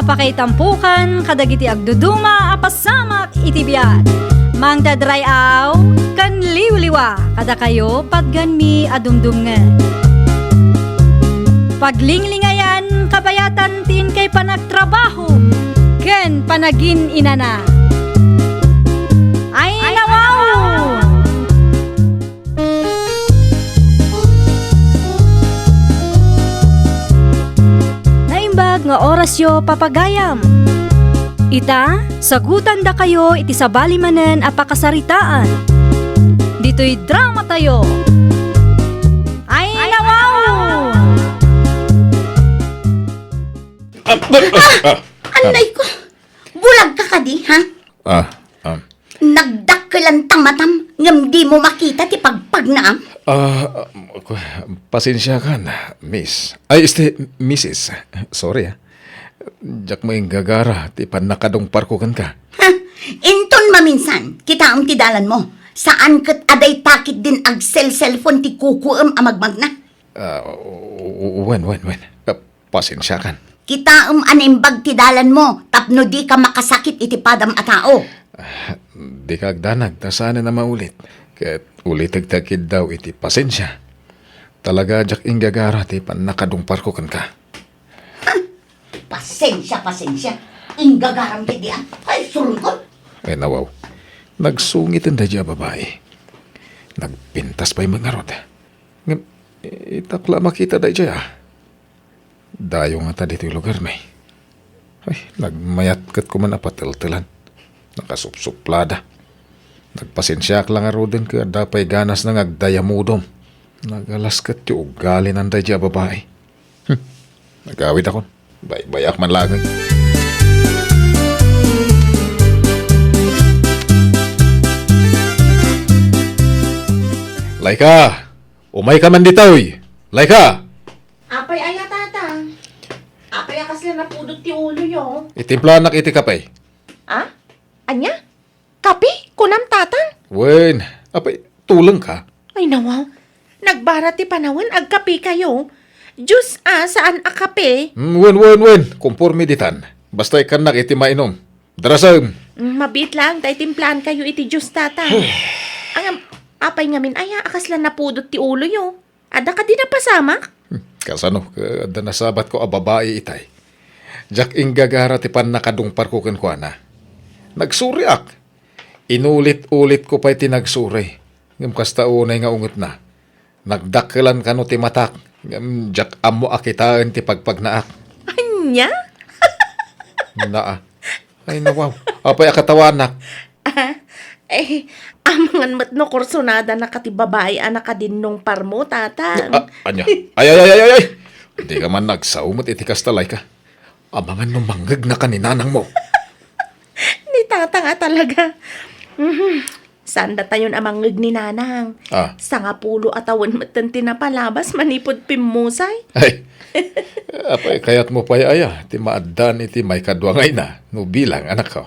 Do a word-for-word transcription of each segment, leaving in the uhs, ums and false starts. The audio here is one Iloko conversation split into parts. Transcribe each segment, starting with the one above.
Pakaitampokan kadagiti agduduma a pasamak iti biag. Mangted ray-aw ken liwliwa kadakayo patganmi a dumdumngeg. Paglinglingayan kabayatan ti inkay panagtrabaho ken panagin-inana. Ay, nawaw! Naimbag nga orasyo, papagayam. Ita, sagutandakayo iti sabali manen a pakasaritaan. Ditoy dramatayo. Ay, nawaw! Ah, ah, ah, ah. Annay ko! Bulag ka kadi, ha? Ah, ah. Nagdakkelan ta matam, ngem dimo makita ti pagpagnaam? Ah, ku-, pasensiakan, miss. Ay, este, misis. Sorry, ah. Diak mainggagara ti pannakadungparko kenka. Ha? Inton maminsan, kitaem ti dalanmo. Saan ket a dayta ketdin agsel-cellphone ti kukuem a magmagna? Ah, u-, u-, wen, wen, wen. Ah, pasensiakan. Kitaem a naimbag ti dalanmo tapno dika makasakit iti padam a tao. Ah, dika agdanag ta saanen a maulit. Ket ulitek ti agkiddaw iti pasensia. Talaga diak inggagara ti pannakadungparko kenka. Ha? Pasensia, pasensia. Inggagaram ketdi, a? Ay, surungkot. Ay, nawaw. Nagsungiten daydiay a babai. Nagpintas pay met ngarud. Ngem, itak la a makita daydiay, a. Dayo ngata ditoy lugarmi. Ay, nagmayat ket koma a pateltelan. Nakasupsuplada. Nagpasensiaak la ngaruden ket adda pay ganasna nga agdayamudom. Nagalas ket ti ugalinan daydiay a babai. Hmm. Nagawidakon. Baybay-ak man laeng. Laika! Umayka man ditoy! Laika! Apay aya, Tatang? Apay a kasla napudot ti uloyo? Itimplanak iti kape. Ah? Ania? Kape? Kunam, Tatang? Wen, apay, tulengka? Ay, nawaw. Nagbara ti panawen, agkapekayo. Juice a, saan a kape. Mm, wen, wen, wen. Komporme ditan. Basta ikkannak iti mainom. Darasem! Mm, mabiit laeng ta itimplaankayo iti juice, Tatang. Ngem, apay ngamin aya a kasla napudot ti uloyo? Adda kadi napasamak? Hmm, kasano, adda nasabatko a babai itay. Diak inggagara ti pannakadungparko kenkuana. Nagsuriak. Inulit-ulitko pay ti nagsuri. Ngem kasta unay nga ungetna. Nagdakkelan kano ti matak, ngem diak ammo a kitaen ti pagpagnaak. Ania? Naa. Ay, nawaw. Apay a katawanak? Ah, eh, amangan met no kursunada na ka ti babai a nakadinnungparmo, Tatang. Ah, ania? Ay, ay, ay, ay, ay, ay! Dika man nagsao met iti kasta, Laika. Amangan no mangngegna ka ni nanangmo. Ni Tatang a talaga. Mhm. Saan datayon a mangngeg ni Nanang? Ah. Sangapulo a tawen metten ti napalabas manipud pimmusay. Ay. Apay, kayatmo pay aya ti maaddaan iti maikadua nga ina no bilang anakko?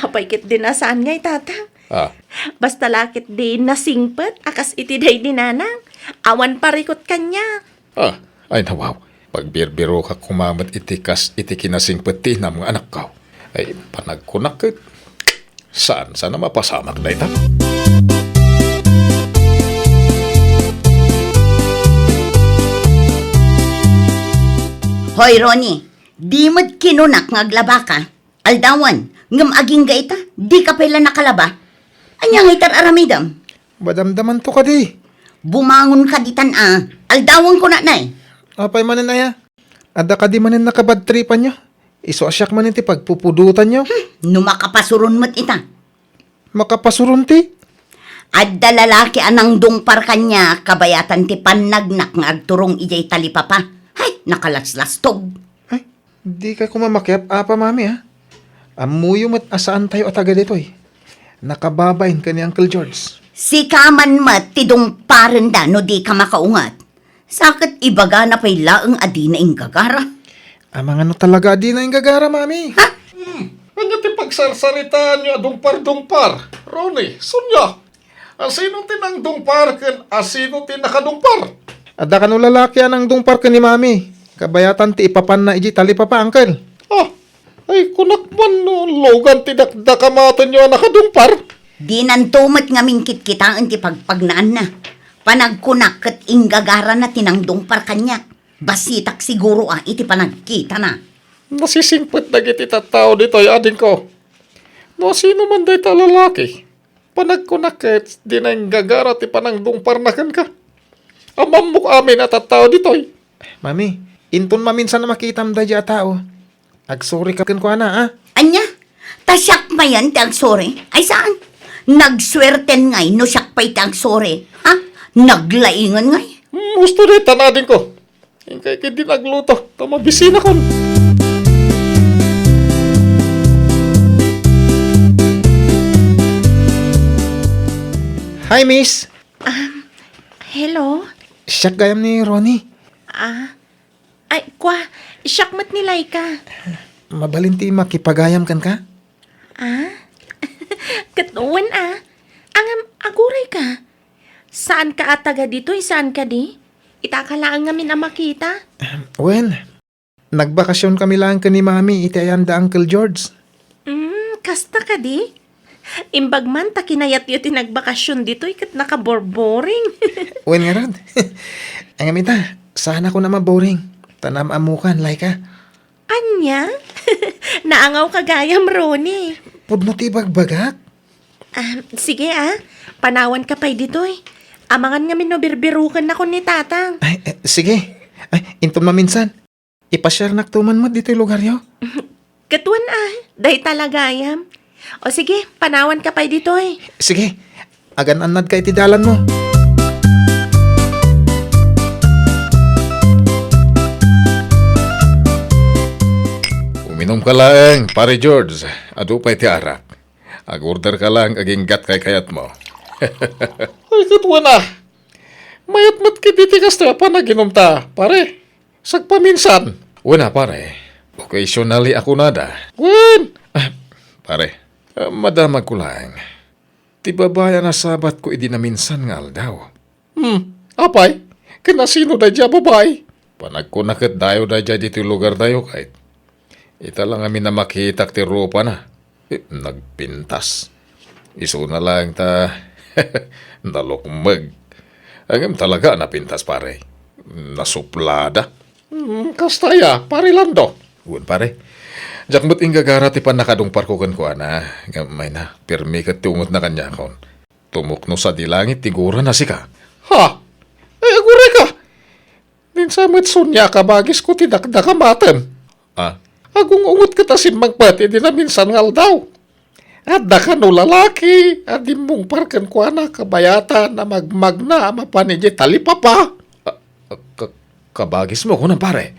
Apay ketdi a saan ngay, Tatang? Ah. Basta la ketdi nasingpet a kas iti daydi Nanang. Awan parikut kaniak. Ah, ay nawaw. Pagbirbirokak koma met iti kas iti kinasingpet ti inam nga anakko. Ay, panagkunak ket saan, saan a mapasamak dayta? Hoy, Ronnie, di met kinunak nga aglabaka. Aldawan, ngem agingga ita, dika pay la nakalaba. Ania ngay ti ar-aramidem? Madamdamanto kadi. Bumangon ka ditan a. Aldawanko na, nay. Apay manen aya? Adda kadi manen nakabadtripanyo? Isu a siak manen ti pagpupudotanyo? Hmm, no makapasuron met ita. Makapasuron ti? Adda lalaki a nangdungpar kaniak kabayatan ti pannagnak nga agturong idiay talipapa. Hay, nakalaslastog. Ay, dikay koma makiap-apa, Mami, ha? Ammoyo met a saantayo a taga ditoy. Nakababain ken ni Uncle George. Sika man met ti dungparenda no dika makaunget. Sa ket ibagana pay laeng a dina inggagara. Amangan no talaga a dina inggagara, Mami. Ha? Hmm. Ania ti pagsarsaritaanyo a dungpar-dungpar? Ronnie, Sonia, asino ti nangdungpar ken asino ti nakadungpar? Adda kano lalaki a nangdungpar ken ni Mami. Kabayatan ti ipapanna idiay talipapa, Uncle. Oh, Ay, kunak man no, lugan ti dakdakamatenyo a nakadungpar. Dinanto met ngamin kitkitaen ti pagpagnaanna. Panagkunak ket inggagarana ti nangdungpar kaniak. Basitak siguro a iti panagkitana. Nasisingpet dagiti tattao ditoy, adingko. No sino man dayta a lalaki, panagkunak ket di nainggagara ti panangdungparna kenka. Ammammok amin a tattao ditoy. Mami, inton maminsan a makitam daydiay a tao, agsorika kenkuana, a? Ania? Ta siak mayen ti agsori? Ay saan? Nagsuerten ngay no siak pay ti agsori, ha? Naglaingen ngay? Husto dayta, adingko. Inkay ketdi nagluto, ta mabisinakon. Hi, miss. Um, hello? Siak gayam ni Ronnie. Ah, ay, kwa, siak met ni Laika. Mabalin ti makipagayam kenka? Ah? Ket wen a. Ngem, aguray ka. Saan ka a taga ditoy, saan kadi? Ita ka laeng ngamin a makita. Ahem, wen, nagbakasion kami laeng ken ni Mami iti ayan da Uncle George. Mm, kasta kadi? Imbag man ta kinayatyo ti nagbakasion ditoy ket nakaborboring. Wen ngarud. Ngem ita, saanakon a maboring. Ta naam-ammokan, Laika. Ania? Naangaw ka gayam, Ronnie. Pudno ti ibagbagak. Ah, sige, ah. Panawan ka pay ditoy. Amangan ngamin no birbirokennakon ni Tatang. Ay, eh, sige. Ay, inton maminsan, ipasiarnak tuman met ditoy lugaryo. Ket wen, ah, dayta la gayam. O sige, panawan ka pay ditoy. Sige, agan-annad ka iti dalanmo. Uminom ka laeng, Pare George. Adu pay ti arak. Ag-order ka laeng agingga ti kaykayatmo. Ay, ket wen a. Mayat met ketdi ti kastoy a panaginumta, pare. Sagpaminsan. Wen a, pare. Occasionally a kunada. Wen! Ah, pare, ah, madamagko laeng. Ti babai a nasabatko idi naminsan nga aldaw. Hmm, apay? Ken asino daydiay a babai? Panagkuna ket dayo daydiay ditoy lugardayo, kayat. Ita la ngamin a makitak ti rupana. Eh, nagpintas. Isuna laeng ta nalukmeg. Ngem talaga a napintas, pare. Nasuplada. Hmm, kasta aya, Pare Lando? Wen, pare. Diak met inggagara ti pannakadungparko kenkuana. Ngem mayna, pirmi ket ti ungotna kaniakon. Tumukno sadi langit ti gurana sika. Ha? Ay, aguray ka! Dinsa met Sonia a kabagisko ti dakdakamatem. Ah? Agung-ungot ket a simmangpet idi naminsan nga aldaw. Adda kano lalaki a dimmungpar kenkuana kabayatan a magmagna a mapan idiay talipapa. Ah, ka-, kabagismo, kunam, pare?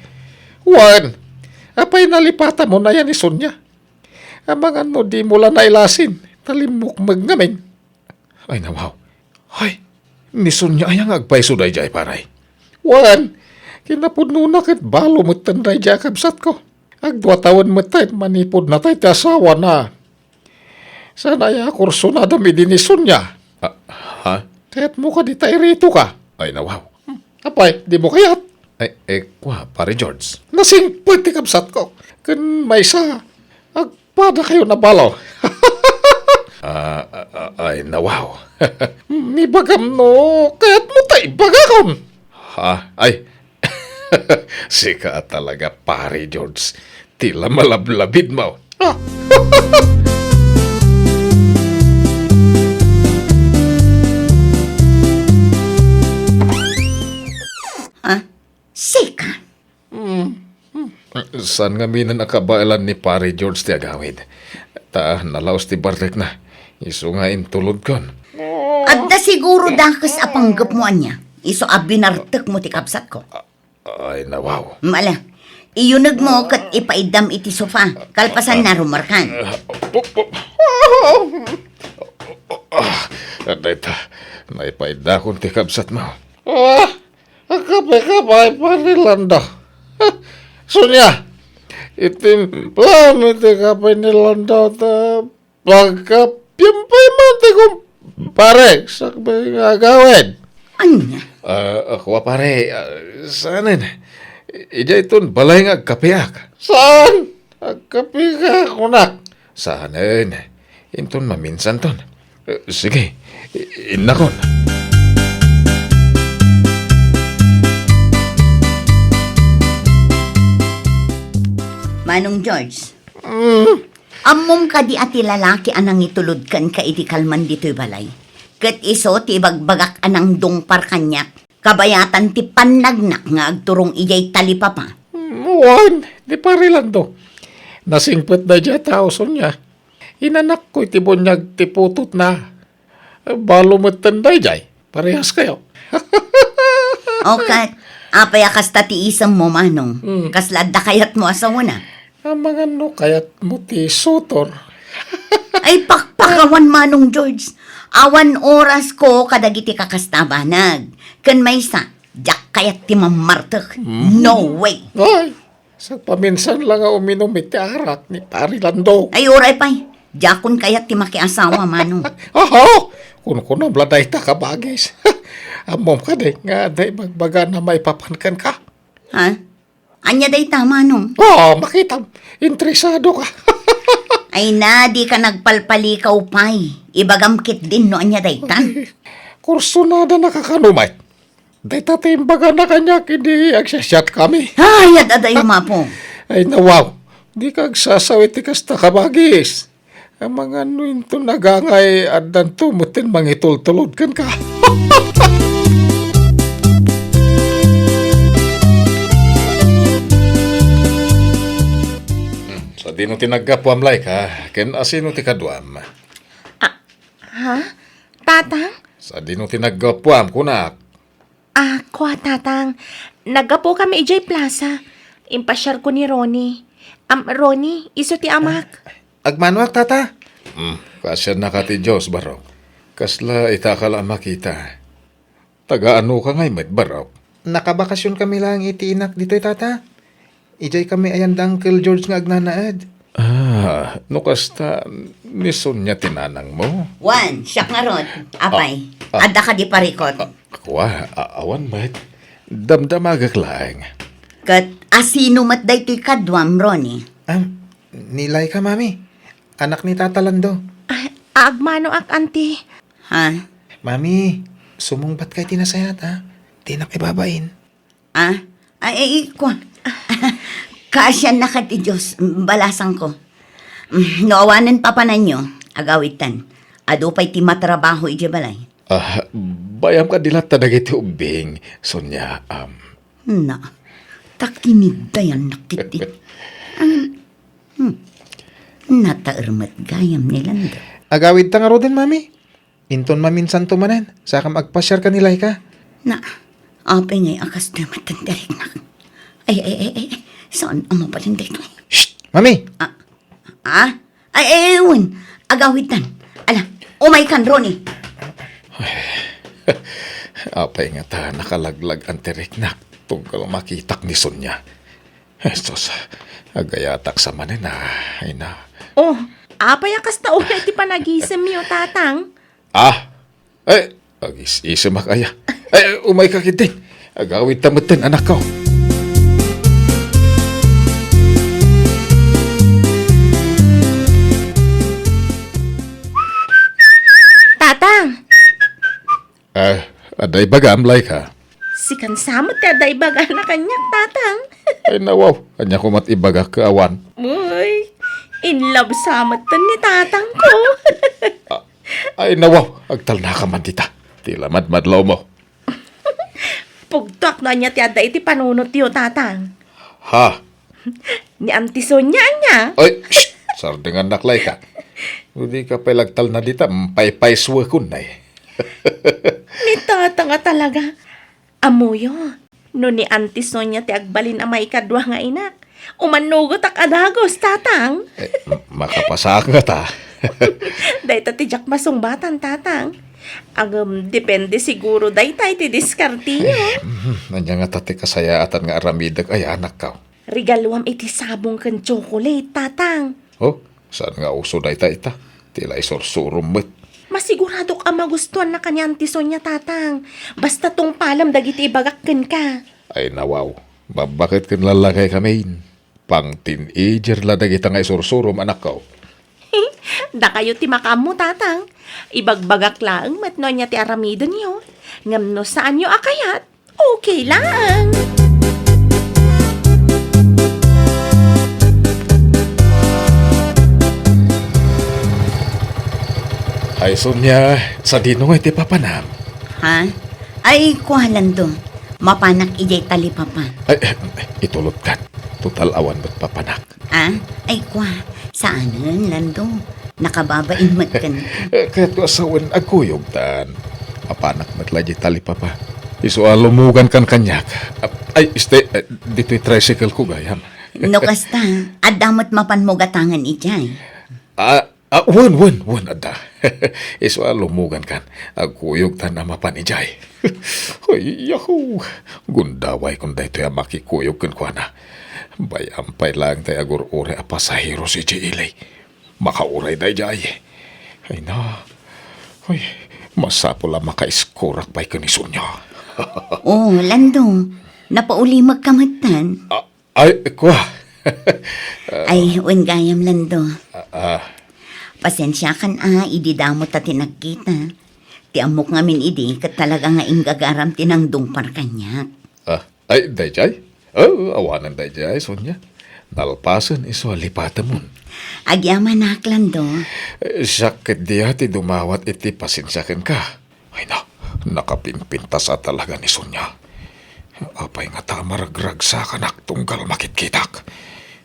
Wen, apay nalipatamon aya ni Sonia? Amangan no dimo la nailasin, ta limmukmeg ngamin. Ay, nawaw. Ay, ni Sonia aya nga agpayso daydiay, pare? Wen, kinapudnona ket balo metten daydiay a kabsatko. Agdua tawen metten manipud natay ti asawana. Saan aya a kursunadam idi ni Sonia? Ah, ha? Kayatmo kadi ta iritoka? Ay, nawaw. Hmm, apay, dimo kayat? Ay, eh, kua, Pare George. Nasingpet ti kabsatko. Ken maysa, agpadakayon a balo. Ah, ah, ah, ay, nawaw. Hmm, ibagam no kayatmo ta ibagakon. Ha? Ay, sika talaga, Pare George. Ti la malablabidmo. Ah. Ha? Sika? Hmm. Saan ngamin a kabaelan ni Pare George ti agawid? Ta nalaos ti barrekna. Isu nga intulodkon. Adda siguro dakes a panggepmo ania. Isu a binartekmo ti kabsatko. Ay, nawaw. Mala, iyunegmo ket ipaiddam iti sofa. Kalpasanna, rumarkan. Ah, dayta, naipaiddakon ti kabsatmo. Ah, kape-kape, Pare Lando. Sonia, itimplam iti kape ni Lando ta pagkapiam pay man ti kumpare, sakbay nga agawid. Ania? Ah, ah, kua, pare, ah, saanen? Idiay ton balay nga agkapeak. Saan? Agkapika, kunak. Saanen. Inton maminsanton. Eh, sige, i-, innakon. Manong George, mm, ammom kadi a ti lalaki a nangitulod kenka idi kalman ditoy balay, ket isu ti ibagbagak a nangdungpar kaniak, kabayatan ti pannagnak nga agturong idiay talipapa? Mm, wen, ni Pari Lando. Nasingpet daydiay a tao, Sonia. Inanakko iti buniag ti putotna. Balo metten daydiay. Parehas kayo. O ket, apay a kasta ti isemmo, Manong? Hmm. Kasla adda kayatmo a sawen? Amangan no kayatmo ti sutor. Ay, pakpakawan, Manong George. Awan orasko kadagiti kakasta a banag. Ken maysa, diak kayat ti mammartek. Hmm. No way. Ay, sagpaminsan la nga uminum iti arak ni Pari Lando. Ay, uray pay. Diakon kayat ti makiasawa, Manong. Aha! Kunkunam la dayta, kabagis. Ammom kadi nga adda ibagbagana maipapan kenka? Ha? Ania dayta, Manong? Oh, makitam. Interesado ka. Ay na, dika nagpalpalikaw pay. Ibagam ketdin no ania dayta. Kursunada na kakano, met? Dayta ti imbagana kaniak idi agsiasiatkami. Ay, ad-adayo, Mapo. Ay, nawaw. Dika agsasaw iti kasta, kabagis. Amangan no inton agangay, addanto metten mangitultulod kenka. Hmm, sadino ti naggapuam, Laika? Ken asino ti kaduam? Ah, ha? Tatang? Sadino ti naggapuam, kunak? Ah, kua, Tatang. Naggapukami idiay plaza. Impasiarko ni Ronnie. Am, Ronnie, isu ti amak. Agmanoak, Tata. Hmm, kaasiannaka ti Dios, Barok. Kasla itaka la a makita. Taga-anoka ngay met, Barok? Nakabakasionkami laeng iti inak ditoy, Tata. Idiay kami ayan da Uncle George nga agnanaed. Ah, no kasta, ni Sonia ti nanangmo? Wen, siak ngarud, apay. Ah, ah. Adda kadi parikut? Ah, kua, a-, awan met. Damdamagek laeng. Ket asino met daytoy kaduam, Ronnie? Ah, ni Laika, Mami. Anak ni Tata Lando. Ah, agmanoak, Auntie. Ha? Mami, sumungbatka iti nasayaat, ha? Dinak ibabain. Ah? Ay, ay, kua. Kaasiannaka ti Dios, balasangko. Mm, no awanen papananyo, agawidtan. Adu pay ti matrabaho idiay balay. Ah, bayam kadi latta dagiti ubbing, Sonia, am. Na, ta kinigdayannak iti. Ang, hmm, nataer met gayam ni Lando. Agawidta ngaruden, Mami. Inton maminsanto manen, sakam agpasiar ken ni Laika. Na, apay ngay a kastoy met ti riknak? Ay, ay, ay, ay, ay, saan a mabalin daytoy? Shh! Mami! Ah, ah? Ay, ay, ay, wen, agawidtan. Ala, umaykan, Ronnie. Apay ngata nakalaglag-an ti riknak tunggal makitak ni Sonia? Jesus, agayatak sa manen, ah, ay na. Oh, apay a kasta unay ti panagisemyo, Tatang? Ah, eh, agis-isemak aya. Eh, umayka ketdin. Agawidta metten, anakko. Tatang! Eh, adda ibagam, Laika? Sikan sa met ti adda ibagana kaniak, Tatang. Ay, nawaw. Ania koma ti ibagak ket awan? Uy, in love sa met ni Tatangko. Ah, ay, nawaw. Agtalnaka man dita. Ti la madmadlawmo. Pugtoak no ania ti adda iti panunotyo, Tatang. Ha? Ni Auntie Sonia, ania? Ay, shh! Sardengannak, Laika. No dika pay la agtalna dita, paypaysuekon, nay. Ni Tatang a talaga. Ammoyo, no ni Auntie Sonia ti agbalin a maikadua nga inak, umannugotak a dagus, Tatang. Eh, m-, makapasaak ngata. Dayta ti diak masungbatan, Tatang. Ngem, depende siguro dayta iti diskarteyo. Eh, mhm, ania ngata ti kasayaatan nga aramidek aya, anakko? Regaluam iti sabong ken tsokolate, Tatang. Oh, saan nga uso dayta ita? Ti la isursurom met. Masiguradok a magustuannaka ni Auntie Sonia, Tatang. Basta tungpalem dagiti ibagak kenka. Ay, nawaw. Babbaket ken lallakay kamin. Pang-teenager la dagita nga isursurom, anakko. Dakayo ti makaammo, Tatang. Ibagbagak laeng met no ania ti aramidenyo. Ngem no saanyo a kayat, okay laeng. Ay, Sonia, sadino nga iti papanam? Ha? Ay, kua, Lando. Mapanak idiay talipapa. Ay, eh, itulotkan. Total, awan met papanak. Ah? Ay, kua. Saanen, Lando. Nakababain met ken. Eh, kayatko a sawen, agkuyogtan. Mapanak met la idiay talipapa. Isu a lumugankan kaniak. Ah, ay, este, eh, ditoy tricycle ko, gayam. No kasta, adda met mapanmo gatangen idiay. Ah, Ah, wen, wen, wen, adda. Isu a lumugankan. Agkuyogtan a mapan idiay. Ay, yahoo! Gundawaykon daytoy a makikuyog kenkuana. Bay-am pay laeng tay agur-uray a pasaheros idiay ili. Makauray daydiay. Ay na. Ay, masapul a makaiskurak pay ken ni Sonia. Oh, Lando, napaulimekka metten. Ah, Ay, kua. Ay, wen gayam, Lando. Ah, ah. Pasensiakan a, idi damo ta ti nagkita. Ti ammok ngamin idi, ket talaga nga inggagaram ti nangdungpar kaniak. Ah, ay, daydiay? Oh, awanen daydiay, Sonia. Nalpasen isu a lipatemon. Agyamanak, Lando. Eh, siak ket dia ti dumawat iti pasensia kenka. Ay na, nakapinpintas a talaga ni Sonia. Apay ngata a maragragsakanak tunggal makitkitak?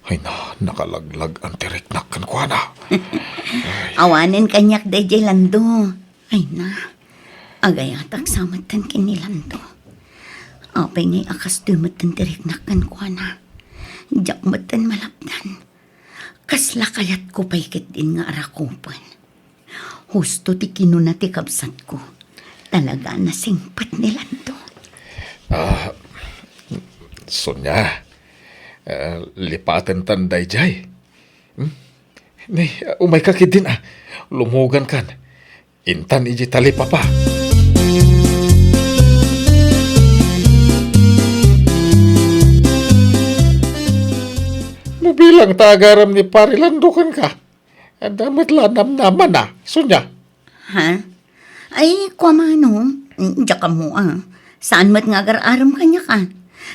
Ay na, nakalaglag-an ti riknak kenkuana. Awanen kaniak daydiay, Lando. Ay na, agayatak sa metten ken ni Lando. Apay ngay a kastoy metten ti riknak kenkuana? Diak metten malapdan. Kasla kayatko pay ketdin nga arakupen. Husto ti kinuna ti kabsatko. Talaga a nasingpet ni Lando. Ah, Sonia, ah, lipatentan daydiay. Hmm? Ni, umayka ketdin, ah. Lumugankan. Intan iti talipapa. No bilang ta agaram ni Pari Lando kenka, adda met la namnamana, Sonia. Ha? Ay, kua, Manong. Diak ammo a. Saan met nga agar-arem kaniak a.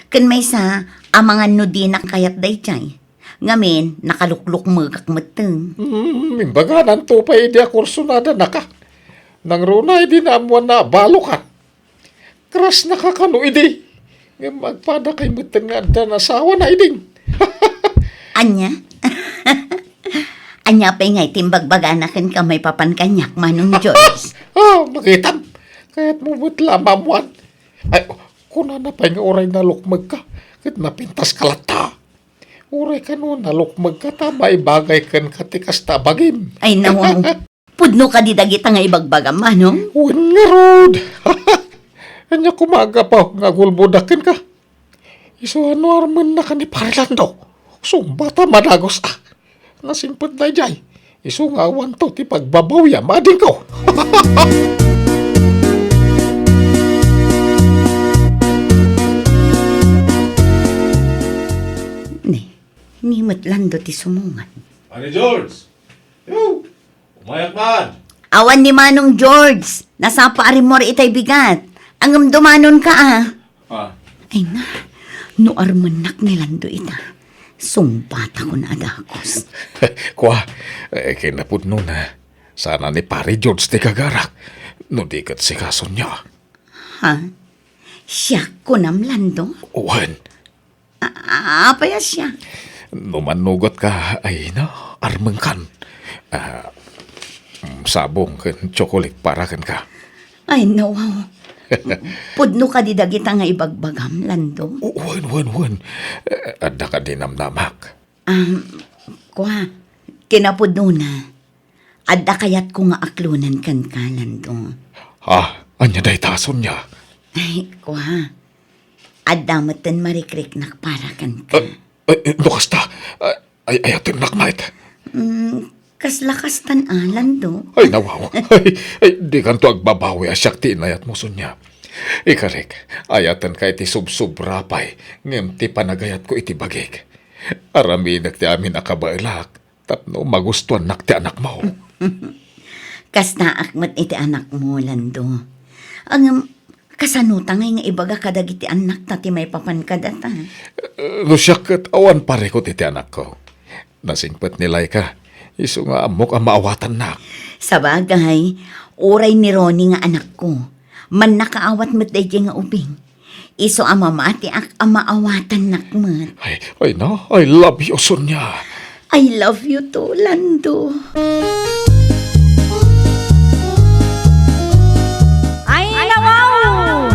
Ken maysa, amangan no dinak kayat daydiay. Ngamin, nakaluklukmegak metten. Mm, imbaganan to pay idi a kursonadanaka. Nangruna idi naammoanna a balokan. Crush-naka kano idi. Ngem agpadakay metten nga adda nasawana idin. Ania? Ania pay ngay ti imbagbagana kenka maipapan kaniak, Manong George? Ah, makitam. Kayatmo met la a maammoan. Ay, kunana pay nga uray nalukmegka, ket napintaska latta. Uray kano nalukmegka ta maibagay kenka ti kasta a bagim. Ay, nawaw. Pudno kadi dagita nga ibagbagam, Manong? Wen ngarud. Ania koma a gapu nga agulbodak kenka? Isu a no armennaka ni Pari Lando, sungbatam a dagus a. Nasingpet daydiay. Isu nga awanto ti pagbabawiam, adingko. Ni, ni met Lando ti sumungan. Pare George! Yo! Umayak man! Awan ni Manong George. Nasapa a rimmuar itay bigat. Ngem dumanonka a. Ah. Ay na, no armennak ni Lando ita, sungbatakon a dagus. Kua, eh, kinapudnona, sana ni Pare George ti gagarak, no di ket sika, Sonia. Ha? Siak kunam, Lando? Wen. A-, apay a siak? No mannugotka, ay na, armenkan. Ah, mm, sabong ken tsokolate para kenka. Ay, nawaw. Pudno kadi dagita nga ibagbagam, Lando? O, wen, wen, wen. Eh, adda kadi namnamak? Um, kua, kinapudnona, adda kayatko nga aklonen kenka, Lando. Ah, ania dayta, Sonia? Ay, kua. Adda metten marikriknak para kenka. Eh, eh, eh, no kasta, ay, ay, ayatennak met. Mm, kasla kastan a, Lando. Ay, nawaw. Ay, ay, dikanto agbabawi a siak ti inayatmo, Sonia. Ikarik, ayatenka iti subsobra pay, ngem ti panagayatko iti bagik. Aramidek ti amin a kabaelak tapno magustuannak ti anakmo. Kastaak met iti anakmo, Lando. Ngem, kasano ta ngay nga ibaga kadagiti annakta ti maipapan kadata? Eh, no siak ket awan parikut iti anakko. Nasingpet ni Laika, isu nga ammok a maawatannak. Sabagay, uray ni Ronnie nga anakko, mannakaawat met daydiay nga ubing. Isu a mamatiak a maawatannak met. Ay, ay na, I love you, Sonia. I love you too, Lando. Ay, nawaw!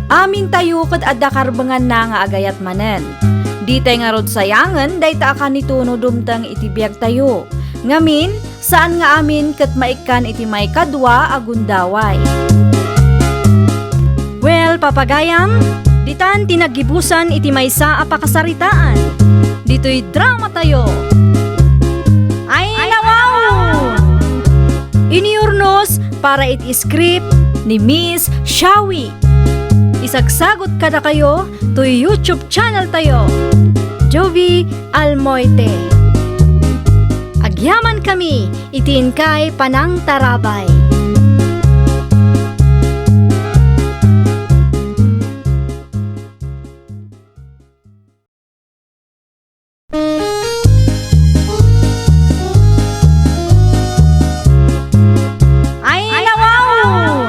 Amintayo ket adda karbenganna nga agayat manen. Ditay ngarud sayangen dayta a kanito no dumteng iti biagtayo. Ngamin, saan nga amin ket maikkan iti maikadua a gundaway. Well, papagayam, ditan ti naggibusan iti maysa a pakasaritaan. Ditoy dramatayo. Ay, nawaw! Iniurnos para iti script ni Miss Shawi. Isagsagut kadakayo toy YouTube channel tayo, Jovie Almoite. Agyaman kami iti inkay panangtarabay. Ay, nawaw!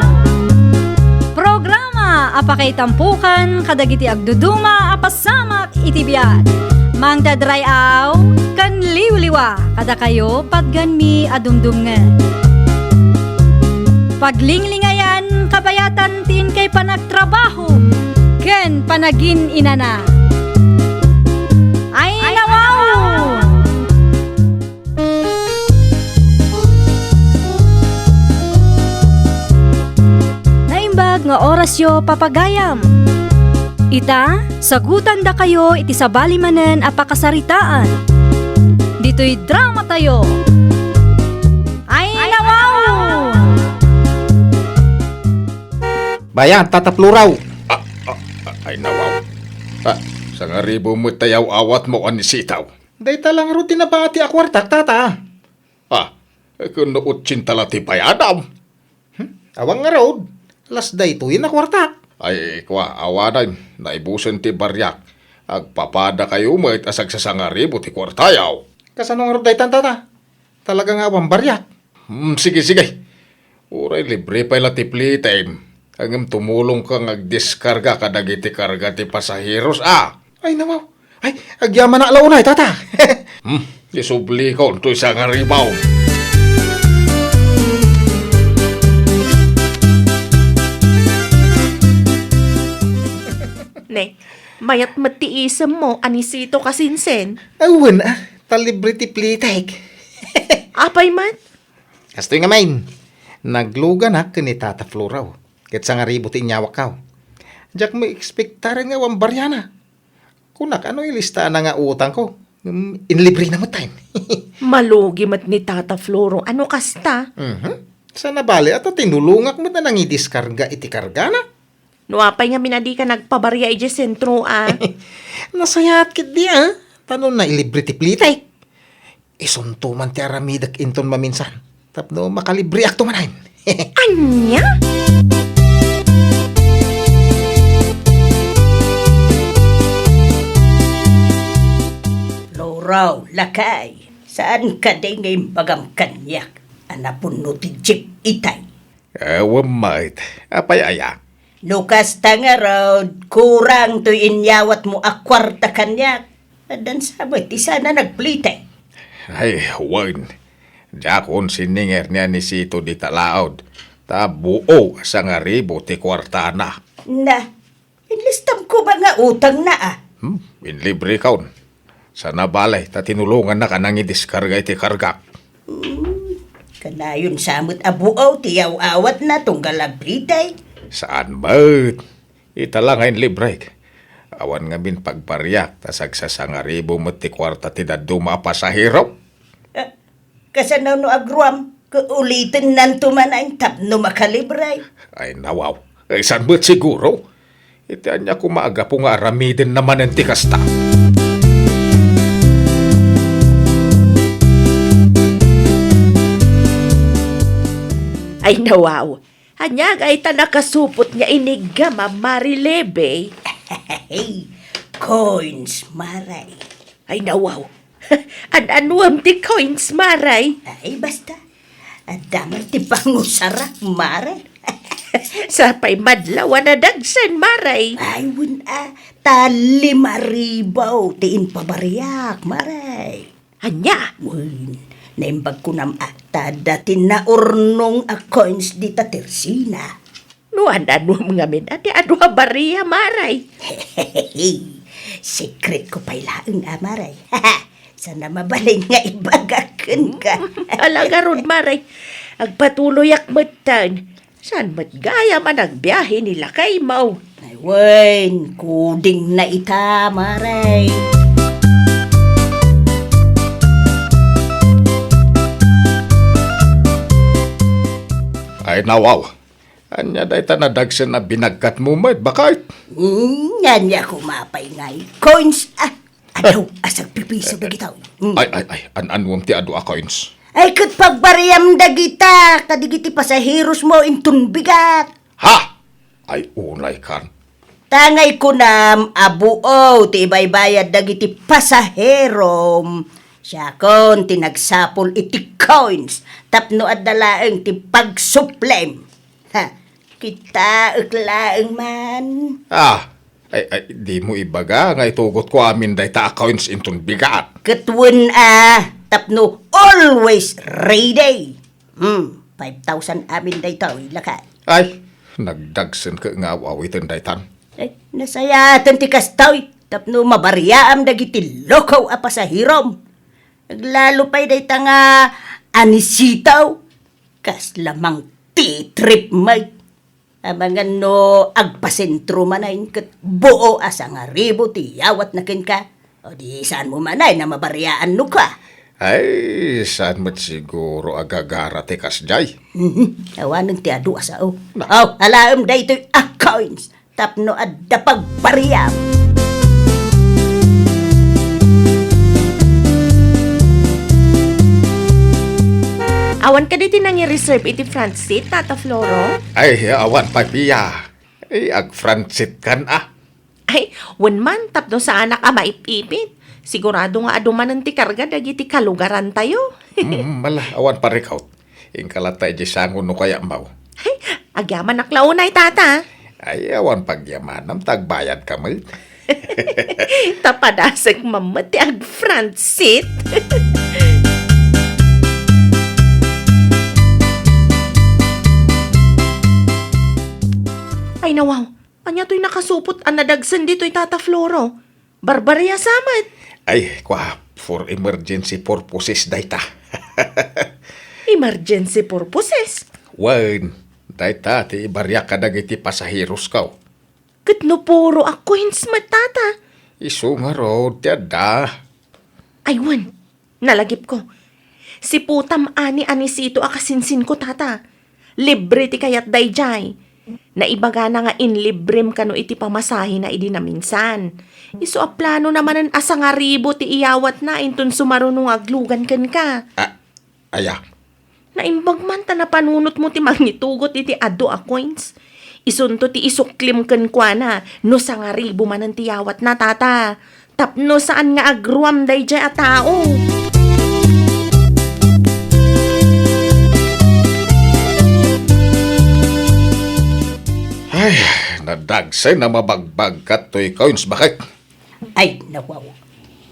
Programa a pakaitampukan kadagiti agduduma a pasamak iti biag. Mangted ray-aw ken liwliwa kadakayo patgenmi a dumdumngeg. Paglinglingayan kabayatan ti inkay panagtrabaho ken panagin-inana. Ay, nawaw! Naimbag nga orasyo, papagayam. Ita, sagutandakayo iti sabali manen a pakasaritaan. Ditoy dramatayo. Ay, nawaw! Bayan, Tata Floraw. Ah, ah, ah, ay, nawaw. Ah, sangaribu met ti aw-awatmo, Anisito. Dayta la ngarud ti nabati a kuartak, Tata. Ah, ken no otsinta la ti bayadam. Hmm? Awan ngarud. Las daytoyen a kuartak. Ay, kua, awanen, naibusen ti bariak. Agpapadakayo met a sagsasangaribu ti kuartayo. Kasano ngarud daytan, Tata? Talaga nga awan bariak. Hmm, sige, sige. Uray libre pay la ti plitime, ngem tumulongka nga agdiskarga kadagiti karga ti pasaheros, a. Ay, nawaw. Ay, agyamanak la unay, Tata. Hmm, isublikon toy sangaribu. Ne, mayat met ti isemmo, Anisito, kasinsin. Awan, a, ta libre ti plitek. Apay met? Kastoy ngamin, nagluganak ken ni Tata Floraw, ket sangaribu ti inyawakko. Diak maekspektaren nga awan bariana. Kunak, ano ilistaanna nga utangko? Hmm, inlibrena met tayen. Malugi met ni Tata Floraw. Ano kasta? Mhm. Saan a bale, ta tinulongak met a nangidiskarga iti kargana. No apay ngamin a dika nagpabaria idiay sentro, a? Nasayaat ketdi, a? Ta no nailibre ti plitek, isunto man ti aramidek inton maminsan tapno makalibriakto manen. Ania? Floraw, lakay, saan kadi nga imbagam kaniak a napunno ti jeep itay? Awan met. Apay aya? No kasta ngarud, kurang toy inyawatmo a kuarta kaniak. Addan sa met ti saan a nagplitek. Ay, wen. Diakon sininger ni Anisito dita laud, ta buo a sangaribu ti kuartana. Na, inlistam koma nga utangna, a. Hmm, inlibrekon. Saan a bale, ta tinulongannak a nangidiskarga iti kargak. Hmm, kanayon sa met a buaw ti yaw-awatna tunggal ablitek. Saan met. Ita la nga inlibrek. Awan ngamin pagbariak, ta sagsasangaribu met ti kuarta ti dadduma a pasahero. Ah, kasano no agruam, ket ulitennanto manen tapno makalibre? Ay, nawaw. Ay, saan met siguro? Iti ania koma a gapu nga aramidenna manen ti kasta? Ay, nawaw. Ania ngay ta nakasupot nga iniggam a Mari Lebe? Hey, coins, Mare. Ay, nawaw. An-anuam ti coins, Mare? Ay, basta. Adda met ti pangusarak, Mare. Sapay madlaw a nadagsen, Mare. Ay, wen a, ta lima ribu ti impabariak, Mare. Ania? Wen, naimbag kunam a, ta adda ti naurnong a coins dita tersina. No an-anuam ngamin a ti adu a baria, Mare? Secret ko pay laeng a, Mare. Saan a mabalin nga ibagak kenka. Ala ngarud, Mare. Agpatuloyak metten. Saan met gayam a nagbiahe ni lakaymo? Ay, wen, kuding na ita, Mare. Ay, nawaw. Ania dayta nadagsen a binagkatmo met, baket? Hmm, ania koma pay ngay? Coins, ah, adu, asagpipiso dagita. Hmm. Ay, ay, ay, an-anuam ti adu a coins? Ay, ket pagbariam dagita, kadagiti pasaherosmo inton bigat. Ha? Ay, unay kan. Ta ngay kunam a buo ti ibaybayad dagiti pasaherom. Siakon ti nagsapul iti coins tapno adda laeng ti pagsuplem. Ha, kitaek laeng man. Ah, ay, ay, dimo ibaga nga itugotko amin dayta a coins inton bigat. Ket wen a, tapno always ready. Hmm, five thousand amin daytoy, lakay. Ay, nagdagsenka nga aw-awiten daytan. Ay, nasayaten ti kastoy, tapno mabariaam dagiti lokaw a pasaherom. Aglalo pay dayta nga anisitaw, kasla mangtitrip met. Amangan no agpasentro manen ket buo a sangaribu ti yawatna kenka, o di saanmo manen a mabariaan no ka. Ay, saan met siguro a gagara ti kasdiay? Mhm, awanen ti adu a sao. Na- Aw, alaem daytoy a coins tapno adda pagbariam. Awan kadi ti nangireserve iti front seat, Tata Floro? Ay, awan pay, Pia. Ay, ag-front seat kan, ah. Ay, wen man, tapno saanak a maip-ipit. Sigurado nga adu manen ti karga dagiti kalugarantayo. Mm, mala, awan parikaw. Inka latta idiay sango no kayatmo. Ay, agyamanak la unay, Tata. Ay, awan pagyamanam, ta agbayadka met. Ta padasek man met ti ag-front seat. Ay, nawaw. Ania toy nakasupot a nadagsen ditoy, Tata Floro? Barbaria sa met. Ay, kua, for emergency purposes dayta. Emergency purposes? Wen, dayta ti ibariak kadagiti pasaherosko. Ket no puro a coins met, Tata? Isu ngarud ti adda. Ay, wen, nalagipko. Siputam ani-anisito a kasinsinko, Tata. Libre ti kayat daydiay. Naibagana nga inlibrem kano iti pamasahena idi naminsan. Isu a planona manen a sangaribu ti iyawatna inton sumaruno nga aglugan kenka. A-, aya? Naimbag man ta napanunotmo ti mangitugot iti adu a coins. Isunto ti isuklim kenkuana no sangaribu manen ti yawatna, Tata. Tapno saan nga agruam daydiay a tao. Ay, nadagsen a mabagbagkat toy coins, baket. Ay, nawaw.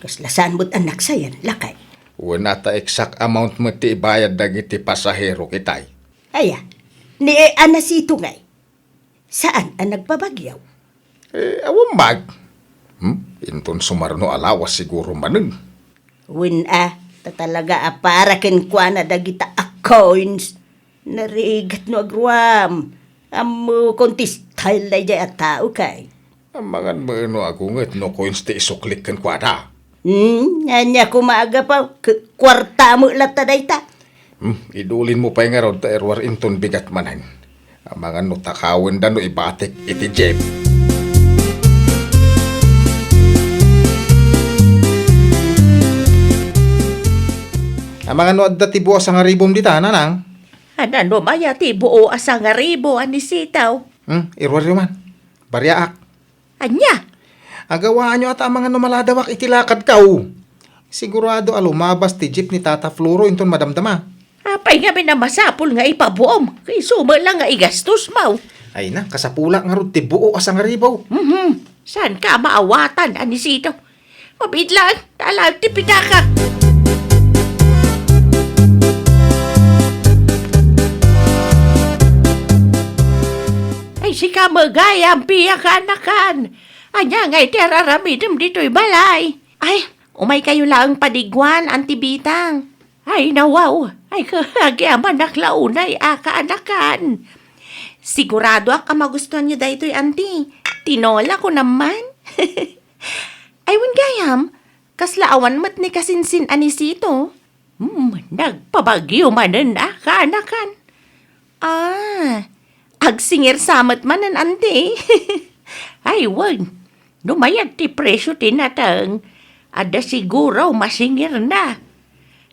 Kasla saan met a nagsayan, lakay. Wen a ta exact amount met ti ibayad dagiti pasahero, kitay. Aya, ni e, anasito ngay. Saan a nagpabagyaw? Eh, awan met. Hmm? Inton sumaruno a lawas siguro manen. Wen a, ta talaga a para kenkuana dagita a coins. Narigat no agruam. Ammokon ti style daydiay a tao kay. Amangan met no agunget no coins ti isuklik kenkuana. Hmm, ania koma a gapu, ku-, kuarta met latta dayta. Hmm, idulinmo pay ngarud ta iruar inton bigat manen. Amangan no takawenda no ibatik iti jeep. Amangan no adda ti buas a ngaribum dita, nanang? Anano maya ti buo a sangaribo, Anisito? Hmm, iruaryo man. Bariaak. Ania? Agawaanyo ata amangan no maladawak iti lakadko. Sigurado a lumabas ti jeep ni Tata Floro inton madamdama. Apay ngamin a masapul nga ipabuom? Isu met lang nga igastos, maw. Ay na, kasapulak ngarud ti buo a sangaribo. Mhm. Saanka a maawatan, Anisito? Mabiit laeng, ta alaek ti pitaka. Ay, sika met gayam, Pia, kaanakan. Ania ngay ti ar-aramidem ditoy balay? Ay, umaykayo laeng padiguan, Auntie Bitang. Ay, nawaw. Ay, ka-, agyamanak la unay a kaanakan. Siguradoak a magustuanyo daytoy, Auntie. Tinola ko naman. Ay, wen gayam, kasla awan met ni kasinsin, Anisito. Hmm, nagpabagyo manen a kaanakan. Ah, agsingir sa met manen, Auntie. Ay, wen. No mayat ti presio ti nateng, adda siguro masingirna.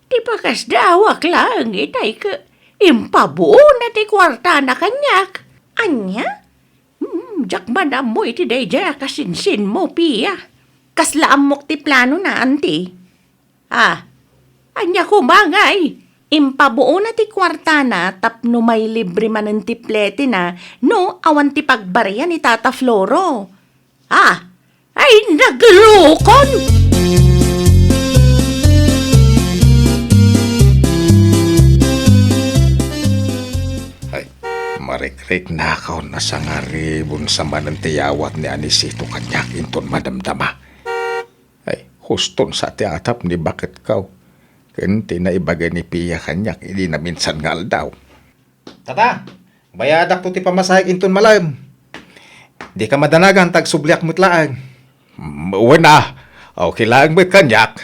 Ti pakasdawak laeng itay ket impabuona ti kuartana kaniak. Ania? Hmm, diak man ammo iti daydiay a kasinsinmo, Pia. Kasla ammok ti planona, Auntie. Ah, ania koma ngay? Impabuona ti kuartana tapno mailibre manen ti pletina no awan ti pagbaria ni Tata Floro. Ah, ay naglukon! Ay, marikriknakaw a sangaribon sa manen ti awat ni Anisito kaniak inton madamdama. Ay, huston sa ti atap ni baketko ken ti naibaga ni Pia kaniak idi naminsan nga aldaw. Tata, bayadakto ti pamasahek inton malem. Dika madanagan ta agsubliak met laeng. Mm, wen a, okay laeng met kaniak.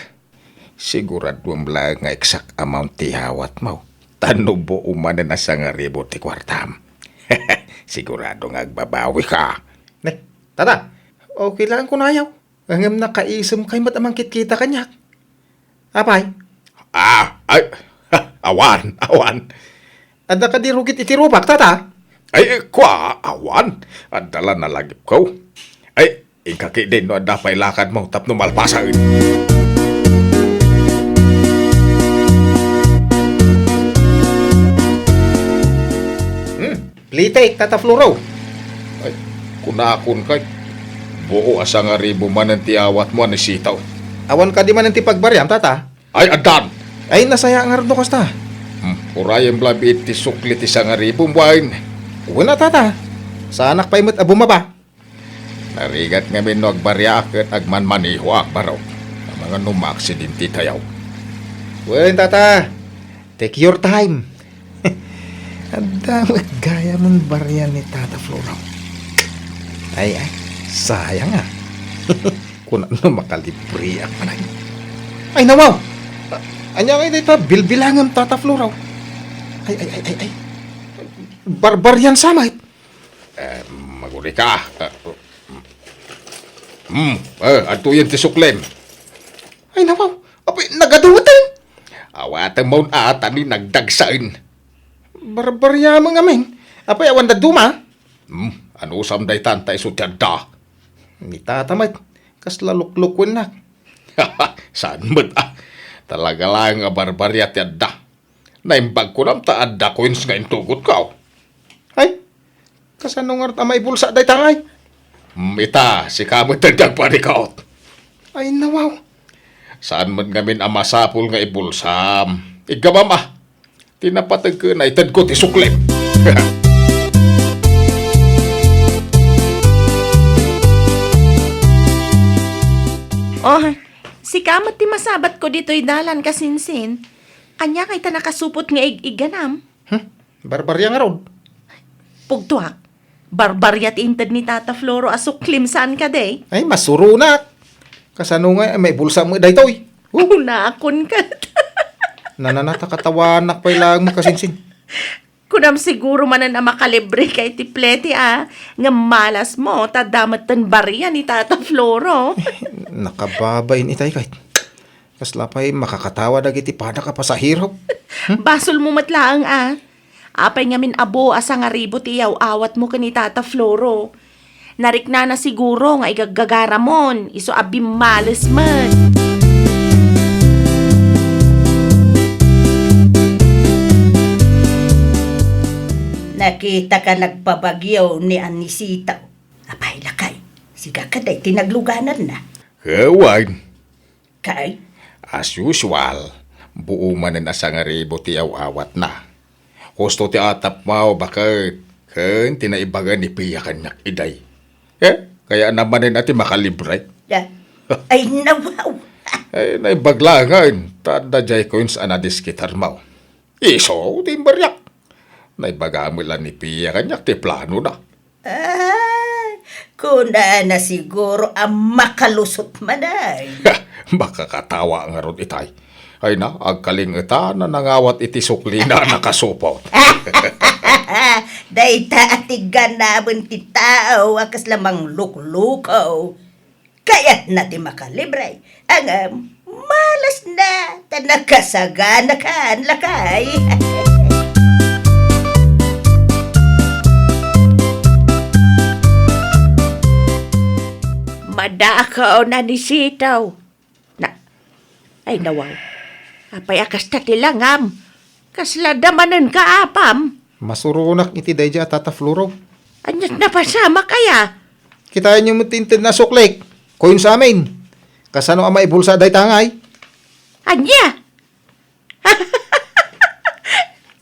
Siguraduem laeng nga exact amount ti awatmo. Ta no buo manen a sangaribo ti kuartam. Sigurado nga agbabawika. Ne, tata, okay laeng kunayaw. Ngem nakaisemkayo met a mangkitkita kaniak. Apay? Ah, ay, awan, awan. Adda kadi rugit iti rubak, tata? Ay, kua, awan. Adda la nalagipko. Ay, inka ketdin no adda pay lakadmo tapno malpasen. Hmm. Plitek, Tata Floro. Ay, kunakon kay, buo a sangaribo manen ti awatmo, Anisito. Awan kadi manen ti pagbariam, Tata? Ay, addan. Ay, nasayaat ngarud no kasta. Hmm, urayem labi iti sukli ti sangaribom, wen. Wen a, Tata. Saanak pay met a bumaba. Narigat ngamin no agbariaak ket agmanmanehoak, barok. Amangan no maaksidentetayo. Wen, Tata. Take your time. Adda met gayam a baria ni Tata Floro. Ay, ay, sayang a. Kuna no makalibreak man ay. Ay, nawaw! A-, ania ngay dayta bilbilangem, Tata Floro? Ay, ay, ay, ay, ay. Barbarian sa met. Eh, magurika. Eh, hmm, eh, adtoyen ti suklem. Ay, nawaw. Apay, nagadutan. Awatem maun ata ni nagdagsaen. Barbariameng amin. Apay, awan dadduma? Hmm, anusam daytan ta isu ti adda. Ni tata met, kasla luklukuennak. Saan met, ah. Talaga laeng a barbaria ti adda. Naimbag kunam ta adda coins nga intugotko. Ay, kasano ngarud a maibulsa dayta ngay? Hmm, ita, sika met ti agparikaut. Ay, nawaw. Saan met ngamin a masapul nga ibulsam? Iggamam, ah. Ti napateg ken itedko ti suklem. Oh, sika met ti masabatko ditoy dalan, kasinsin. Ania kay ta nakasupot nga ig-igganam? Hmm? Barbaria ngarud. Pugtuak. Barbaria ti inted ni Tata Floro a suklim saan kadi. Ay, masuronak. Kasano nga, ay, maibulsa met daytoy? Huh? Unakon ket. Nananata katawanak pay laeng mo, kasinsin. Kunam siguro manen a makalibre kay ti plete a, ngem malas mo, ta dametten baria ni Tata Floro. Nakababain itay kay. Kasla pay makakatawa dagiti padak a pasahero. Hmm? Basolmo met laeng a. Apay ngamin a buo a sangaribu ti iyaw-awatmo ken ni Tata Floro? Nariknana siguro nga igaggagaramon, isu a bimmales met. Nakitaka nagpabagyo ni Anisita. Apay lakay, siga ka daytoy naglugananna. Awan. Kay? As usual, buo manen a sangaribu ti aw-awatna. Husto ti atapmaw, baket, ken ti naibaga ni Pia kaniak idiay. Eh, kayatna manen a ti makalibre. Ah, ay, nawaw. Eh, naimbag laengen, ta adda jay coins a nadiskitarmaw. Isu ti imbariak. Naibaga met la ni Pia kaniak ti planona. Ah, kunana siguro a makalusot manen. Makakatawa ngarud itay. Ay na, agkalingetan a nangawat iti suklina a nakasupot. Dayta a ti ganaben ti tao a kasla mangluklukaw. Kayatna ti makalibre, ngem malasna ta nakasaganakan, lakay. Madakaw, Anisita. Na, ay, nawaw. Apay a kasta ti langam? Kasla adda manen ka apam? Masuronak iti daydiay a Tata Floro. Ania't napasamak aya? Kitaenyo met ti intedna a suklik. Coins amin. Kasano a maibulsa dayta ngay? Ania?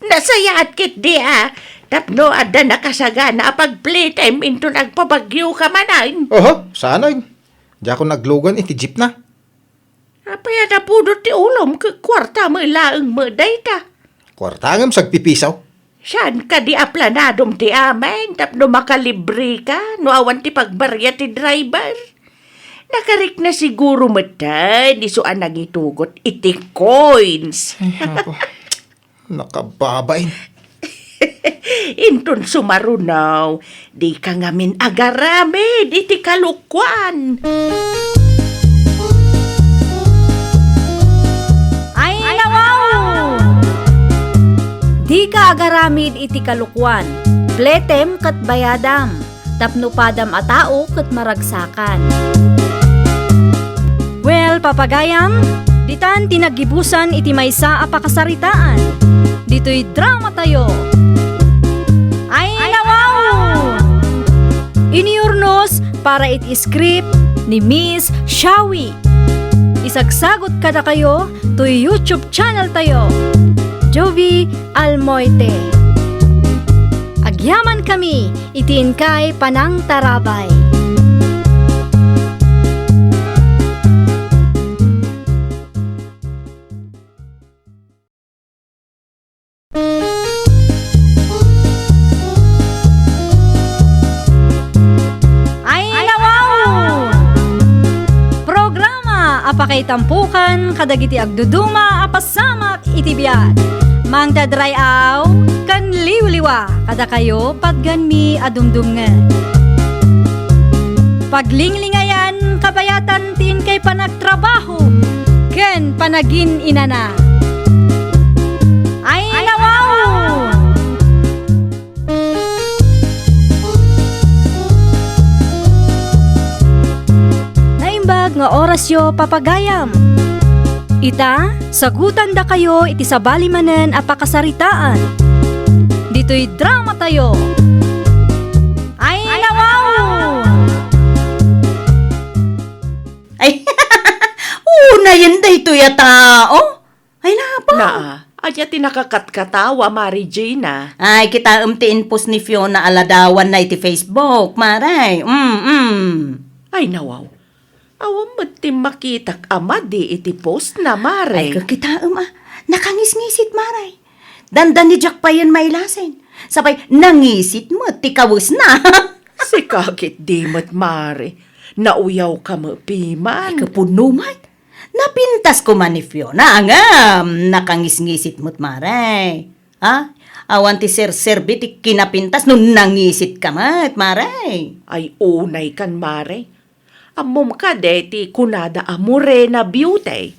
Nasayaat ketdi a tapno adda nakasagana a pagplaytime inton agpabagyoka manen. Oho, saan? Diakon aglugan iti jeepna. Apay a napudot ti ulom ket kuarta met laeng met dayta? Kuarta ngem sagpipisaw. Saan kadi a planadom ti amin tapno makalibreka no awan ti pagbaria ti driver? Nakarikna siguro metten isu a nangitugot iti coins. Ay, apo. Nakababain. Inton sumaruno, dika ngamin agaramid iti kalokuan. Ay, nawaw! Dika agaramid iti kalokuan. Pletem ket bayadam. Tapno padam a tao ket maragsakan. Well, papagayam, ditan ti naggibusan iti maysa a pakasaritaan. Ditoy drama tayo. Ay, nawaw! Iniurnos para iti script ni Miss Shawi. Isagsagot kadakayo toy YouTube channel tayo, Jovie Almoite. Agyaman kami iti inkay panangtarabay. Ay, nawaw! Programa a pakaitampukan kadagiti agduduma a pasamak iti biag. Mangted ray-aw ken liwliwa kadakayo patgenmi a dumdumngeg. Paglinglingayan kabayatan ti inkay panagtrabaho ken panagin-inana. Ay, nawaw! Naimbag nga orasyo, papagayam. Ita, sagutandakayo iti sabali manen a pakasaritaan. Ditoy drama tayo. Ay, nawaw! Ay, unayen daytoy a tao. Ay, napa? Naa, ania ti nakakatkatawa, Mare Gina? Ay, kitaem ti inpost ni Fiona a ladawanna iti Facebook, Mare. Mm, mm. Ay, nawaw. Awan met ti makitak a madi iti post na, Mare. Ay, kakitaem a. Nakangisngisit, Mare. Dandani diak payen mailasin. Sapay, nangisit met ti kawesna. Sika ketdi met, Mare. Nauyaw ka met piman. Ay, kapuno met. Napintas koma ni Fiona, ngem nakangisngisit met, Mare. Ha? Awan ti serserbi ti kinapintas no nangisit ka met, Mare. Ay, unay kan, Mare. Ammom kadi ti kunada a Morena Beauty?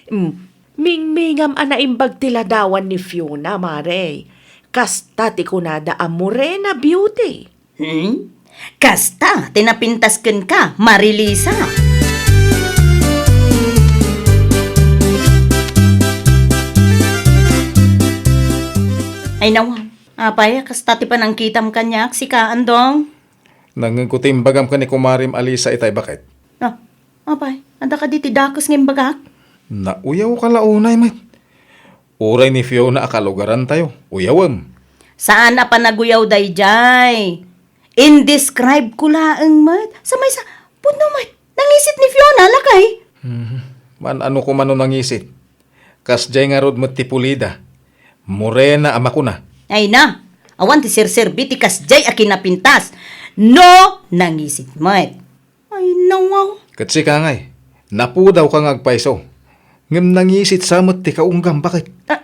Mm, mingmingam a naimbag ti ladawan ni Fiona, Mare. Kasta ti kunada a morena beauty. Hmm? Kasta ti napintas kenka, Marilisa. Ay, nawa. Apay, kasta ti panangkitam kaniak, sika, Andong? Nangngegko ti imbagam ken ni kumarim Alisa itay baket. Ah, apay, adda kadi ti dakes nga imbagak? Nauyawka la unay met. Uray ni Fiona a kalugarantayo, uyawem. Saan a panaguyaw daydiay. Indescribe ko laeng met. Sa maysa, pudno met. Nangisit ni Fiona, lakay. Hmm, man-ano ko man no nangisit. Kasdiay ngarud met ti pulida. Morena a makuna. Ay na, awan ti serserbi ti kasdiay a kinapintas. No, nangisit met. Ay, nawaw. Ket sika ngay, napudawka nga agpayso. Ngem nangisit sa met ti kaunggam, baket. Ah.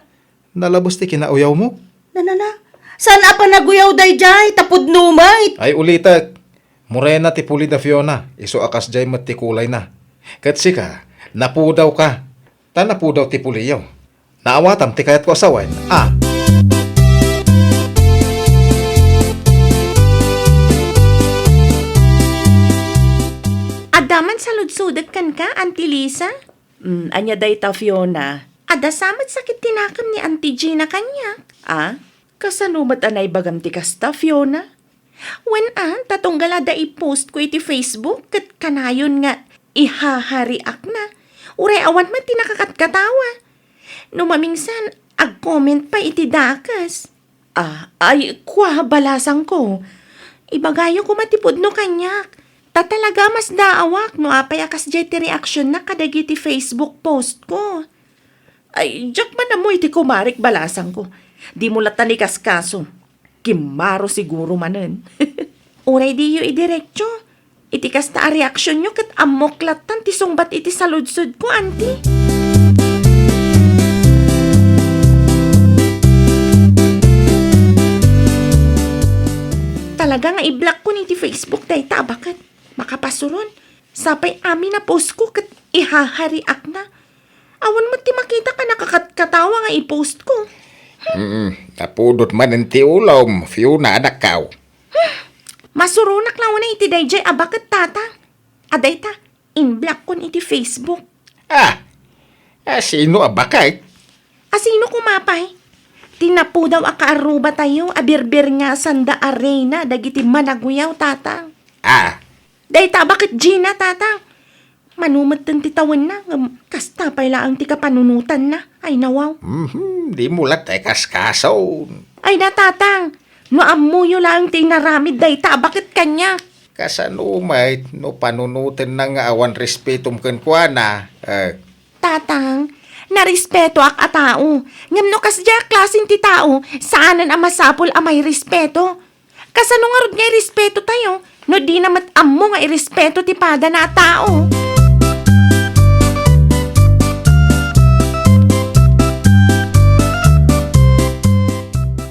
Nalabes ti kinauyawmo? Na, na, na. Saan a panaguyaw daydiay? Ta pudno met. Ay, ulitek. Morena ti pulida Fiona, isu a kasdiay met ti kulayna. Ket sika, napudawka. Ta napudaw ti puliyo. Naawatam ti kayatko a sawen, a. Adda man saludsodek kenka, Auntie Lisa? Mm, ania dayta, Fiona? Adda sa met sakit ti nakem ni Auntie Gina kaniak, a? Kasano met a naibagam ti kasta, Fiona? Wen a, ta tunggal adda i-post ko iti Facebook ket kanayon nga ihahariakna. Uray awan met ti nakakatkatawa. No mamingsan, ag-comment pay iti dakes. Ah, ay, kua, balasangko. Ibagayo koma ti pudno kaniak. Ta talaga masdaawak no apay a kasdiay ti reaksionnak kadagiti Facebook post ko. Ay, diak man ammo iti kumarik, balasangko. Dimo latta ni kaskaso. Kimmaro siguro manen. Uray diyo idiretso. Iti kasta a reaksionyo ket ammok lattan ti sungbat iti saludsodko, Auntie. Talaga nga i-block kon iti Facebook dayta a baket. Makapasuron. Sapay amin a post ko ket ihahariakna. Awan met ti makitak a nakakatkatawa nga i-post ko. Mm, napudot manen ti ulom, Fiona, anakkaw. Masuronak la unay iti daydiay a baket, Tatang. A dayta, in-block kon iti Facebook. Ah! A sino a baket? A sino koma pay? Ti napudaw a kaarrubatayo a birbirngasanda a reyna dagiti managuyaw, Tatang. Ah! Dayta a baket Gina, Tatang. Mano metten ti tawenna, ngem kasta pay laeng ti kapanunotanna. Ay, nawaw. Mhm, dimo latta ikaskason. Ay na, Tatang, no ammoyo laeng ti inaramid dayta a baket kaniak. Kasano met no panunotenna nga awan respetom kenkuana? Eh. Tatang, narespetoak a tao. Ngem no kasdiay a klasen ti tao, saanen a masapul a mairespeto. Kasano ngarud nga irespeto tayo no dina met ammo nga irespeto ti padana a tao?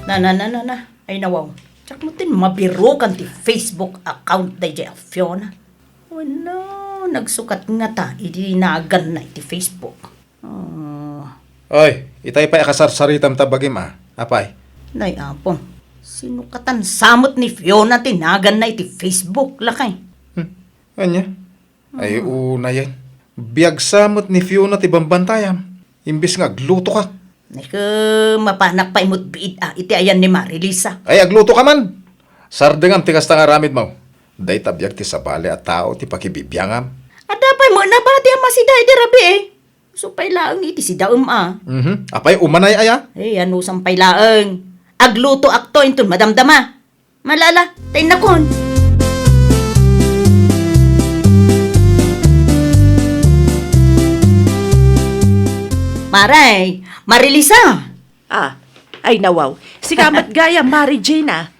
Na, na, na, na, na. Ay, nawaw. Diak metten mabirukan ti Facebook account daydiay a Fiona. Wenno, nagsukat ngata idi naganna iti Facebook. Ah. Oy, itay pay a kasarsaritam ta bagim a. Apay? Nay, Apo. Sinukatan sa met ni Fiona ti naganna iti Facebook, lakay. Hmm. Ania? Ay, ah, unayen. Biag sa met ni Fiona ti bambantayam. Imbes nga aglutokak. Neke, mapanak pay met biit a iti ayan ni Marilisa. Ay, agluto ka man! Sardengam ti kasta nga aramidmo. Dayta biag ti sabali a tao ti pakibibiangam. Adda pay met nabati a masida idi rabii. Isu pay laeng iti sidaem a. Mhm. Apay, umanay aya? Eh, anusam pay laeng. Aglutoakto inton madamdama. Malala, ta innakon. Maray, Marilisa! Ah, ay nawaw. Sika met gayam, Mari Gina.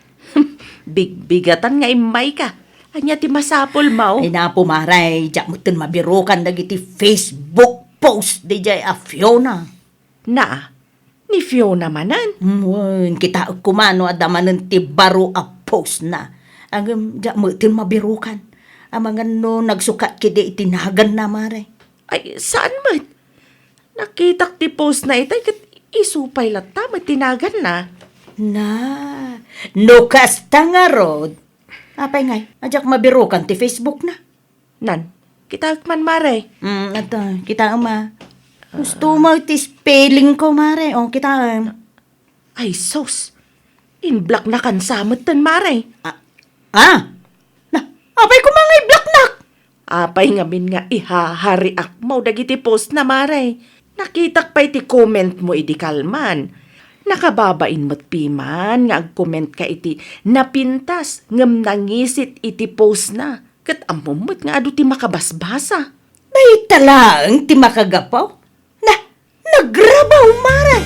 Bigbigatan nga immayka. Ania ti masapulmo? Ay, napo, Maray, diak metten mabirukan dagiti Facebook post daydiay a Fiona. Na, ni Fiona manen? Wen, kitaek koma no adda manen ti baro a postna. Ngem diak metten mabirukan. Amangan no nagsukat ketdi iti naganna, Maray. Ay, saan met? Nakitak ti postna itay ket isu pay latta met ti naganna. Na, no kasta ngarud, apay ngay, a diak mabirukan ti Facebook na. Nan, kitaek man, Mare. Mm, adda, kitaem a. Gusto mo ti spelling ko, Mare? O, kitaem. Ay, sus. In-block na kan sa metten, Mare. Ah, ah? Na, apay koma nga i-block nak? Apay ngamin nga ihahariak mo dagiti post na, Mare? Nakitak pay ti comment mo idi kalman. Nakababain met piman nga agcomment ka iti napintas ngem nangisit iti post na. Ket ammom met nga adu ti makabasbasa. Dayta laeng ti makagapu? Na, nagrabaw, Mare!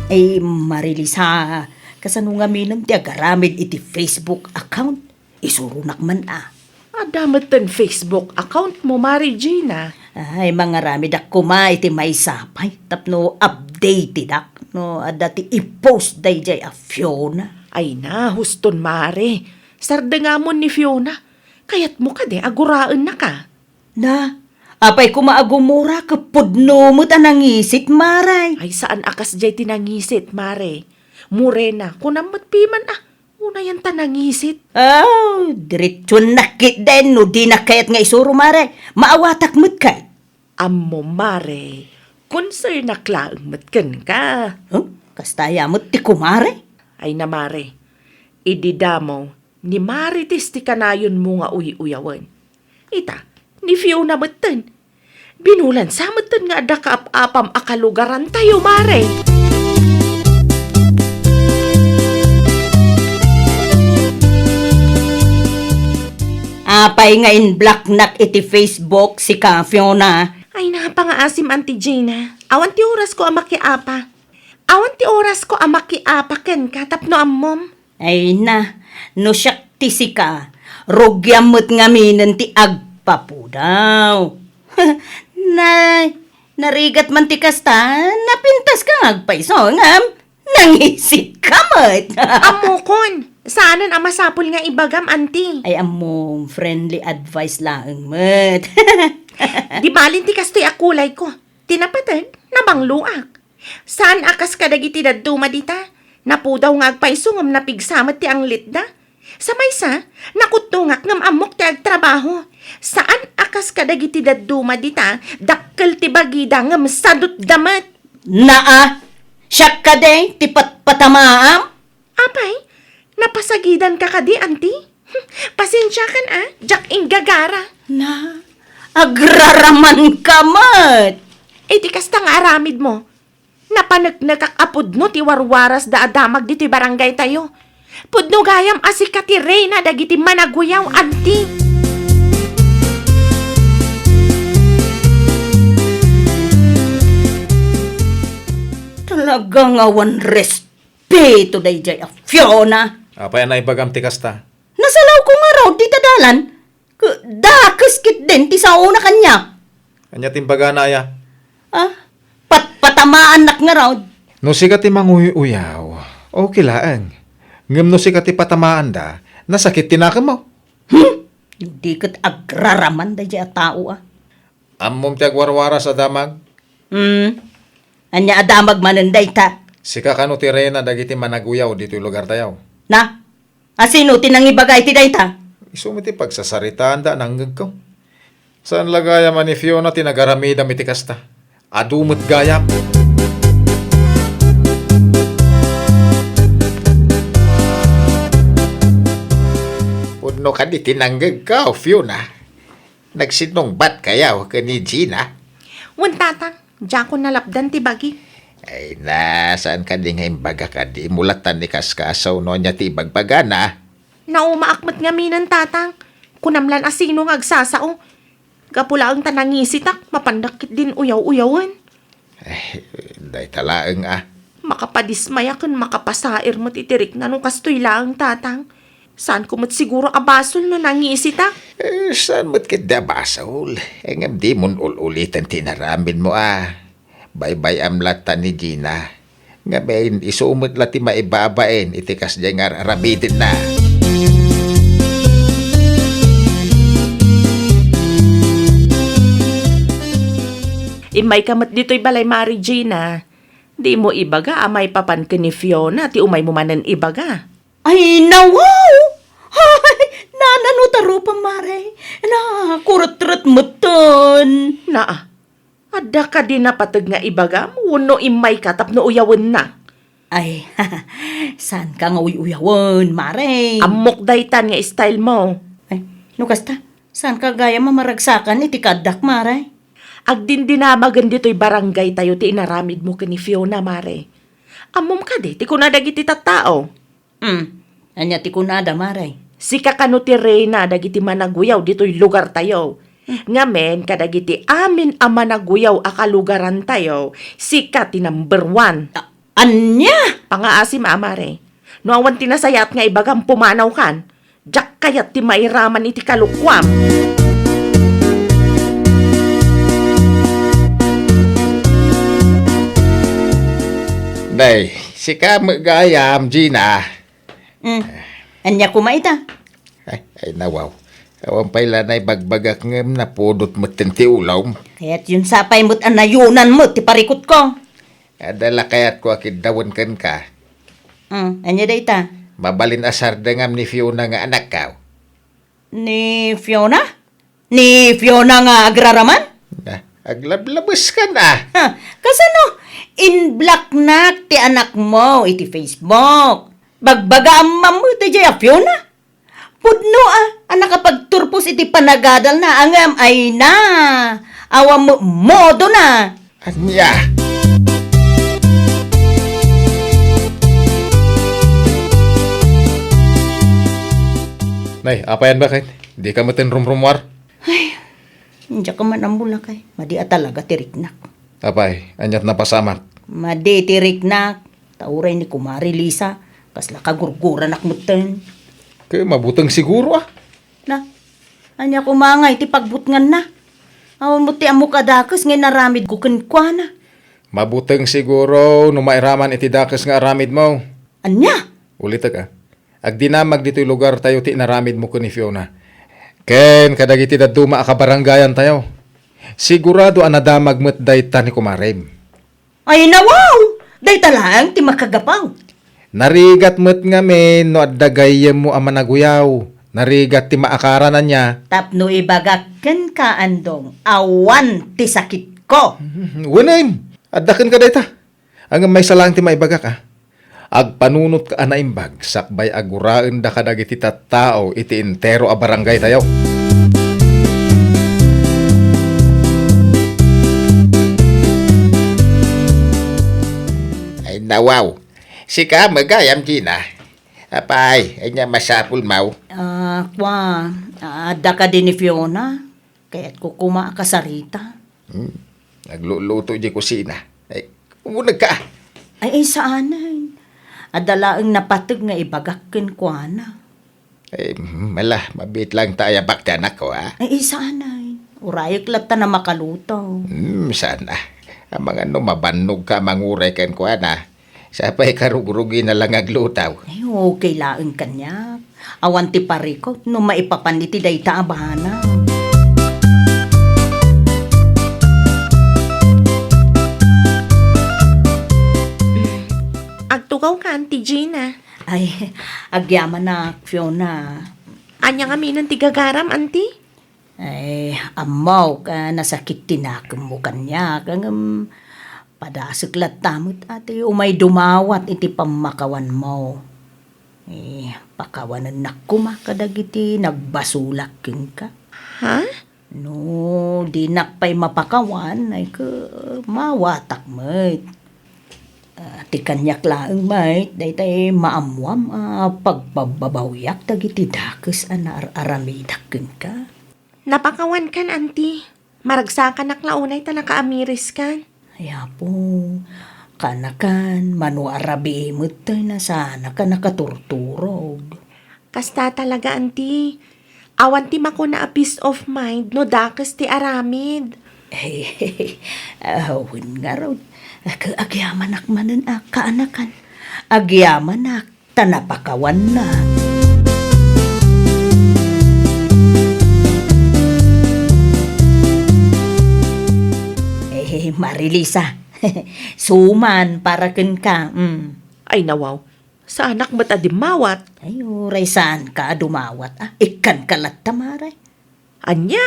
Ay, Marilisa, kasano ngamin ti agaramid iti Facebook account? Isuronak man a. Adda metten Facebook account mo, Mare Gina? Ay, mangaramidak koma iti maysa pay tapno updatedak no adda ti i-post daydiay a Fiona. Ay na, huston, Mare. Sardengamon ni Fiona. Kayatmo kadi a guraennaka? Na, apay koma a gumura ket pudno met a nangisit, Mare? Ay, saan a kasdiay ti nangisit, Mare. Morena, kunam met piman a, unayen ta nangisit. Oh, diretsuennak ketdin no dinak kayat nga isuro, Mare. Maawatak met kay. Ammom, Mare, konsernak laeng met kenka. Huh? Kasta aya met ti kumare? Ay na, Mare, idi damo ni Marites ti kanayonmo nga uy-uyawen. Ita, ni Fiona metten. Binulan sa metten nga adda kaap-apam a kalugarantayo, Mare. Apay nga in-blocknak iti Facebook, sika, Fiona? Ay, napangaasim, Auntie Gina. Awan ti orasko a makiapa. Awan ti orasko a makiapa kenka tapno ammom. Ay na, no siak ti sika, rugiam met ngaminen ti agpapudaw. Nay, narigat man ti kasta, napintaska nga agpayso, ngem nangisitka met. Ammokon, saanen a masapul nga ibagam, Auntie. Ay, ammom, friendly advice laeng met. Di balin ti kastoy a kulayko. Ti napaten, nabangloak. Saan a kas kadagiti dadduma dita, napudaw nga agpayso ngem napigsa met ti anglitda. Sa maysa, nakutdongak ngem ammok ti agtrabaho. Saan a kas kadagiti dadduma dita, dakkel ti bagida ngem sadutda met. Naa, siak kadi ti patpatamaam? Apay, napasagidanka kadi, Auntie? Pasensiakan a, diak inggagara. Na, agraramanka met. Iti kasta nga aramidmo, napaneknekak a pudno ti warwarasda a damag ditoy barangaytayo. Pudno gayam a sika ti reyna dagiti managuyaw, Auntie. Talaga nga awan res- Pito daydiay a Fiona. Apay a naibagam ti kasta? Nasalawko ngarud dita dalan. Ket dakes ketdin ti saona kaniak. Ania ti imbagana aya? Ah, patpatamaannak ngarud. No sika ti manguy-uyaw, okay laeng. Ngem no sika ti patamaanda, nasakit ti nakemmo. Hmm? Di ket agraraman daydiay a tao, a. Ammom ti agwarwaras a damag? Hmm. Ania a damag manen dayta? Sika kano ti reyna dagiti managuyaw ditoy lugartayo? Na? A sino ti nangibaga iti dayta? Isu met ti pagsasaritaanda a nangngegko. Saan la gayam a ni Fiona ti nagaramidam iti kasta. Adu met gayam. Pudno kadi ti nangngegko, Fiona. Nagsinnungbat kayo ken ni Gina? Wen, Tatang, diakon nalapdan ti bagi. Ay na, saan kadi nga imbaga kadi? Mulatan ni kaskasaw no ania ti ibagbagana? Naumaak met ngaminen, Tatang. Kunam lan a sino nga agsasao. Gapu laeng ta nangisitak, mapandak ketdin uyaw-uyawen. Eh, dayta laeng a. Makapadismaya ken makapasair met iti rikna no kastoy laeng, Tatang. Saanko met siguro a basol no nangisitak. Eh, saan met ketdi a basol? Eh, ngem dimon ul-uliten ti inaramidmo a. Baybay-am latta ni Gina. Ngem isu met la ti maibabain iti kasdiay nga ar-aramidenna. Immayka met ditoy balay, Mare Gina. Dimo ibaga a maipapan ken ni Fiona ti umaymo manen ibaga. Ay, nawaw! Ay, nanano ta rupa, Mare? Nakurutret metten. Naa, adda kadi napateg nga ibagam wenno immayka tapno uyawennak? Ay, saanka nga uy-uyawen, Mare. Ammok daytan nga style mo. Ay, no kasta, saanka gayam a maragsakan iti kaaddak, Mare? Agdindinamagen ditoy barangay tayo ti inaramidmo ken ni Fiona, Mare. Ammom kadi ti kuna dagiti tattao? Hmm. Ania ti kunada, Mare? Sika kano ti reyna dagiti managuyaw ditoy lugartayo. Hmm. Ngamin, kadagiti amin a managuyaw a kalugarantayo, sika ti number one. A-, ania? Pangaasim a, Mare. No awan ti nasayaat nga ibagam, pumanawkan. Diak kayat ti mairaman iti kalukuam. Nay, sika met gayam, Gina. Mm. Ania koma ita? Ay, ay, nawaw. Awan pay la naibagbagak ngem napudot metten ti ulom. Kayatyon sapay met a nayonan met ti parikutko. Adda la kayatko a kiddawen kenka. Mm, ania dayta? Mabalin a sardengam ni Fiona nga anakkaw. Ni Fiona? Ni Fiona nga agraraman? Na, aglablabes ka na. Ha, kasano? In-blocknak ti anakmo iti Facebook. Bagbagaam met idiay a Fiona? Pudno a, a nakapagturpos iti panagadalna, ngem ay na, awan met modona. Ania? Nay, apayan baket? Dika metten rumrumuar? Ay, diak man ammo lakay. Madi a talaga ti riknak. Apay, aniat napasamak? Madi ti riknak. Ta uray ni Kumare Lisa, kasla kagurguranak metten. Ket mabuteng siguro, a. Na, ania koma ngay ti pagbutnganna? Awan met ti ammok a dakes nga inaramidko kenkuana. Mabuteng siguro no mairaman iti dakes nga aramidmo. Ania? Ulitek, a. Agdinamag ditoy lugartayo ti inaramidmo ken ni Fiona. Ken kadagiti dadduma a kabarangayantayo. Sigurado a nadamag met dayta ni kumarem. Ay, nawaw! Dayta laeng ti makagapu. Narigat met ngamin no adda gayyemmo a managuyaw. Narigat ti maakaran ania. Tapno ibagak kenka, Andong, awan ti sakitko. Wen, adda kenka dayta. Ngem maysa laeng ti maibagak, a. Agpanunotka a naimbag sakbay a guraenda kadagiti tattao iti entero a barangaytayo. Ay, nawaw. Sika met gayam, Gina. Apay, ania masapulmo? A, kua, adda kadi ni Fiona? Kayatko koma a kasarita. Hmm. Nagluluto idiay kusina. Ay, umunegka. Ay, ay, saanen. Adda laeng napateg nga ibagak kenkuana. Ay, mala, mabiit laeng ta ayabak ti anakko, a. Ay, ay, saanen. Urayek latta a makaluto. Hmm, saan a. Amangan no mabannogka a manguray kenkuana. Sapay karugrugina la nga agluto. Ay, okay laeng kaniak. Awan ti parikut no maipapan iti dayta a banag. Agtugawka, Auntie Gina. Ay, agyamanak, Fiona. Ania ngamin ti gagaram, Auntie? Ay, ammok a nasakit ti nakemmo kaniak, ngem padasek latta met a ti umay dumawat iti pammakawanmo. Eh, pakawanennak koma kadagiti nagbasolak kenka. Ha? No dinak pay mapakawan, ay ket mawatak met. Ah, ti kaniak laeng met, daytay maammoam a pagpabbabawiak dagiti dakes a naar-aramidak kenka. Napakawankan, Auntie. Maragsakanak la unay ta nakaamiriskan. Ay, Apo, kaanakan, mano a rabii met ta nasaanaka nakaturturog. Kasta talaga, Auntie. Awan ti makuna a peace of mind no dakes ti aramid. Ay, awan ngarud. Ag-, agyamanak manen a kaanakan. Agyamanak ta napakawanna. Eh, Eh, Marilisa, suman para kenka. Mm. Ay, nawaw. Saanak met a dimmawat. Ay, uray saanka a dumawat, ah. Ikkanka latta, Mare. Ania?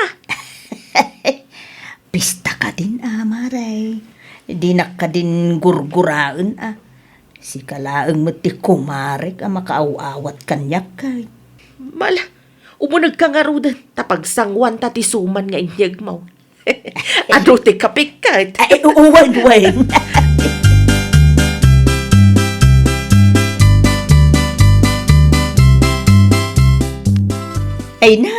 Pista kadin, ah, Mare. Dinak kadin gurguraen, ah. Sika laeng met ti kumarek a makaaw-awat kaniak, kay. Mala, umunegka ngaruden, ta pagsanguanta ti suman nga inyegmo. Adu ti kapikket. Ay, u-, uwan, uwan. Ay na.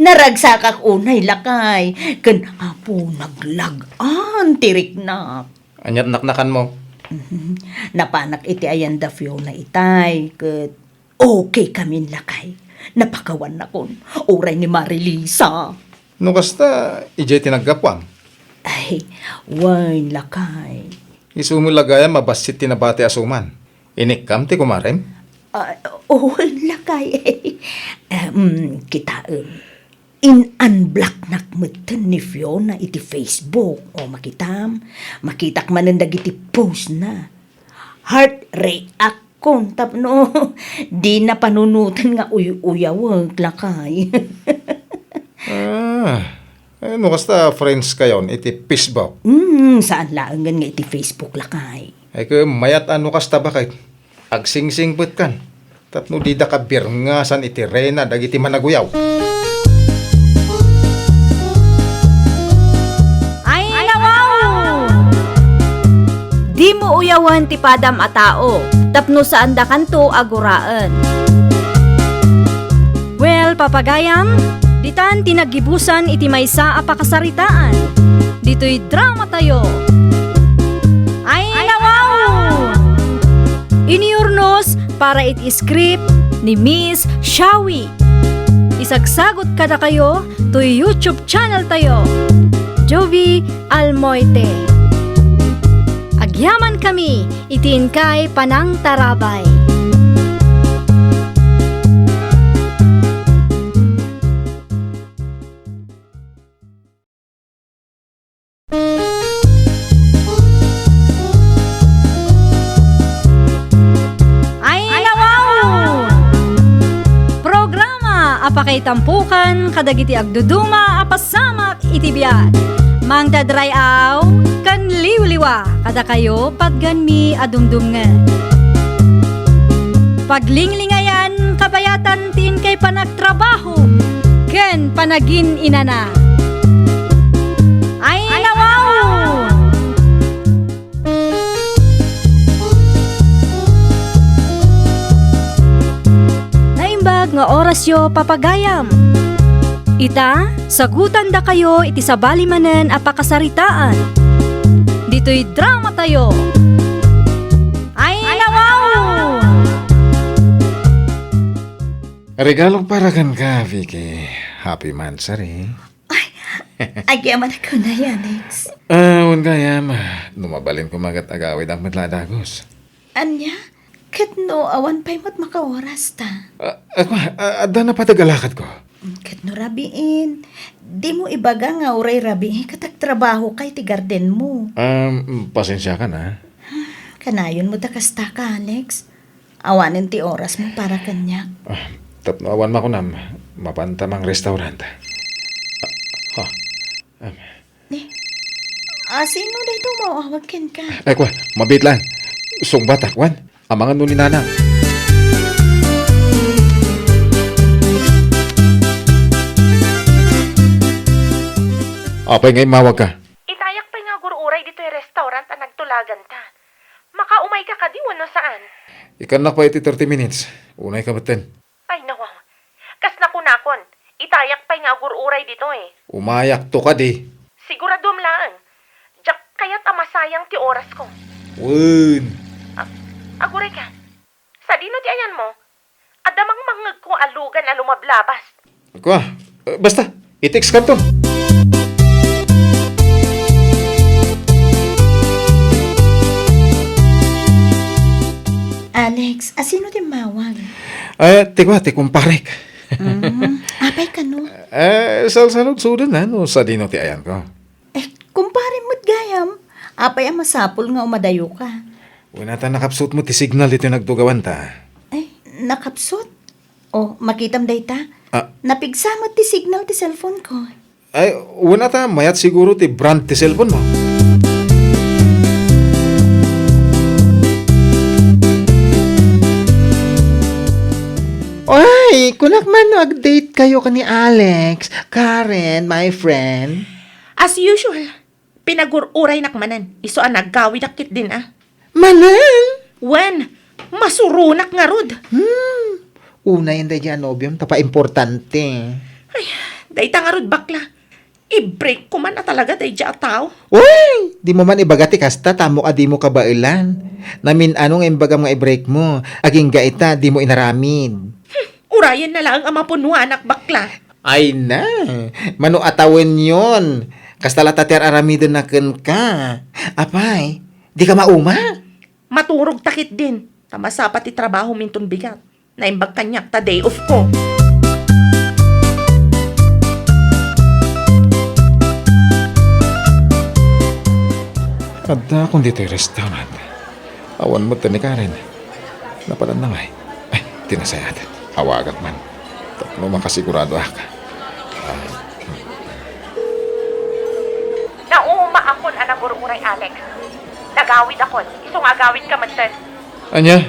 Naragsakak unay, lakay. Ken apo naglag-an ti riknak. Ania't naknakanmo? Mhm. Napanak iti ayan da Fiona itay, ket okay kamin, lakay. Napakawannakon, uray ni Marilisa. No kasta, idiay ti naggapuam? Ay, wen, lakay. Isu met la gayam a bassit ti nabati a suman. Inikkam ti kumarem? Ah, wen, lakay. Em, kitaem. In-unblocknak metten ni Fiona iti Facebook. O, makitam, makitak manen dagiti postna. Heart react kon tapno dina panunoten nga uy-uyawek, lakay. Ah, eh, no kasta friends kayon iti Facebook? Hmm, saan laengen nga iti Facebook, lakay. Ay, ket mayat a no kasta, baket. Agsingsingpetkan tapno dida kabirngasan iti reyna dagiti managuyaw. Ay, nawaw! Dimo uyawen ti padam a tao tapno saandakanto a guraen. Well, papagayam, ditan ti naggibusan iti maysa a pakasaritaan. Ditoy dramatayo. Ay, nawaw! Inurnos para iti script ni Miss Shawi. Isagsagot kadakayo toy YouTube channel tayo, Jovie Almoite. Agyaman kami iti inkay panangtarabay. Ay, nawaw! Programa a pakaitampukan kadagiti agduduma a pasamak iti biag. Mangdadray-aw ken liwliwa kadakayo patganmi a dumdumngen. Paglinglingayan kabayatan ti inkay panagtrabaho ken panagin-inana. Ay, nawaw! Naimbag nga orasyo, papagayam. Ita, sagutandakayo iti sabali manen a pakasaritaan. Ditoy dramatayo. Ay, nawaw! Regalo para kenka, Vicky. Happy monthsary. Ay, agyamanak unay, Alex. Ah, wen gayam, no mabalin koma ket agawidak met la a dagus. Ania? Ket no awan pay met makaoras ta? Ah, ah, kua, ah, adda napadag a lakadko. Ket no rabiin, dimo ibaga nga uray rabii ket agtrabahokay ti gardenmo. Um, pasensiakan, ah. Kanayon met a kasta ka, Alex. Awanen ti orasmo para kaniak. Ah, tapno awan makunam, mapanta mangrestaurant. Ah, ah, um. Ni, asino daytoy umaw-awag kenka? Ay, kua, mabiit lang. Sungbatak, wen. Amangan no ni Nanang. Apay nga immawagka? Itayak pay nga agur-uray ditoy restaurant a nagtulaganta. Makaumayka kadi wenno saan? Ikkannak pay iti thirty minutes. Unayka metten. Ay, nawaw. Kas nakunakon, itayak pay nga agur-uray ditoy. Umayakto kadi. Siguraduam laeng. Diak kayat a masayang ti orasko. Wen. A-, agurayka. Sadino ti ayanmo? Adda mangmangngegko a lugan a lumablabas. Kua, eh, basta, i-text kanto. Alex, asino ti mawag? Eh, ti kua, ti kumparek. Mm, apay kano? Eh, salsaludsoden na, no, sadino ti ayanko. Eh, kum-, Apay a masapul nga umadayoka? Wen ata nakapsutmo ti signal ditoy nagtugawanta. Ay, nakapsut? Oh, makitam dayta. Ah. Napigsa met ti signal ti cellphone ko. Ay, wen ata, mayat siguro ti brand ti cellphone mo. Oy, kunak man no ag-date kayo ken ni Alex, Karen, my friend. As usual, pinagur-uraynak manen, isu a nagawidak ketdin a. Manen? Wen, masuronak ngarud. Hmm, unayen daydiay a nobiom, ta paimportante. Ay, dayta ngarud bakla. I-break ko man a talaga daydiay a tao. Uy! Dimo man ibaga ti kasta, ta ammok a dimo kabaelan. Namin-ano nga imbagam nga i-break mo. Agingga ita, dimo inaramid. Hmm, urayen na laeng a mapunuanak, bakla. Ay na, mano a tawenyon. Kasta la ta ti ar-aramidenna kenka. Apay, dika mauma? Maturogta ketdin, ta masapa ti trabahom inton bigat. Naimbag kaniak ta day off ko. Addaakon ditoy restaurant. Awan met ni Karen. Napalanna ngay? Ay, ti nasayaat. Awagak man. Tapno makasiguradoak. Ah. Naumaakon a nagur-uray, Alex. Nagawidakon. Isu nga agawidka metten. Ania?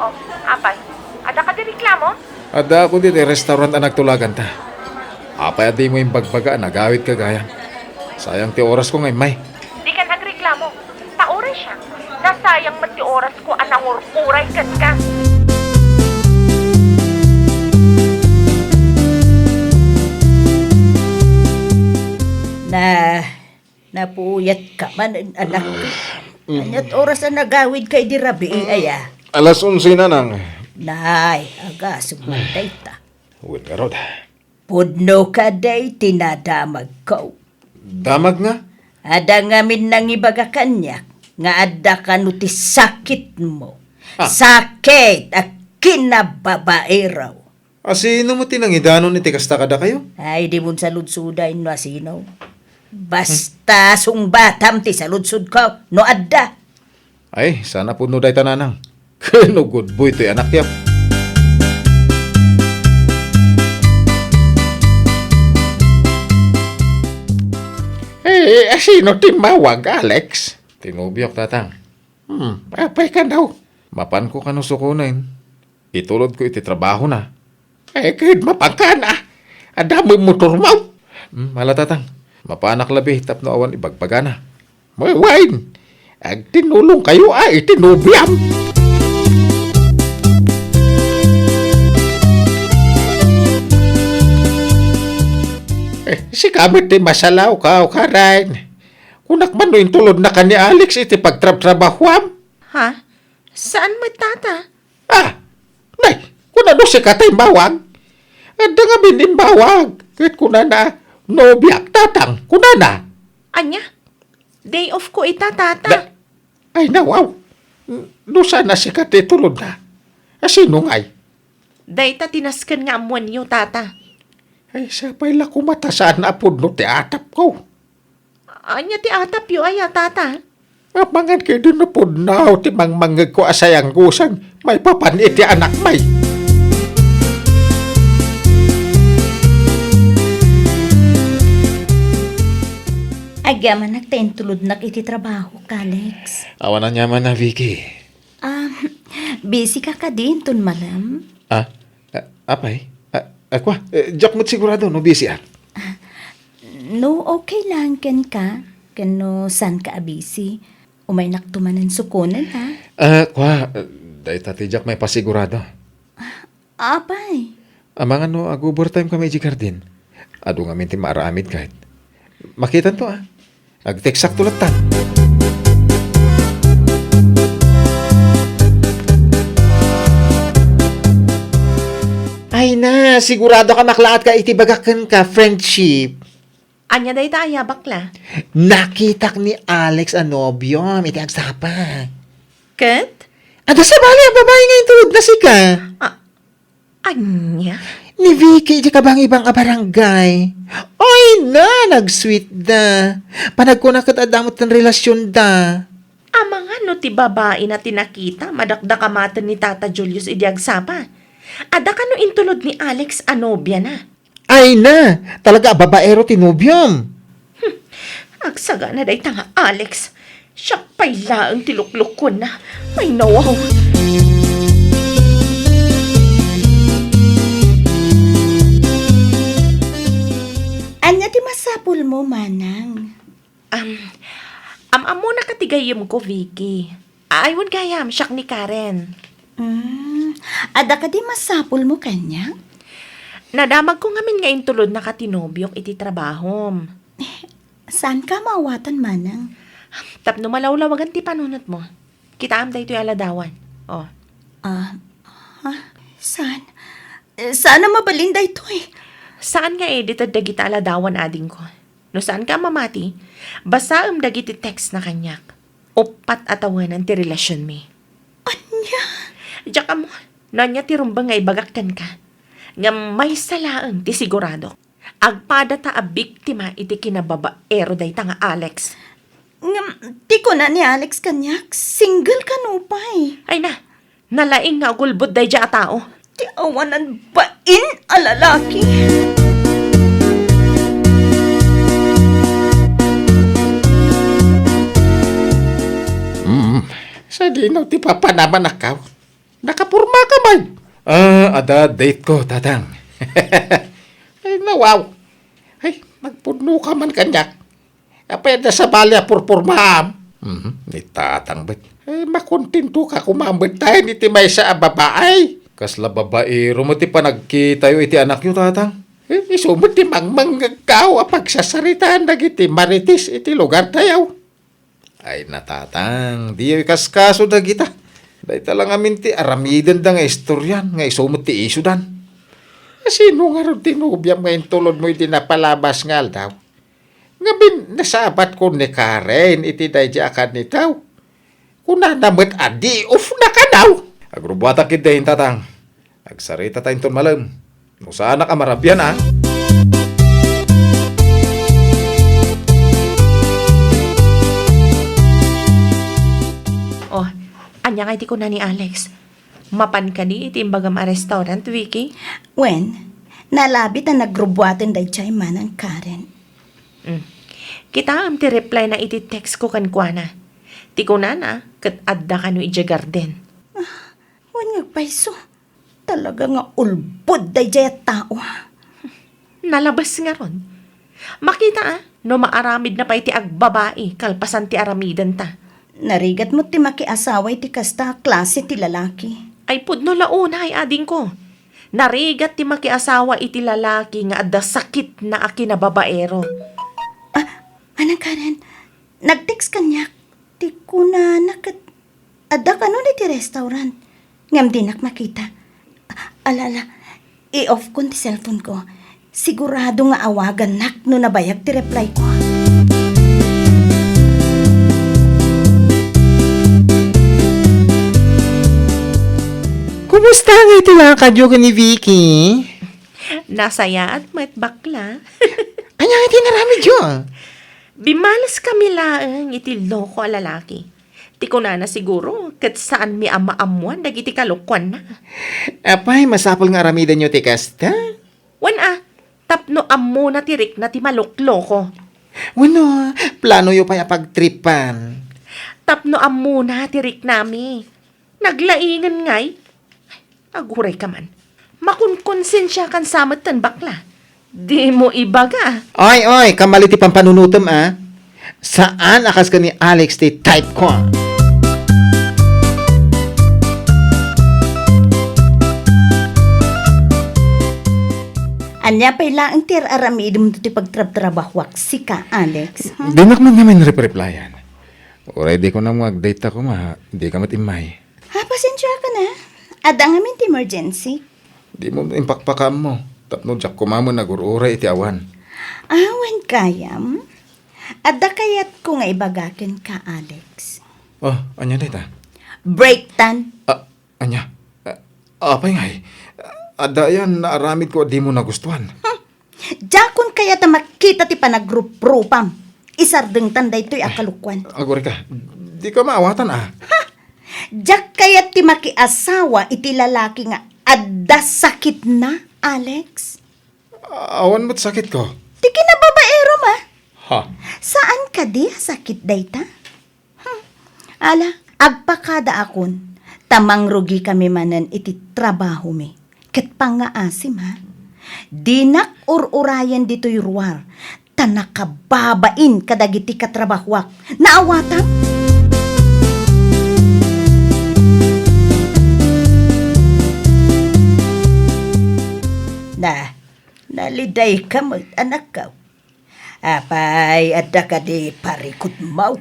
Oh, apay? Adda kadi reklamo? Addaakon ditoy restaurant a nagtulaganta. Apay a dimo imbagbaga a nagawidka gayam? Sayang ti orasko nga immay. Dikan agreklamo. Ta uray siak, nasayang met ti orasko a nangur-uray kenka. Na, napuyatka man, anak. Mm. Ania't oras a nagawidka idi rabii, aya? Alas onse, nanang. Nay, agasem man dayta. Wen ngarud. Pudno kadi ti nadamagko. Damag nga? Adda ngamin nangibaga kaniak nga adda kano ti sakitmo. Ah. Sakit a kinababaero. Asino met ti nangidanon iti kasta kadakayo? Ay, dimon saludsoda no asino. Basta sungbatam ti saludsodko no adda. Ay, saan a pudno dayta, nanang. Ken ugudboy toy anakyo. Eh, asino ti imbawag, Alex? Ti nobiok, tatang. Hmm, apay kano? Mapanko kano sukonen. Itulodko iti trabahona. Eh, ket mapanka, a. Adda met motormo. Hmm, ala, tatang. Mapanak labi tapno awan ibagbagana. Wen, agtinulongkayo a iti nobiam. Eh, sika met ti masalawkaw, Karen. Kunak man no intulodnaka ni Alex iti pagtrabtrabahoam? Ha? Saan met, tata? Ah, nay, kunano sika ti imbawag? Adda ngamin imbawag, ket kunana, "Nobiak, tatang," kunana. Ania? Day off ko ita, tata. Da-, ay, nawaw. No saan a sika ti tulodna? Asino ngay? Dayta ti nasken nga ammoenyo, tata. Ay, sapay la koma ta saan a pudno ti atapko. Ania ti atapyo aya, tata? Amangan ket no pudno ti mangmangngegko a sayanggosan maipapan iti anakmi. Agyamanak ta intulodnak iti trabahok, Alex. Awan aniaman a, Vicky. Ah, busy ka kadi inton malem? Ah, ah, apay? Ah, ah, kua, eh, diak met sigurado no busy ak. Ah, no okay lang kenka, ken no saanka a busy, umaynakto manen sukonen, ha? Ah, kua, eh, dayta ti diak maipasigurado. Ah, apay? Amangan no ag-overtime kami idiay garden. Adu ngamin ti maaramid ket. Makitanto, ah. Agteksakto latta. Ay na, sigurado ka maklaat ka iti bagak kenka, friendship. Ania dayta aya, bakla? Nakitak ni Alex a nobiom iti agsapa. Ket? Adda sabali a babai nga intulodna sika. Ah, Ania? Ni Vicky, idiay kabangibang a barangay. Ay na, nag-sweet da. Panagkuna ket adda met ti relasionda. Amangan no ti babaina ti nakita, madakdakamaten ni Tata Julius idi agsapa. Adda kano intulod ni Alex a nobiana? Ay na, talaga a babaero ti nobiom. Hmm, agsagana dayta nga Alex. Siak pay laeng ti luklukuenna. Ay, nawaw. Ania ti masapulmo, Manang? Am, am-ammona ka ti gayyemko, Vicky. Ay, wen gayam, siak ni Karen. Mm, adda kadi masapulmo kaniak? Nadamagko ngamin nga intulodnaka ti nobiok iti trabahom. Saanka a maawatan, Manang? Tapno malawlawagan ti panunotmo. Kitaem daytoy a ladawan. Oh. Ah, ha? Saan? Saan a mabalin daytoy? Saan nga edited dagita a ladawan, adingko? No saanka a mamati, basaem dagiti textna kaniak. Uppat a tawenan ti relasionmi. Ania? Diak ammo, no ania ti rumbeng nga ibagak kenka. Ngem maysa laeng ti siguradok. Agpadata a biktima iti kinababaero dayta nga Alex. Ngem, ti kuna ni Alex kaniak, single kano pay. Ay na, nalaing nga agulbod daydiay a tao. Ti awanan bain a lalaki. Mm, sadino ti papanamanakaw? Nakapormaka man. Ah, adda date ko, Tatang. Ay, nawaw. Ay, nagpudno ka man kaniak. Apay, adda sabali a purpurmaam? Mhm, ni Tatang bet. Ay, makontento ka kumamet tayo iti maysa a babae. Kasla babaero met ti panagkitayo iti anakyo, Tatang. Eh, isu met ti mangmanggegkaw a pagsasaritaan dagiti marites iti lugar tayo. Ay, natatang, diyo ikaskaso dagita. Dayta lang amin ti aramidenda nga istorian, nga isu met ti isudan. Sino ngarud ti nobiam nga intulodmo iti napalabas nga aldaw? Ngamin, nasabatko ni Karen iti daydi a kanitaw. Kunana met a di off na kanaw. Agrubbuatak ketdi, tatang. Agsarita ta inton malem. No saanak a marabian, a. Oh, ania ngay ti kuna ni Alex? Mapan kadi iti imbagam a restaurant, Vicky? Wen, nalabi ta nagrubbuaten daydiay, Manang Karen. Mm. Kitaem ti reply na iti text ko kenkuana. Ti kunana, ket adda kano idiay garden. Ah, wen nga agpayso. Talaga nga ulbod daydiay a tao. Nalabas ngarud. Makita, a, no maaramidna pay ti agbabai kalpasan ti aramidenta. Narigat met ti makiasawa iti kasta a klase ti lalaki. Ay, pudno la unay, adingko. Narigat ti makiasawa iti lalaki nga adda sakitna a kinababaero. Ah, Manang Karen, nag-text kaniak. Ti kunana ket adda kano iti restaurant. Ngem dinak makita. Ala, ala, i-off kon ti cellphone ko. Sigurado nga awagannak no nabayag ti reply ko. Kumusta ngay ti lakadyo ken ni Vicky? Nasayaat met, bakla. Ania ngay ti inaramidyo? Bimales kami laeng iti loko a lalaki. Ti kunana siguro, ket saanmi a maammoan dagiti kalokuanna. Apay, masapul nga aramidenyo ti kasta? Wen a, tapno ammona ti rikna ti malokloko. Wenno, planoyo pay a pagtripan? Tapno ammona ti riknami. Naglaingen ngay? Aguray ka man. Makunkonsensiakan sa metten, bakla. Dimo ibaga. Oy, oy, kamali ti pampanunotem, a. Saan a kas ken ni Alex ti type ko. Ania pay laeng ti ar-aramidem ti pagtrabtrabahoak, sika, Alex? Hmm? Dinak man ngamin rep-replyan. Uray di ko na mo agdate koma, di ka met immay. Ah, pasensiakan a. Adda ngamin ti emergency. Dimo impakpakaammo, tapno diak koma met nagur-uray iti awan. Ah, wen gayam. Adda kayatko nga ibaga kenka, Alex. Oh, ania dayta? Break tan. Ah, ania? Ah, apay ngay? Adda ayan naaramidko a dimo nagustuan. Hmm. Diakon kayat a makita ti panagruprupam. Isardengtan daytoy a kalokuan. Agurayka, dika maawatan, a. Ha? Diak kayat ti makiasawa iti lalaki nga adda sakitna, Alex. Awan met sakitko. Ti kinababaerom, a. Ha? Saan kadi a sakit dayta? Hmm. Ala, agpakadaakon, ta mangrugikami manen iti trabahomi. Ket pangngaasim, ha? Dinak ur-urayen ditoy ruar, ta nakababain kadagiti katrabahoak. Naawatam? Na, nalidayka met, anakko. Apay, adda kadi parikutmo?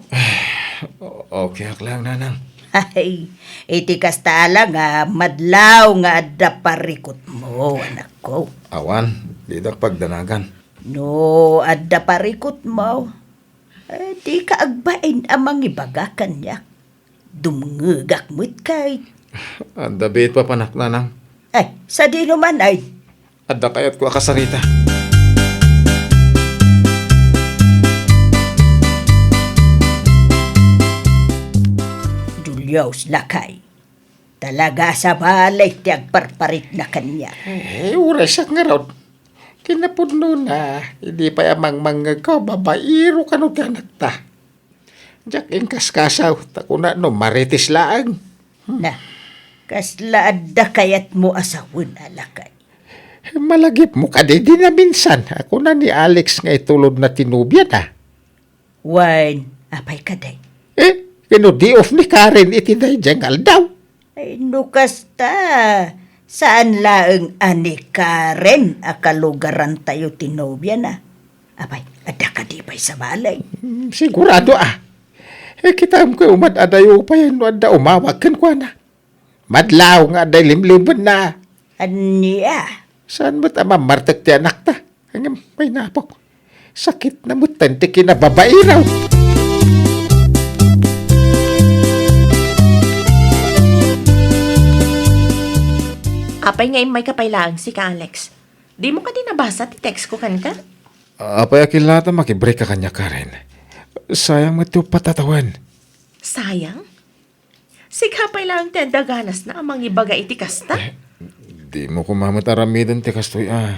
Okay ak laeng, nanang. Ay, iti kasta a la nga madlaw nga adda parikutmo, anakko. Awan, didak pagdanagan. No adda parikutmo, eh, dika agbain a mangibaga kaniak. Dumngegak met kay. Adda biit papanak, nanang. Ay, sadino man ay? Adda kayatko a kasarita. Julius, lakay. Talaga a sabali ti agparparikna kaniak. Eh, uray siak ngarud. Kinapudnona, idi pay a mangmangngegko, babaero kano ti anakta. Diak inkaskasaw, ta kuna no marites laeng. Na, kasla adda kayatmo a sawen a lakay? Malagipmo kadi di naminsan a kuna ni Alex nga itulodna ti nobiana. Wen, apay kadi? Eh, kinudi-off ni Karen iti daydiay nga aldaw. Ay, no kasta, saan laeng a ni Karen a kalugarantayo ti nobiana? Apay, adda kadi pay sabali? Mm, sigurado a. Eh, kitaem kay umat-adayo pay no adda umawag kenkuana. Madlaw nga adda ilimlimenna. Ania? Saan met a mammartek ti anakta? Ngem, ay, napok. Sakit na met ti kinababairaw. Apay nga immayka pay laeng sika, Alex? Dimo kadi nabasa ti text ko kenka? Apay a killata makibreak ka kaniak, Karen. Sayang met ti uppat a tawen. Sayang? Sika pay laeng ti adda ganasna a mangibaga iti kasta? Eh, dimo koma met aramiden ti kastoy a.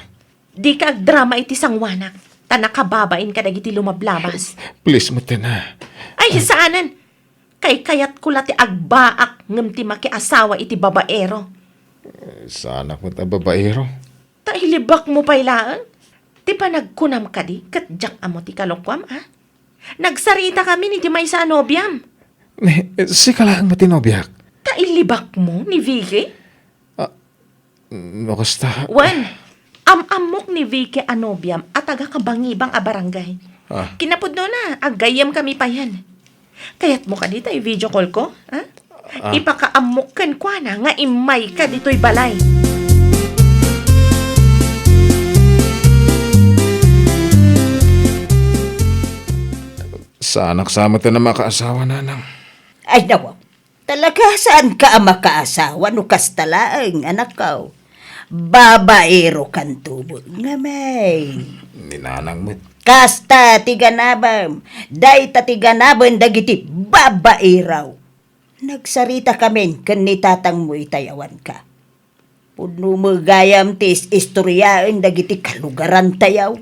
Dika agdrama iti sangoanak, ta nakababain kadagiti lumablabas. Please met ten a. Ay, saanen! Kaykayatko la ti agbaak ngem ti makiasawa iti babaero. Saanak met a babaero. Ta ilibakmo pay laeng. Ti panagkunam kadi ket diak ammo ti kalokuam, a? Nagsaritakami iti maysa a nobiam. Ni, sika laeng met ti nobiak. Ta ilibakmo ni Vicky? Ah, no kasta. Wen, am-ammok ni Vicky a nobiam a taga-Kabangibang a barangay. Ah. Kinapudnona, aggayyemkami payen. Kayatmo kadi ta i-video call ko, ha? Ah. Ipakaammok kenkuana nga immayka ditoy balay. Saanak sa met a makaasawa, nanang. Ay, nawaw. Talaga, saanka a makaasawa no kasta laeng, anakko. Babaerokanto met, ngamin. Ni nanang met. Kasta ti ganabem. Dayta ti ganaben dagiti babaero. Nagsaritakamin ken ni tatangmo itay awanka. Pudno met gayam ti is-istoriaen dagiti kalugarantayo.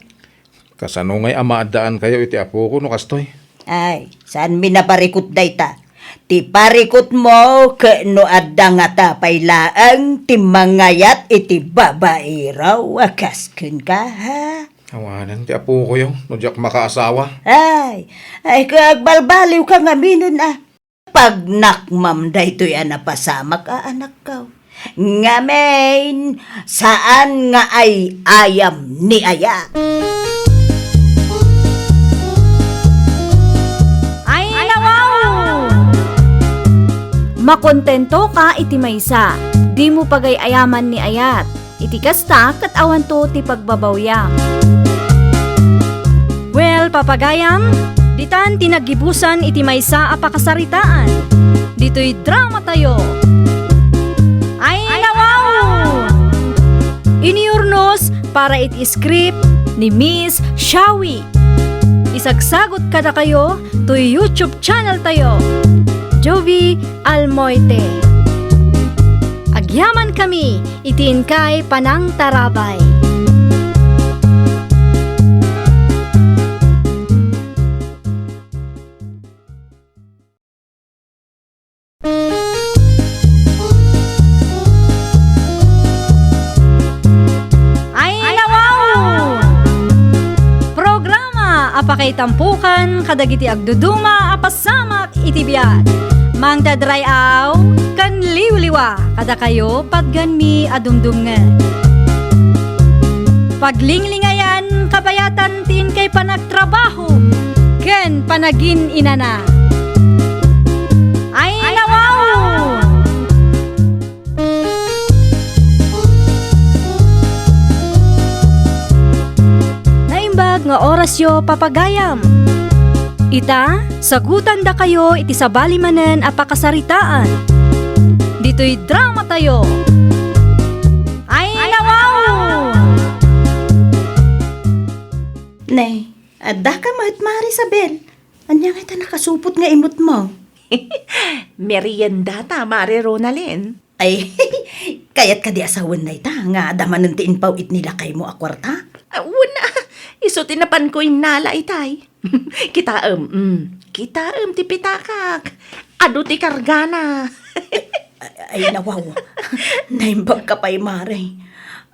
Kasano ngay a maaddaankayo iti apoko no kastoy? Ay, saanmi a parikut dayta. Ti parikutmo ket no adda ngata pay laeng ti mangayat iti babaero a kas kenka, ha? Awanen ti apokoyo no diak makaasawa. Ay, ay, agbalbaliwka ngaminen, a. Pagnakmam daytoy a napasamak a anakko. Ngamin, saan nga ay-ayam ni ayat. Ay, nawaw! Makontentoka iti maysa, dimo pagay-ayaman ni ayat. Iti kasta, ket awanto ti pagbabawiam. Well, papagayam, ditan ti naggibusan iti maysa a pakasaritaan. Ditoy dramatayo. Ay, nawaw! Iniurnos para iti script ni Miss Shawi. Isagsagut kadakayo toy YouTube channel tayo, Jovie Almoite. Agyaman kami iti inkay panangtarabay. Ay, nawaw! Programa a pakaitampukan kadagiti agduduma a pasamak iti biag. Mangted ray-aw ken liwliwa kadakayo patgenmi a dumdumngeg. Paglinglingayan kabayatan ti inkay panagtrabaho ken panagin-inana. Ay, nawaw! Naimbag nga orasyo, papagayam. Ita, sagutandakayo iti sabali manen a pakasaritaan. Ditoy dramatayo. Ay, nawaw! Nay, adda ka met, Mare Isabel. Ania ngay ta nakasupot nga imutmo? Merienda ta, Mare Ronalyn. Ay, kayat kadi a sawen dayta nga adda manen ti impaw-it ni lakaymo a kuarta? Ah, wen a, isu ti napanko innala itay. Kitaem, mm, kitaem ti pitakak. Adu ti kargana. Ay, ay, nawaw. Naimbag ka pay, Mare.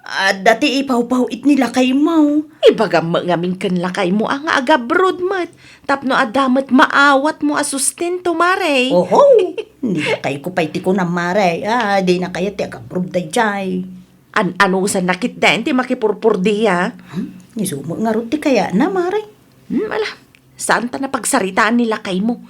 Adda ti ipawpaw-it ni lakaymo. Ibagam met ngamin ken lakaymo a nga agabroad met. Tapno adda met maawatmo a sustento, Mare. Oho! Ni lakayko pay ti kunam, Mare. Ah, dina kayat ti agabroad daydiay. An-anusanna ketdin ti makipurpordia? Hmm? Isu met ngarud ti kayatna, Mare. Hmm, ala. Saanta napagsaritaan ni lakaymo.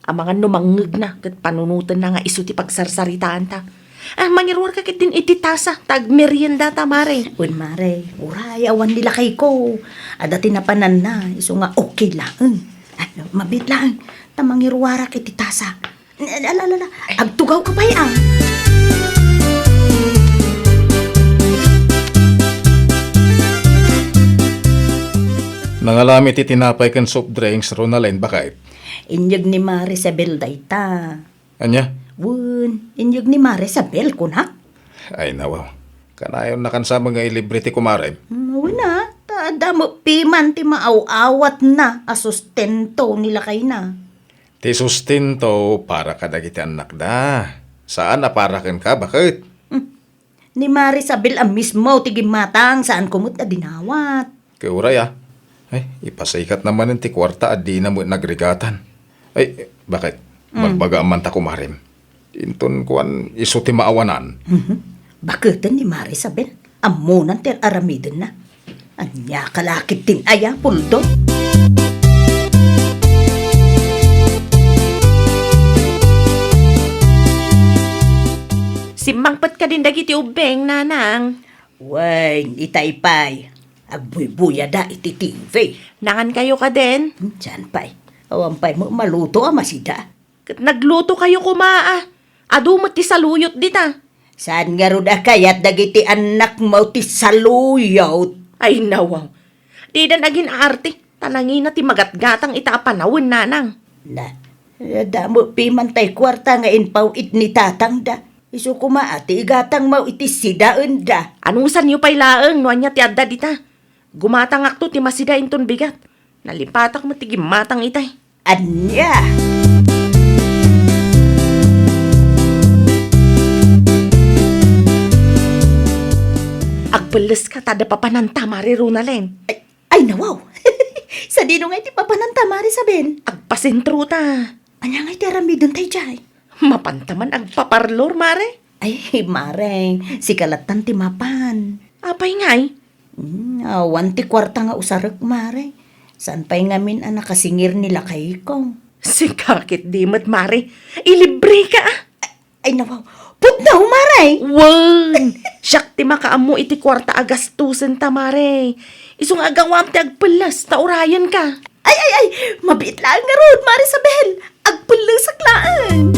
Amangan no mangngegna ket panunotenna nga isu ti pagsarsaritaanta. Ah, mangiruarka ketdin iti tasa ta agmeriendata, Mare. Wen, Mare, uray awan ni lakayko. Adda ti napananna, isu nga okay laeng. Ah, mabiit laeng, ta mangiruarak iti tasa. Ala, ala, ala, agtugawka pay, ah. Nangalami ti tinapay ken soft drinks, Ronalyn, baket. Inyeg ni Mare Isabel dayta. Ania? Wen, inyeg ni Mare Isabel, kunak. Ay, nawaw. Kanayon nakansaman nga ilibre ti kumarem? Hmm, wen a, ta adda met piman ti maaw-awatna a sustento ni lakayna. Ti sustento para kadagiti annakda. Saan a para kenka, baket? Hmm. Ni Mare Isabel a mismo ti gimmatang, saanko met a dinawat. Ket uray a. Ay, ipasikatna manen ti kuarta a dina met nagrigatan. Ay, baket? Mm. Bagbagaam man ta kumarem. Inton kuan, isu ti maawanan. Mhm. Baketen ni Mare Isabel. Ammonan ti ar-aramidenna. Ania ka la ketdin aya, Puldo? Simmangpet kadin dagiti ubbing, nanang. Wen, itay pay. Agbuybuyada iti T V. Nangankayo kadin? Hmm, saan pay? Awan pay met maluto a masida. Ket naglutokayo koma a. Adu met ti saluyot dita. Saan ngarud a kayat dagiti annakmo ti saluyot? Ay, nawaw. Didan agin-aarte, ta nangina ti magatgatang ita a panawen, nanang. Na, adda met piman tay kuarta nga impaw-it ni tatangda. Isu koma a ti igatangmo iti sidaenda. Anusanyo pay laeng no ania ti adda dita. Gumatangakto ti masida inton bigat. Nalipatak met ti gimmatang itay. Ania? Agpelleska ta adda papananta, Mare Ronalyn. Ay, ay, nawaw. Sadino ngay ti papananta, Mare Isabel? Agpasentro ta. Ania ngay ti aramiden tay jay? Mapanta man agpaparlor, Mare. Ay, Mare, sika lattan ti mapan. Apay ngay? Hmm, awan ti kuarta nga usarek, Mare. Saan pay ngamin a nakasingir ni lakayko? Sika ketdi met, Mare. Ilibreka, ah. Ay, nawaw. Pudno, Mare! Wen! Siak ti makaammo iti kuarta a gastosenta, Mare. Isu nga agawam ti agpellas, ta urayenka. Ay, ay, ay! Mabiit laeng ngarud, Mare Isabel! Agpellesak laeng!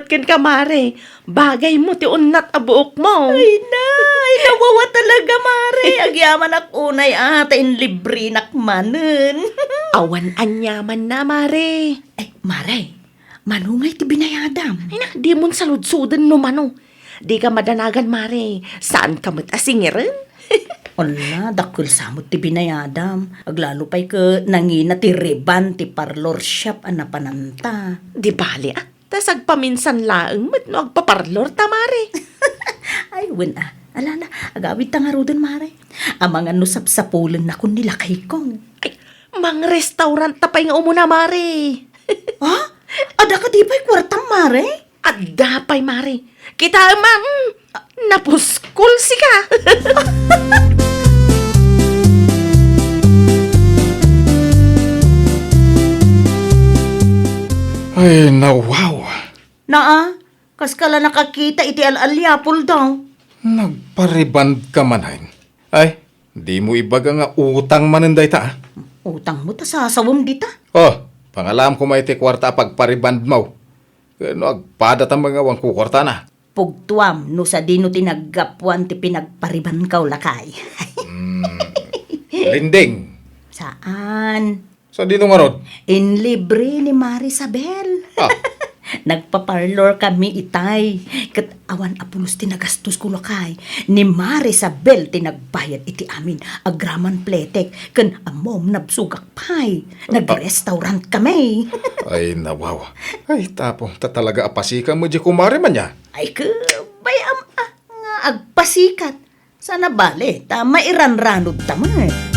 Kenka, Mare, bagaymo ti unnat a buokmo. Ay na, ay nawawa talaga, Mare. Agyamanak unay a ta inlibrinak manen. Awan aniamanna, Mare. Ay, Mare, mano ngay ti binayadam? Ay na, dimon saludsoden no mano. Dika madanagan, Mare. Saanka met a singiren. Ala, dakkel sa met ti binayadam. Aglalo pay ket nangina ti riban ti parlor shop a napananta. Di bale, a. Ta sagpaminsan laeng met no agpaparlor ta, Mare. Ay, wen a. Ala na, agawidta ngaruden, Mare. Amangan no sapsapulennakon ni lakayko. Ay, mangrestaurant ta pay nga umuna, Mare. Ha? Adda kadi pay kuartam, Mare? Adda pay, Mare. Kitaem a, mm, napuskol sika. Ay, nawaw. Naa, kaska la nakakita iti al-alyapol daw. Nagpariband ka manen. Ay, dimo ibaga nga utang manen dayta, a. Utangmo ta sasawem dita? Oh, pangalaam koma iti kuarta a pagparibandmo. Ken no agpada ta met nga awan kukuartana. Pugtuam no sadino ti naggapuan ti pinagparibankaw, lakay. Hmm. Linding. Saan? Sadino ngarud? Inlibre ni Marisabel. Ah. Nagpaparlor kami itay. Ket awan a pulos ti nagastosko, lakay. Ni Marisabel ti nagbayad iti amin. Agraman pletek. Ken ammom, nabsogak pay. Nagrestaurant kami. Ay, nawaw. Ay, tapno ta talaga a pasikan met diay kumarem ania. Ay, kabay-am a nga agpasikat. Saan a bale, ta mairanranod ta met.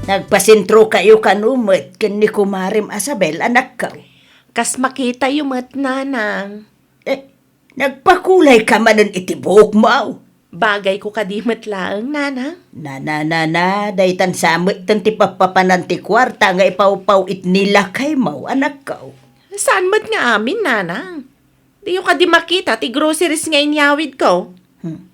Nagpasentrokayo kano met ken ni kumarem a Sabel, anakko? Kas makitayo met, nanang. Eh, nagpakulay ka manen iti buokmo? Bagayko kadi met laeng, nanang. Na, na, na, na, daytan sa metten ti pappapanan ti kuarta nga ipawpaw-it ni lakaymo, anakko. Saan met nga amin, nanang? Diyo kadi makita ti groceries nga inyawidko? Hmm.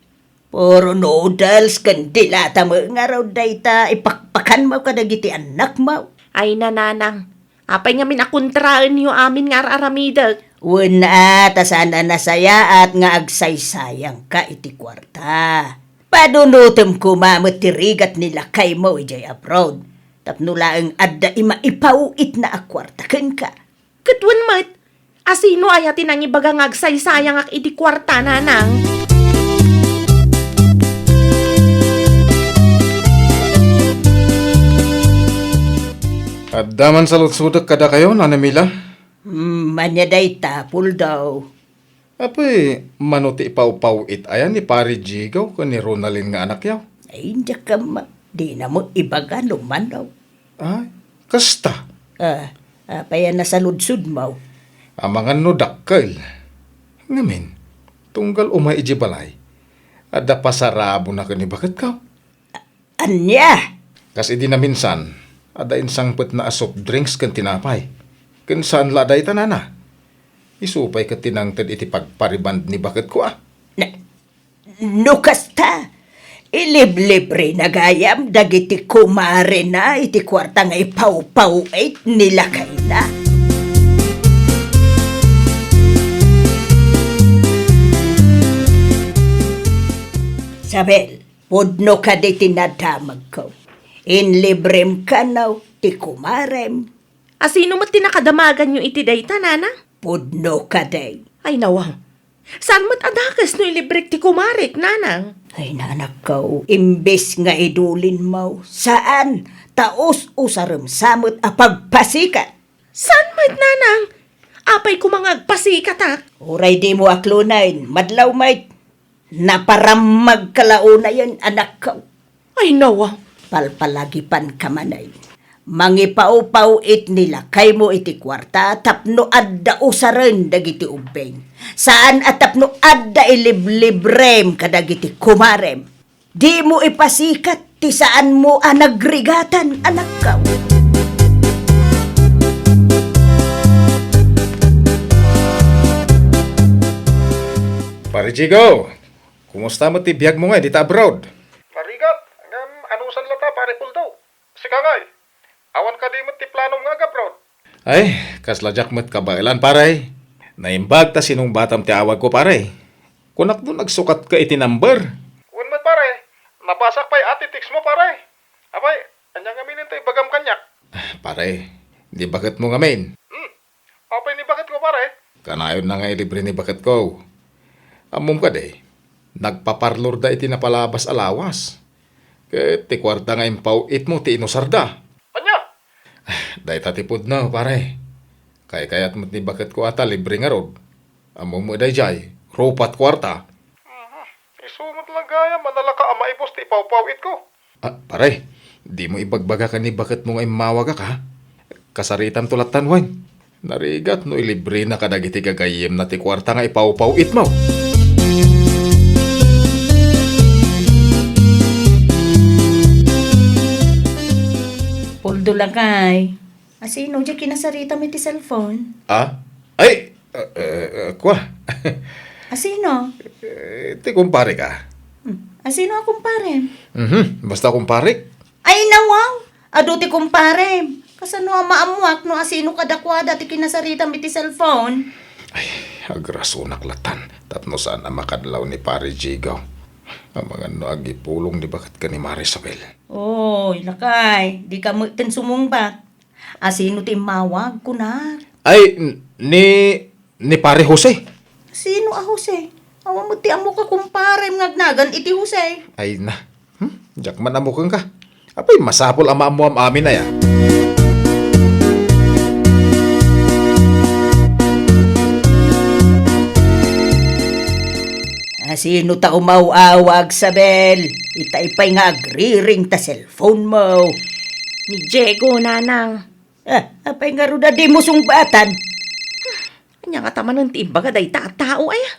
Puro noodles ken dilata met ngarud dayta ipakpakanmo kadagiti annakmo. Ay, nanang, apay ngamin a kontraenyo amin nga ar-aramidek? Wen a, ta saan a nasayaat nga agsaysayangka iti kuarta. Padunotem koma met ti rigat ni lakaymo idiay abroad, tapno laeng adda maipaw-itna a kuarta kenka. Ket wen met, a sino aya ti nangibaga nga agsaysayangak iti kuarta, nanang? Adda man saludsodek kadakayo, Nana Mila. Hmm, ania dayta, Puldaw? Apay, mano ti ipawpaw-it aya ni Pari Jigo ken ni Ronalyn nga anakyo? Ay, diak ammo. Dina met ibaga no mano. Ay, kasta? Ah, apay a nasaludsodmo? Amangan no dakkel. Ngamin, tunggal umay idiay balay, adda pasarabona ken ni baketko. Ania? Kas idi naminsan, adda insangpetna a soft drinks ken tinapay. Ken saan la dayta, nana? Isu pay ket ti nangted iti pagpariband ni baketko, a. Na, no kasta, iliblibrena gayam dagiti kumarena iti kuarta nga ipawpaw-it ni lakayna. Sabel, pudno kadi ti nadamagko. Inlibrem kano ti kumarem. A sino met ti nakadamaganyo iti dayta, nana? Pudno kadi. Ay, nawaw. Saan met a dakes no ilibrek ti kumarek, nanang? Ay, nanakko, imbes nga idulinmo, saan, ta us-usarem sa met a pagpasikat. Saan met, nanang? Apay koma nga agpasikatak? Uray dimo aklonen, madlaw met. Naparammagka la unayen, anakko. Ay, nawa. Palpalagipanka manen. Mangipawpaw-it ni lakaymo iti kuarta tapno adda usaren dagiti ubbing. Saan a tapno adda iliblibrem kadagiti kumarem. Dimo ipasikat ti saanmo a nagrigatan, anakko. Pare Jigo, kumusta met ti biagmo ngay dita abroad? Narigat, ngem anusan latta, Pare Puldo? Sika ngay, Awan kadi met ti planom nga agabroad? Ay, kasla diak met kabaelan, pare. Naimbag ta sinungbatam ti awagko, pare. Kunak no nagsukatka iti number. Wen met, pare. Nabasak pay a ti text mo, pare. Apay, ania ngamin ti ibagam kaniak? Pare, ni baketmo ngamin. Hmm. Apay ni baketko, pare? Kanayon na nga ilibre ni baketko. Ammom kadi, nagpaparlorda iti napalabas a lawas. Ket ti kuarta nga impaw-itmo ti inusarda. Ania? Dayta ti pudno, pare. Kaykayat met ni baketko a ta libre ngarud. Ammom met daydiay, rupat kuarta. Mhm. Isu met la gayam a nalaka a maibus ti ipawpaw-itko. Ah, pare, dimo ibagbaga ken ni baketmo nga immawagak, ha? Kasaritamto lattan wen. Narigat no ilibrena kadagiti gagayyemna ti kuarta nga ipawpaw-itmo. Puldo, lakay. Asino diay kinasaritam iti cellphone? Ah? Ay, eh, eh, eh, kua. Asino? Eh, ti kumparek. Hmm. Asino a kumparem? Mhm, basta kumparek. Ay, nawang! Adu ti kumparem. Kasano a maammuak no asino kadakuada ti kinasaritam iti cellphone? Ay, agrasunak lattan. Tapno saan a makadlaw ni Pare Jigo. Amangan no agipulong ni baket ken ni Mare Isabel. Oy, lakay, dika met ten sumungbat. Asino ti immawag, kunak? Ay, n-, ni, ni Pare Jose. Sino a Jose? Awan met ti ammok a kumparem nga agnagan iti Jose. Ay na. Hmm? Diak man ammo kenka. Apay, masapul a maammoam amin aya. Asino ta umaw-awag, Isabel? Itay pay nga agriring ta cellphone mo. Ni Diego, nanang. Ah, apay ngarud a dimo sungbatan? Ania ngata manen ti imbaga dayta a tao, aya?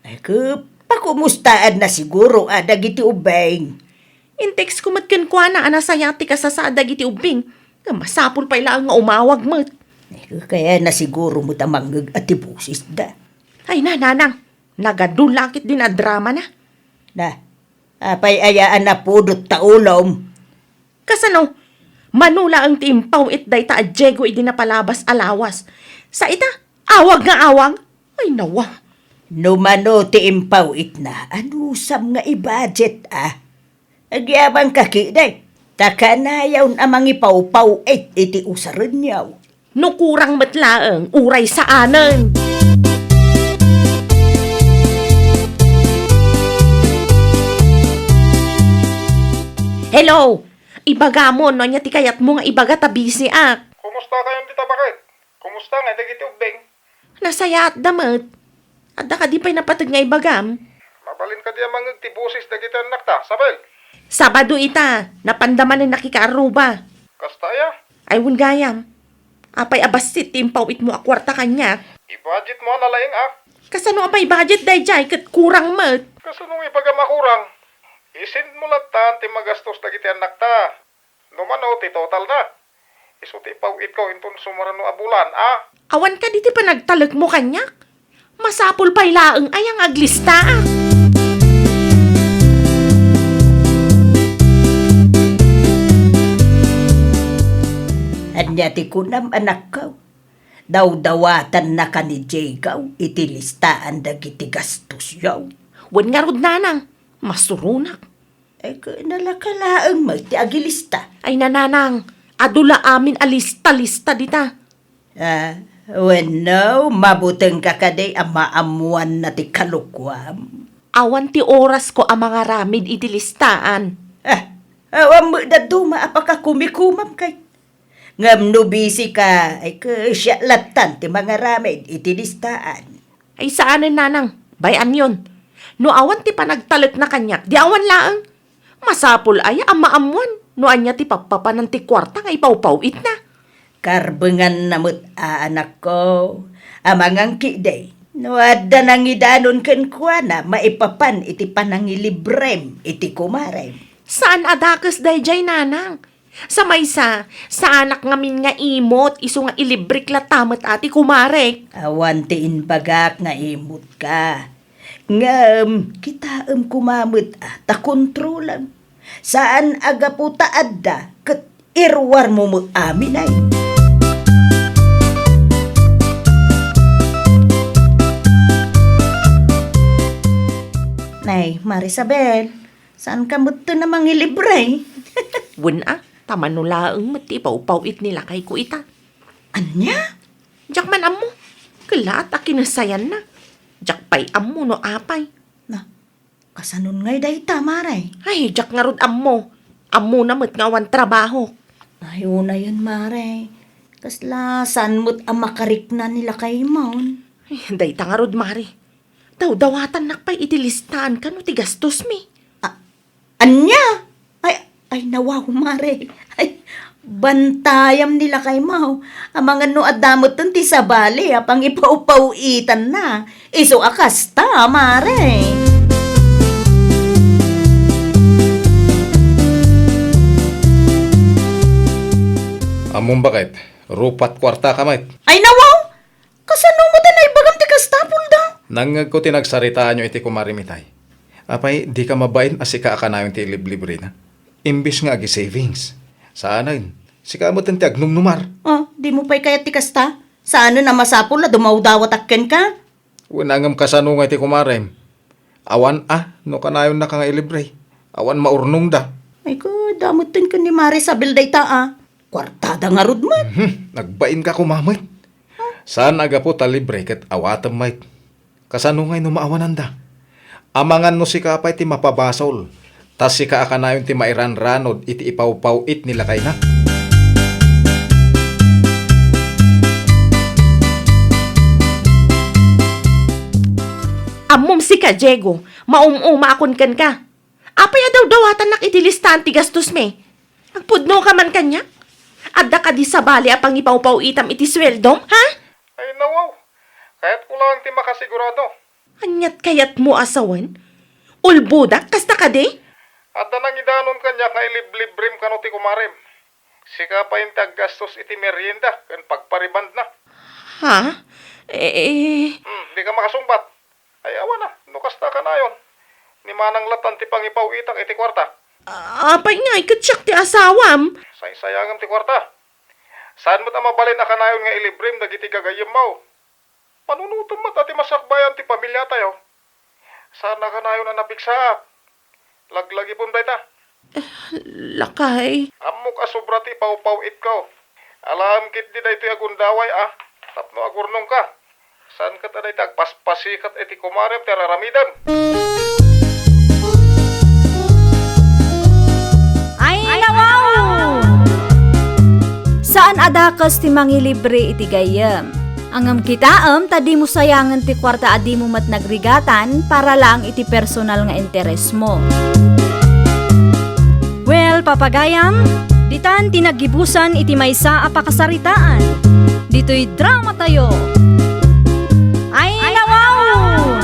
Ay, ke, pakumustaanna siguro a dagiti ubbing. In-text ko met kenkuana a nasayaat ti kasasaad dagiti ubbing. Nga masapul pay laeng nga umawag met. Ay, ke, kayatna siguro met a mangngeg a ti bosesda. Ay na, nanang. Nagadu la ket din a dramana. Na, apay aya a napudot ta ulom? Kasano? Mano laeng ti impaw-it dayta a Diego idi napalabas a lawas. Sa ita, awag nga awag? Ay, nawa. No mano ti impaw-itna, anusam nga i-budget, a? Agyamanka ketdi, ta kanayon a mangipawpaw-it iti usarenyo. No kurang met laeng, uray saanen. Hello! Ibagam no ania ti kayatmo nga ibaga ta busy ak. Kumusta kayon dita, baket? Kumusta ngay dagiti ubbing? Nasayaatda met. Adda kadi pay napateg nga ibagam? Mabalin kadi a mangngeg ti boses dagiti annakta, Isabel? Sabado ita, napanda manen nakikaarruba. Kasta aya? Ay, wen gayam. Apay a bassit ti impaw-itmo a kuarta kaniak? I-budgetmo a nalaing, a? Kasano a mai-budget daydiay ket kurang met? Kasano nga ibagam a kurang? I-sendmo lattan ti magastos dagiti annakta. No mano ti totalna? Isu ti ipaw-itko inton sumarno a bulan, a? Awan kadi ti panagtalekmo kaniak? Masapul pay laeng aya nga aglistaak. Ania ti kunam, anakko? Dawdawatanna ka ni Diego iti listaan dagiti gastosyo? Wen ngarud, nanang, masuronak. Ay, nalaka laeng met ti agilista. Ay, nanang, adu la amin a lista-lista dita. Ah, wenno, mabutengka kadi a maammoanna ti kalokuam? Awan ti orasko a mangaramid iti listaan. Ah, awan met dadduma a pakakumikumam kay. Ngem no busy ka, ay, siak lattan ti mangaramid iti listaan. Ay, saanen, nanang. Bay-anyon. No awan ti panagtalekna kaniak, di awan laeng. Masapul aya a maammoan no ania ti pappapanan ti kuarta nga ipawpaw-itna? Karbenganna met a, anakko. Amangan ketdi, no adda nangidanon kenkuana maipapan iti panangilibrem iti kumarem. Saan a dakes daydiay, nanang. Sa maysa, saanak ngamin nga imot isu nga ilibrek latta met a ti kumarek. Awan ti imbagak nga imutka. Ngem kitaem koma met a ta kontrolem. Saan a gapu ta adda ket Iruarmo met amin ay. Nay, Marisabel, saan ka met a mangilibre? Wen a, ta mano laeng met ti ipawpaw-it ni lakayko ita. Ania? Diak man ammo. Kellaat a kinassayanna. Diak pay ammo no apay. Na, kasanon ngay dayta, Mare? Ay, diak ngarud ammo. Ammona met nga awan trabahok. Ay, unayen, Mare. Kasla saan met a makarikna ni lakaymo? Ay, dayta ngarud, Mare. Dawdawatannak pay iti listaan kano ti gastosmi. A-, ania? Ay, ay, nawaw, Mare. Ay, bantayam ni lakaymo. Amangan no adda metten ti sabali a pangipawpaw-itanna. Isu a kasta, Mare. Ammom baket, rupat kuarta ka met. Ay, nawaw! Kasano met a naibagam ti kasta, Pulda? Nangngegko ti nagsaritaanyo iti kumarem itay. Apay, di ka mabain a sika a kanayon ti iliblibrena? Imbes nga agi-savings. Saanen, sika metten ti agnumnumar. Ah, dimo pay kayat ti kasta? Saanen a masapul a dumawdawatak kenka? Wen a ngem kasano nga iti kumarem? Awan a, no kanayonnaka nga ilibre. Awan maurnongda. Ay, ko, dametten ken ni Marisabel dayta, a. Kuartada ngarud met. Mhm, nagbainka koma met. Saan a gapu ta libre ket awatem met. Kasano ngay no maawananda? Amangan no sika pay ti mapabasol, ta sika a kanayon ti mairanranod iti ipawpaw-it ni lakayna. Ammom sika, Diego, maum-umaakon kenka. Apay a dawdawatannak iti listaan ti gastosmi? Agpudnoka man kaniak? Adda kadi sabali a pangipawpaw-itam iti sueldom, ha? Ay, nawaw. Kayatko laeng ti makasigurado. Aniat kayatmo a sawen? Ulbodak, kasta kadi? Adda nangidanon kaniak nga iliblibrem kano ti kumarem. Sika pay ti aggastos iti merienda ken pagparibandna. Ha? Eh, eh. Hmm, di ka makasungbat. Ay, awan a, no kasta kanayon. Ni Manang latan ti pangipaw-itak iti kuarta. Apay ngay, ket siak ti asawam? Saysayangem ti kuarta. Saan met a mabalin a kanayon nga ilibrem dagiti gagayyemmo? Panunotem met a ti masakbayan ti pamiliatayo. Saan a kanayon a napiksaak. Laglagipem dayta. Lakay. Ammok a sobra ti pawpaw-itko. Alaem ketdi daytoy a gundaway a tapno agurnongka. Saan ket a dayta agpaspasikat iti kumarem ti ar-aramidem. Ay, nawaw! Saan a dakes ti mangilibre iti gayyem. Ngem kitaem ta dimo sayangen ti kuarta a dimo met nagrigatan para laeng iti personal nga interesmo. Well, papagayam, ditan ti naggibusan iti maysa a pakasaritaan. Ditoy dramatayo. Ay, nawaw!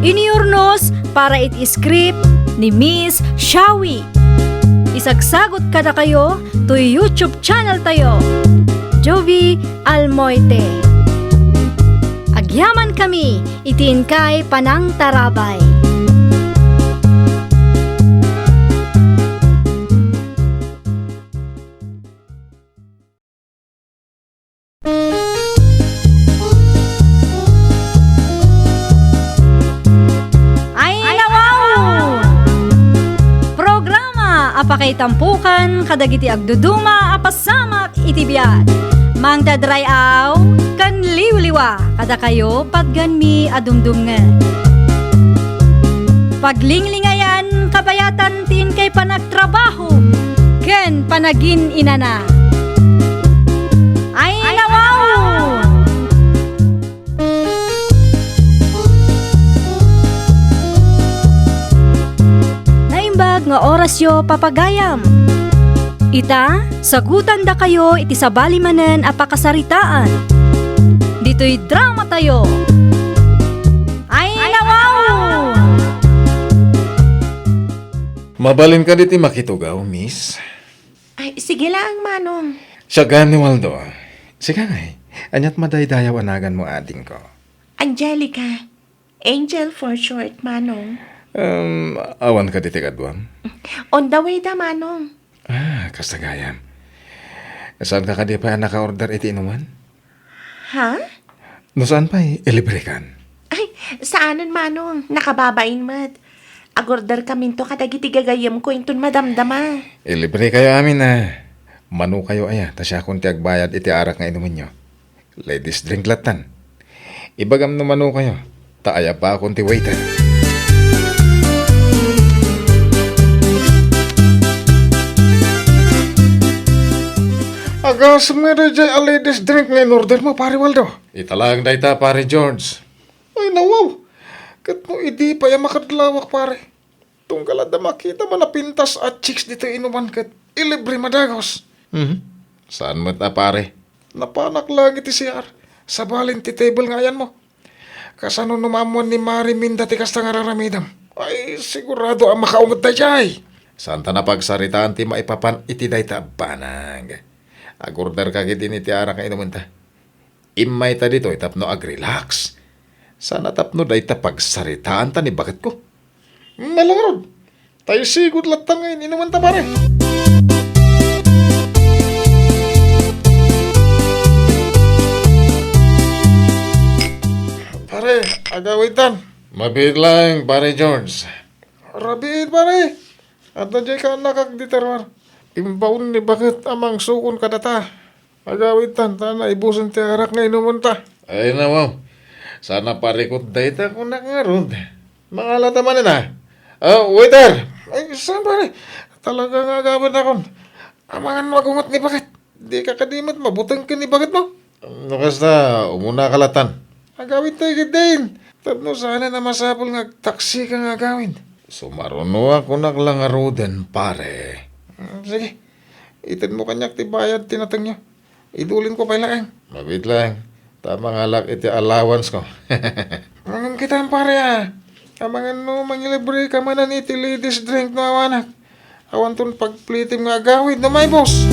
Inurnos para iti script ni Miss Shawi. Isagsagot kadakayo toy YouTube channel tayo, Jovie Almoite. Agyamankami iti inkay panangtarabay. Ay, nawaw! Programa a pakaitampukan kadagiti agduduma a pasamak iti biag. Mangdadray-aw ken liwliwa kadakayo patgenmi a dumdumngeg. Paglinglingayan kabayatan ti inkay panagtrabaho ken panagin-inana. Ay, nawaw! Naimbag nga orasyo, papagayam. Ita, sagutandakayo iti sabali manen a pakasaritaan. Ditoy dramatayo. Ay, nawaw! Mabalin kadi ti makitugaw, miss? Ay, sige lang, Manong. Siak ni Waldo. Sika ngay, aniat madaydayaw a naganmo, adingko? Angelica. Angel for short, Manong. Um, awan kadi ti kaduam? On the way da, Manong. Ah, Kasta gayam. Saanka kadi pay a naka-order iti inuman? Ha? No saan pay, ilibrekan. Ay, saanen, Manong. Nakababain met. Ag-order kaminto kadagiti gagayyemko inton madamdama. Ilibrekayo amin a. Manokayo aya, ta siakon ti agbayad iti arak nga inumenyo. Ladies drink lattan. Ibagam no manokayo, ta ayabakon ti waiter. Agasem nga daydiay a ladies drink nga in-order mo, Pare Waldo. Ita laeng dayta, Pare George. Ay, nawaw. Ket no idi pay a makadlawak, pare. Tunggal adda makita man a pintas a chicks ditoy inuman ket ilibre madagos. Mhm. Saan met a, pare? Napanak laeng iti C R. Sabalen ti table nga ayanmo. Kasano no maammuan ni Mare Minda ti kasta nga raramidem? Ay, sigurado a makaunget daydiay. Saan ta napagsaritaan ti maipapan iti dayta a banag. Ag-order ka ketdin iti arak nga inumenta. Immayta ditoy tapno ag-relax. Sana tapno dayta pagsaritaanta ni baketko. Malangarod. Tay sigud latta nga in-inumanta, pare. Pare, agawidtan. Mabiit laeng, Pare George. Rabiin, pare. Adda diay kaannakak di terruar. Imbaon ni baket a mangsukon kadata. Agawidtan ta naibusen ti arak nga inumenta. Ay, nawaw. Sana parikut dayta kunak ngarud. Mangalata manen a. Ah, waiter! Ay, saan, pare? Talaga nga agawidakon. Amangan no agunget ni baket. Dika kadi met mabuteng ken ni baketmo? No kasta, umunaka lattan. Agawidta ketdin. Tapno saanen a masapul nga agtaksika nga agawid. Sumarunoak kunak la ngaruden, pare. Mm, sige. Itedmo kaniak ti bayad ti natengyo. Idulinko pay laeng. Mabiit laeng. Ta mangalak iti allowance ko. Ngem kitam, pare, a. Amangan no mangilibreka manen iti ladies drink no awanak. Awanton pagplitim nga agawid no maibus.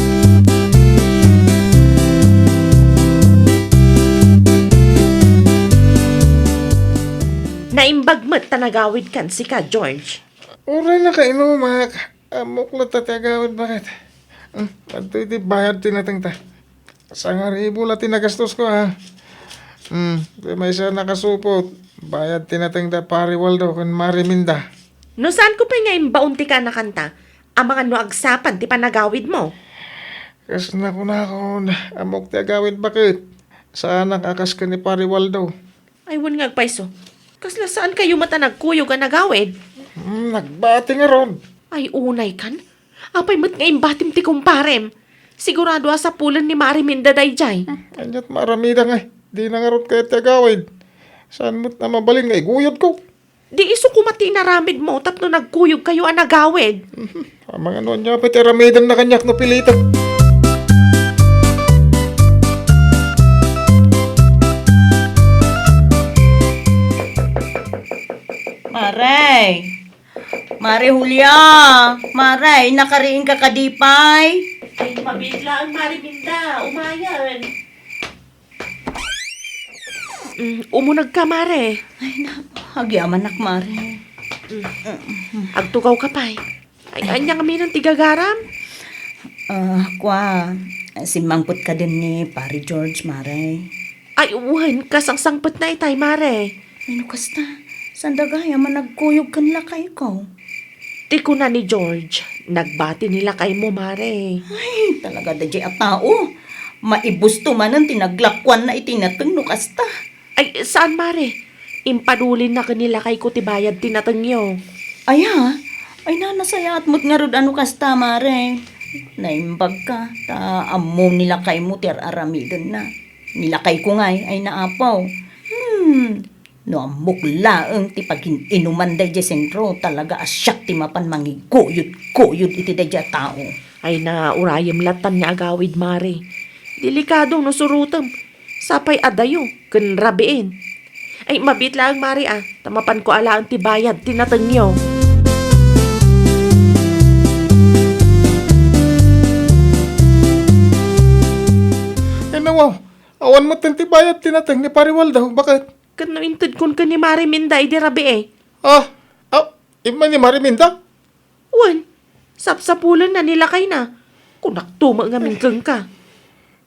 Naimbag met ta nagawidkan sika, George. Uray nakainumak. Ammok latta ti agawid, baket. Hmm, adtoy ti bayad ti natengta. Sangaribu la ti nagastosko, ha. Hmm, ti maysa a nakasupot, bayad ti natengda Pare Waldo ken Mare Minda. No saanko pay nga imbaon ti kaanakanta, amangan no agsapad ti panagawidmo. Kas nakunakon, ammok ti agawid, baket. Saanak a kas ken ni Pare Waldo. Ay, wen nga agpayso. Kasla saankayo met a nagkuyog a nagawid? Hmm, nagbati ngarud. Ay, unaykan. Apay met nga imbatim ti kumparem? Sigurado a sapulen ni Mare Minda daydiay. Hmm, aniat maaramidek ngay? Dina ngarud kayat ti agawid. Saan met a mabalin nga iguyodko? Di isu koma ti inaramidmo tapno nagkuyogkayo a nagawid? Mhm. Amangan no ania pay ti aramidenna kaniak no pilitek. Mare! Mare Julia! Mare, nakariingka kadi pay? Ay, mabiit laeng, Mare Minda. Umayen. Mm, umunegka, Mare. Ay, na, agyamanak, Mare. Mm. Agtugawka pay. Ay, ania ngamin ti gagaram? Ah, kua, simmangpet kadin ni Pare George, Mare. Ay, wen, kasangsangpetna itay, Mare. Ay, no kasta, saan da gayam a nagkuyog ken lakayko? Ti kuna ni George, nagbati ni lakaymo, Mare. Ay, talaga daydiay a tao. Maibusto manen ti naglakuanna iti nateng no kasta. Ay, saan, Mare. Impadulinna ken ni lakayko ti bayad ti natengyo. Aya? Ay, na, nasayaat met ngarud a no kasta, Mare. Naimbagka, ta ammo ni lakaymo ti ar-aramidenna. Ni lakayko ngay, ay naapaw. Hmm, no ammok laeng ti pagin-inuman daydiay sentro, talaga a siak ti mapan mangiguyod-guyod iti daydiay a tao. Ay na, urayem lattan nga agawid, Mare. Delikado no surotem. Sapay adayo ken rabiin. Ay, mabiit laeng, Mare, a, ta mapanko alaen ti bayad ti natengyo. Ay, nawaw, awan metten ti bayad ti nateng ni Pare Waldo, baket? Ket no intedkon ken ni Mare Minda idi rabii? Ah, ah, immay ni Mare Minda? Wen, sapsapulenna ni lakayna. Kunakto met ngamin kenka.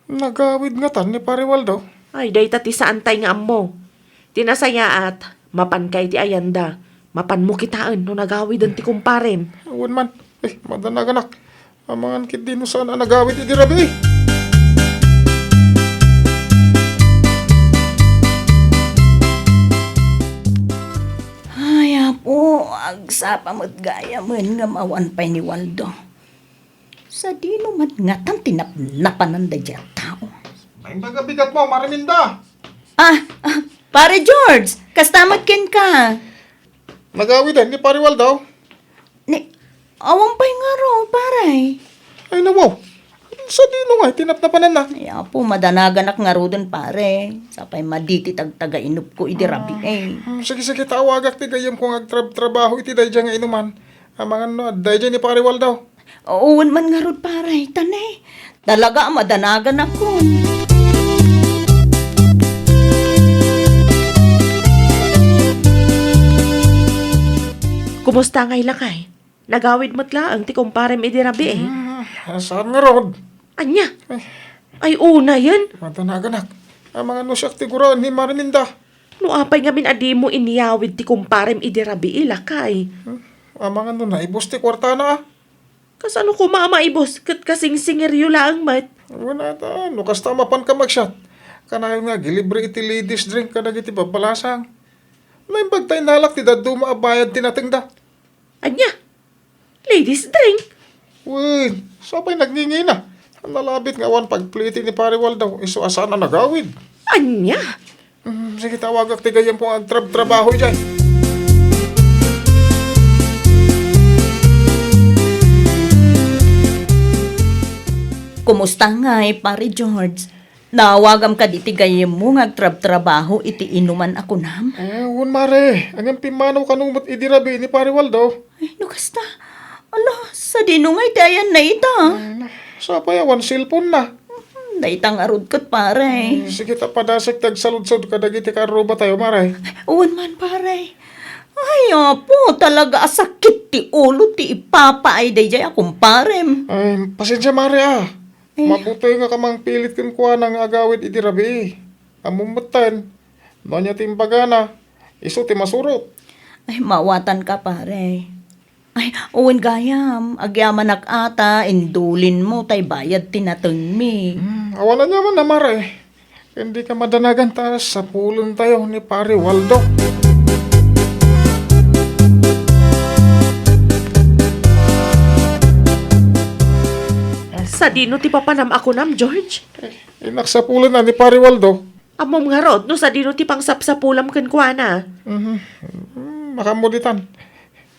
Nagawid ngatan ni Pare Waldo? Ay, dayta ti saantay nga ammo. Ti nasayaat, mapanka iti ayanda, mapanmo kitaen no nagawiden ti kumparem. Wen man. Eh, madanaganak. Amangan ketdi no saan a nagawid idi rabii. Ay, Apo, agsapa met gayamen ngem awan pay ni Waldo. Sadino man ngatan ti napnapanan daydiay a tao? Naimbag a bigatmo, Mariminda! Ah, ah, Pare George, kasta met kenka? Nagawiden ni Pare Waldo? Ni, awan pay ngarud, pare. Ay, nawaw. Sadino nga ti napnapananna? Ay, Apo, madanaganak ngaruden, pare. Sapay madi ti tagtagainupko idi rabii. Hmm, sige, sige, ta awagak ti gayyemko nga agtrab-trabaho iti daydiay nga inuman. Amangan no adda idiay ni Pare Waldo. Wen man ngarud, pare, ta ne, talaga a madanaganak. Kumusta ngay, lakay? Nagawid met laeng ti kumparem idi rabii. Hmm, saan ngarud? Ania? Ay. Ay, unayen. Madanaganak. Amangan no siak ti guraen ni Mariminda. No apay ngamin a dimo inyawid ti kumparem idi rabii, lakay? Hmm? Amangan no naibus ti kuartana, a? Kasano koma a maibus ket kasingsingeryo laeng met? Wen ata, no kasta, mapanka magsiat. Kanayon nga agilibre iti ladies drink kadagiti babbalasang. Naimbag ta inalak ti dadduma a bayad ti natengda. Ania? Ladies drink? Wen, sapay nagngingina. Nalabit nga awan pagpliti ni Pare Waldo, isu a saan a nagawid. Ania? Hmm, sige, ta awagak ti gayyemko nga agtrab-trabaho idiay. Kumusta ngay, Pare George? Naawagam kadi ti gayyemmo nga agtrabtrabaho iti inuman a kunam? Eh, wen, mare. Ngem pimmanaw kano met idi rabii ni Pare Waldo. Ay, no kasta. Ala, sadino ngay ti ayanna ita? Ay, na, sapay awan cellphone-na. Hmm, dayta ngarud ket, pare. Eh, sige, ta padasek ti agsaludsod kadagiti karrubatayo, mare. Wen man, pare. Ay, Apo, talaga a sakit ti ulo ti ipapaay daydiay a kumparem. Ay, pasensia, mare, a. Eh. Mabutengak a mangpilit kenkuana nga agawid idi rabii. Ammom metten, no ania ti imbagana, isu ti masurot. Ay, mawatanka, pare. Ay, wen gayam, agyamanak ata, indulinmo tay bayad ti natengmi. Hmm, awan aniamanna, mare. Ken dika madanagan ta sapulentayo ni Pare Waldo. Sadino ti papanam a kunam, George? Eh, innak sapulenna ni Pare Waldo. Ammom ngarud no sadino ti pangsapsapulam kenkuana? Mhm. Hmm, makaammo ditan.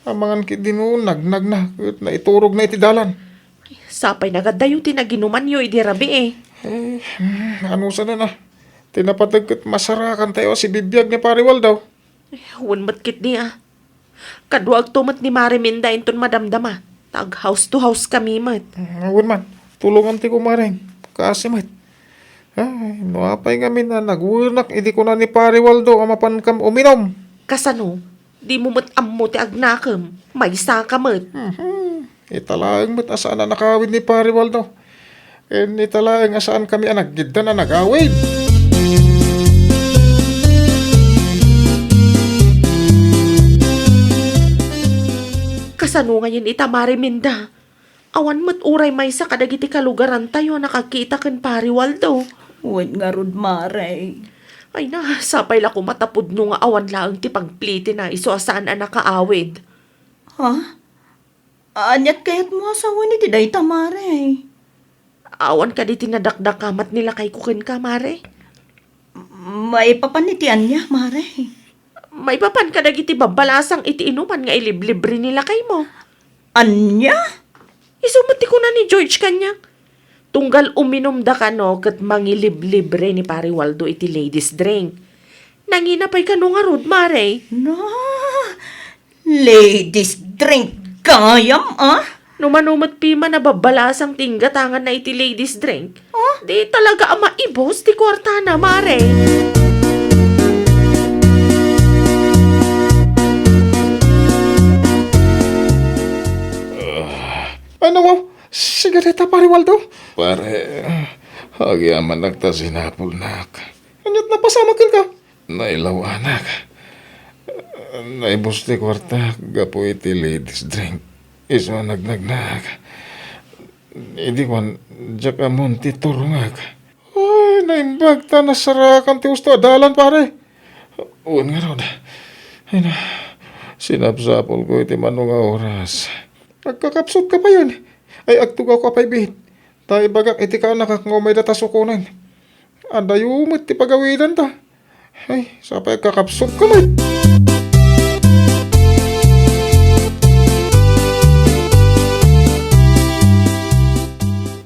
Amangan ketdi no nagnagna ket naiturogna iti dalan. Sapay nagadayo ti naginumanyo idi rabii. Eh, hmm, anusanen a. Ti napateg ket masarakantayo a sibibiag ni Pare Waldo. Eh, wen met ketdi a. Kaduakto met ni Mare Minda inton madamdama, ta ag-house to house kami met. Mm, wen man, tulongan ti kumareng. Kaasi met. Ay, no apay ngamin a nagwenak idi kuna ni Pare Waldo a mapankam uminom. Kasano? Dimo met ammo ti agnakem. Maysaka met. Mhm. Ita laeng met a saan a nakawid ni Pare Waldo. Ken ita laeng a saankami a nagiddan a nagawid. Kasano ngayen ita, Mare Minda? Awan met uray maysa kadagiti kalugarantayo a nakakita ken Pare Waldo. Wen ngarud, Mare. Ay na, sapay la koma ta pudno nga awan laeng ti pagplitina isu a saan a nakaawid. Ha? Aniat kayatmo a sawen iti dayta, Mare? Awan kadi ti nadakdakamat ni lakayko kenka, Mare? Maipapan iti ania, Mare? Maipapan kadagiti babbalasang iti inuman nga iliblibre ni lakaymo. Ania? Isu met ti kuna ni George kaniak. Tunggal uminumda kano ket mangiliblibre ni Pare Waldo iti ladies drink. Nangina pay kano ngarud, Mare. Na, ladies drink gayam, a? No mano met pay man a babbalasang ti inggatanganna iti ladies drink, oh? Di talaga a maibus ti kuartana, Mare. Ano, wow? Sing Dayta, Pare Waldo? Pare, agyamanak ta sinapulnak. Ania't napasamak kenka? Nailaw-anak. Naibus ti kuartak gapu iti ladies drink. Isu a nagnagnaak. Idi kuan, diak ammon ti turongak. Ay, naimbag ta nasarakan ti husto a dalan, pare. Wen ngarud. Ay na, sinapsapulko iti mano nga oras. Agkakapsutka payen. Ay, agtugawka pay biit. Ta ibagak iti kaanakak nga umayda ta sukonen. Adayo met ti pagawidanta. Ay, sapay agkakapsutka met.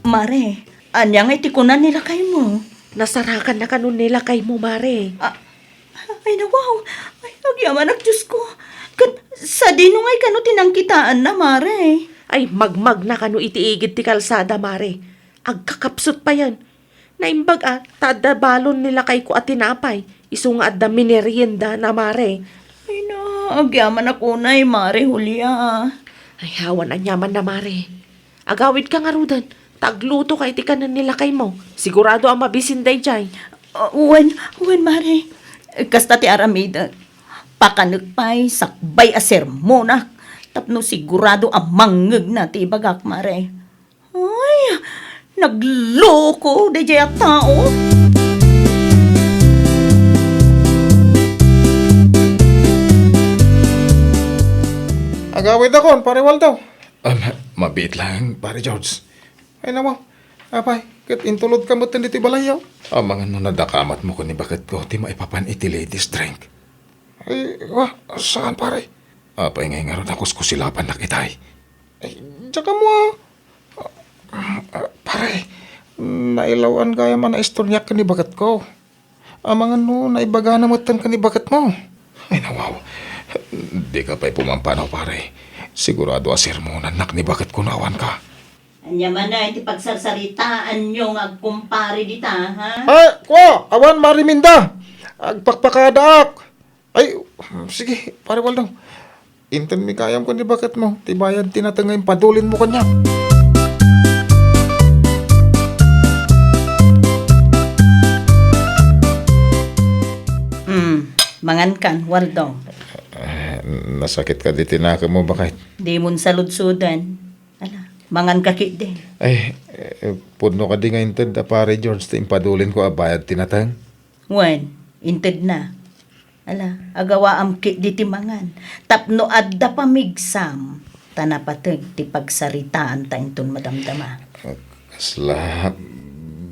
Mare, ania ngay ti kuna ni lakaymo? Nasarakanna kano ni lakaymo, Mare. Ah, ay, nawaw. Ay, agyamanak, Diosko. Ket sadino ngay kano ti nangkitaanna, Mare? Ay, magmagna kano iti igid ti kalsada, Mare. Agkakapsut payen. Naimbag a, ta adda balon ni lakayko a tinapay, isu nga adda mineriendana, Mare. Ay na, agyamanak unay, Mare Julia. Ay, awan aniamanna, Mare. Agawidka ngaruden, ta aglutoka iti kanen ni lakaymo. Sigurado a mabisin daydiay. Ah, wen, wen, Mare. Kasta ti aramidek. Pakanek pay sakbay a sermonak tapno sigurado a mangngegna ti ibagak, Mare. Ay, nagloko daydiay a tao. Agawidakon, Pare Waldo. Ah, ma-, mabiit laeng, Pare George. Ay, nawaw. Apay, ket intulodka metten ditoy balayyo? Amangan no nadakamatmo ken ni baketko ti maipapan iti ladies drink. Ay, wa, saan, pare? Apay ngay ngarud a kuskusilapannak itay? Ay, diak ammo a. Ah, pare, nailawan gayam a naistorniak ken ni baketko. Amangan no naibagana metten ken ni baketmo. Ay, nawaw. Dika pay pumampanaw, pare. Sigurado a sermonannak ni baketko no awanka. Ania manen ti pagsarsaritaanyo nga agkumpare dita, ha? Ay, kua, awan, Mare Minda. Agpakpakadaak. Ay, sige, Pare Waldo. Intenmi gayam ken ni baketmo ti bayad ti nateng nga impadulinmo kaniak. Hmm, mangankan, Waldo. Eh, nasakit kadi ti nakemmo, baket? Dimon saludsoden. Ala, manganka ketdi. Ay, eh, pudno kadi nga inted da Pare George ti impadulinko a bayad ti nateng? Wen, intedna. Ala, agawaam ketdi ti mangan. Tapno adda pamigsam, ta napateg ti pagsaritaanta inton madamdama. Kasla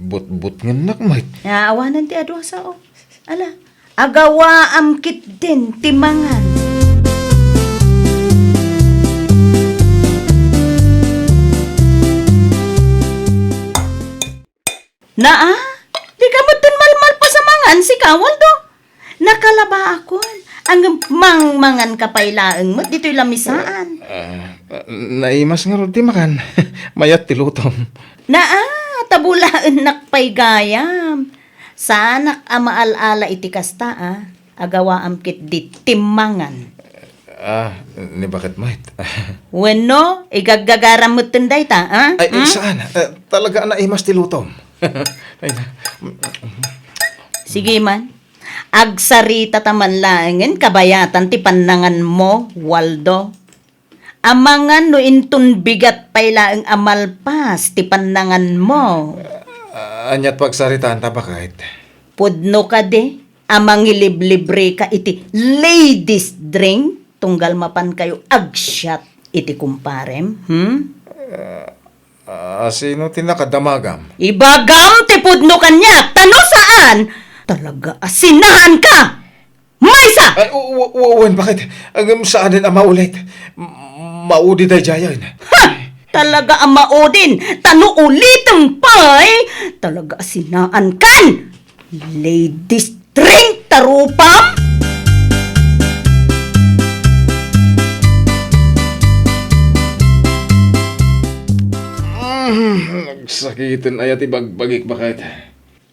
butbutngennak met. Awanen ti adu a sao. Ala, agawaam ketdin ti mangan. Naa, dika metten malmalpas a mangan, sika, Waldo. Nakalabaakon. Ngem mangmanganka pay laeng met ditoy lamisaan. Ah, naimas ngarud ti makan. Mayat ti lutom. Naa, ta bulaennak pay gayam. Saanak a maal-ala iti kasta, a. Agawaam ketdi ti mangan. Ah, ni baketmo met? Wenno, igaggagaram metten dayta, a? Ay, hmm? Saan? Eh, talaga a naimas ti lutom. Ay, na. Sige man. Agsaritata man laengen kabayatan ti pannanganmo, Waldo. Amangan no inton bigat pay laeng a malpas ti pannanganmo. Ah, ania't pagsaritaanta, baket? Pudno kadi a mangiliblibreka iti ladies drink tunggal mapankayo agsiat iti kumparem, hmm? Ah, sino ti nakadamagam? Ibagam ti pudno kaniak, ta no saan, talaga a sinaanka! Maysa! Ay, w-, w-, w-, wen, baket? Ngem saanen a maulit. M-, maudi daydiayen. Ha! Talaga a maudin, ta no ulitem pay, talaga a sinaankan! Ladies drink ta rupam! Mm, nagsakiten aya ti bagbagik, baket.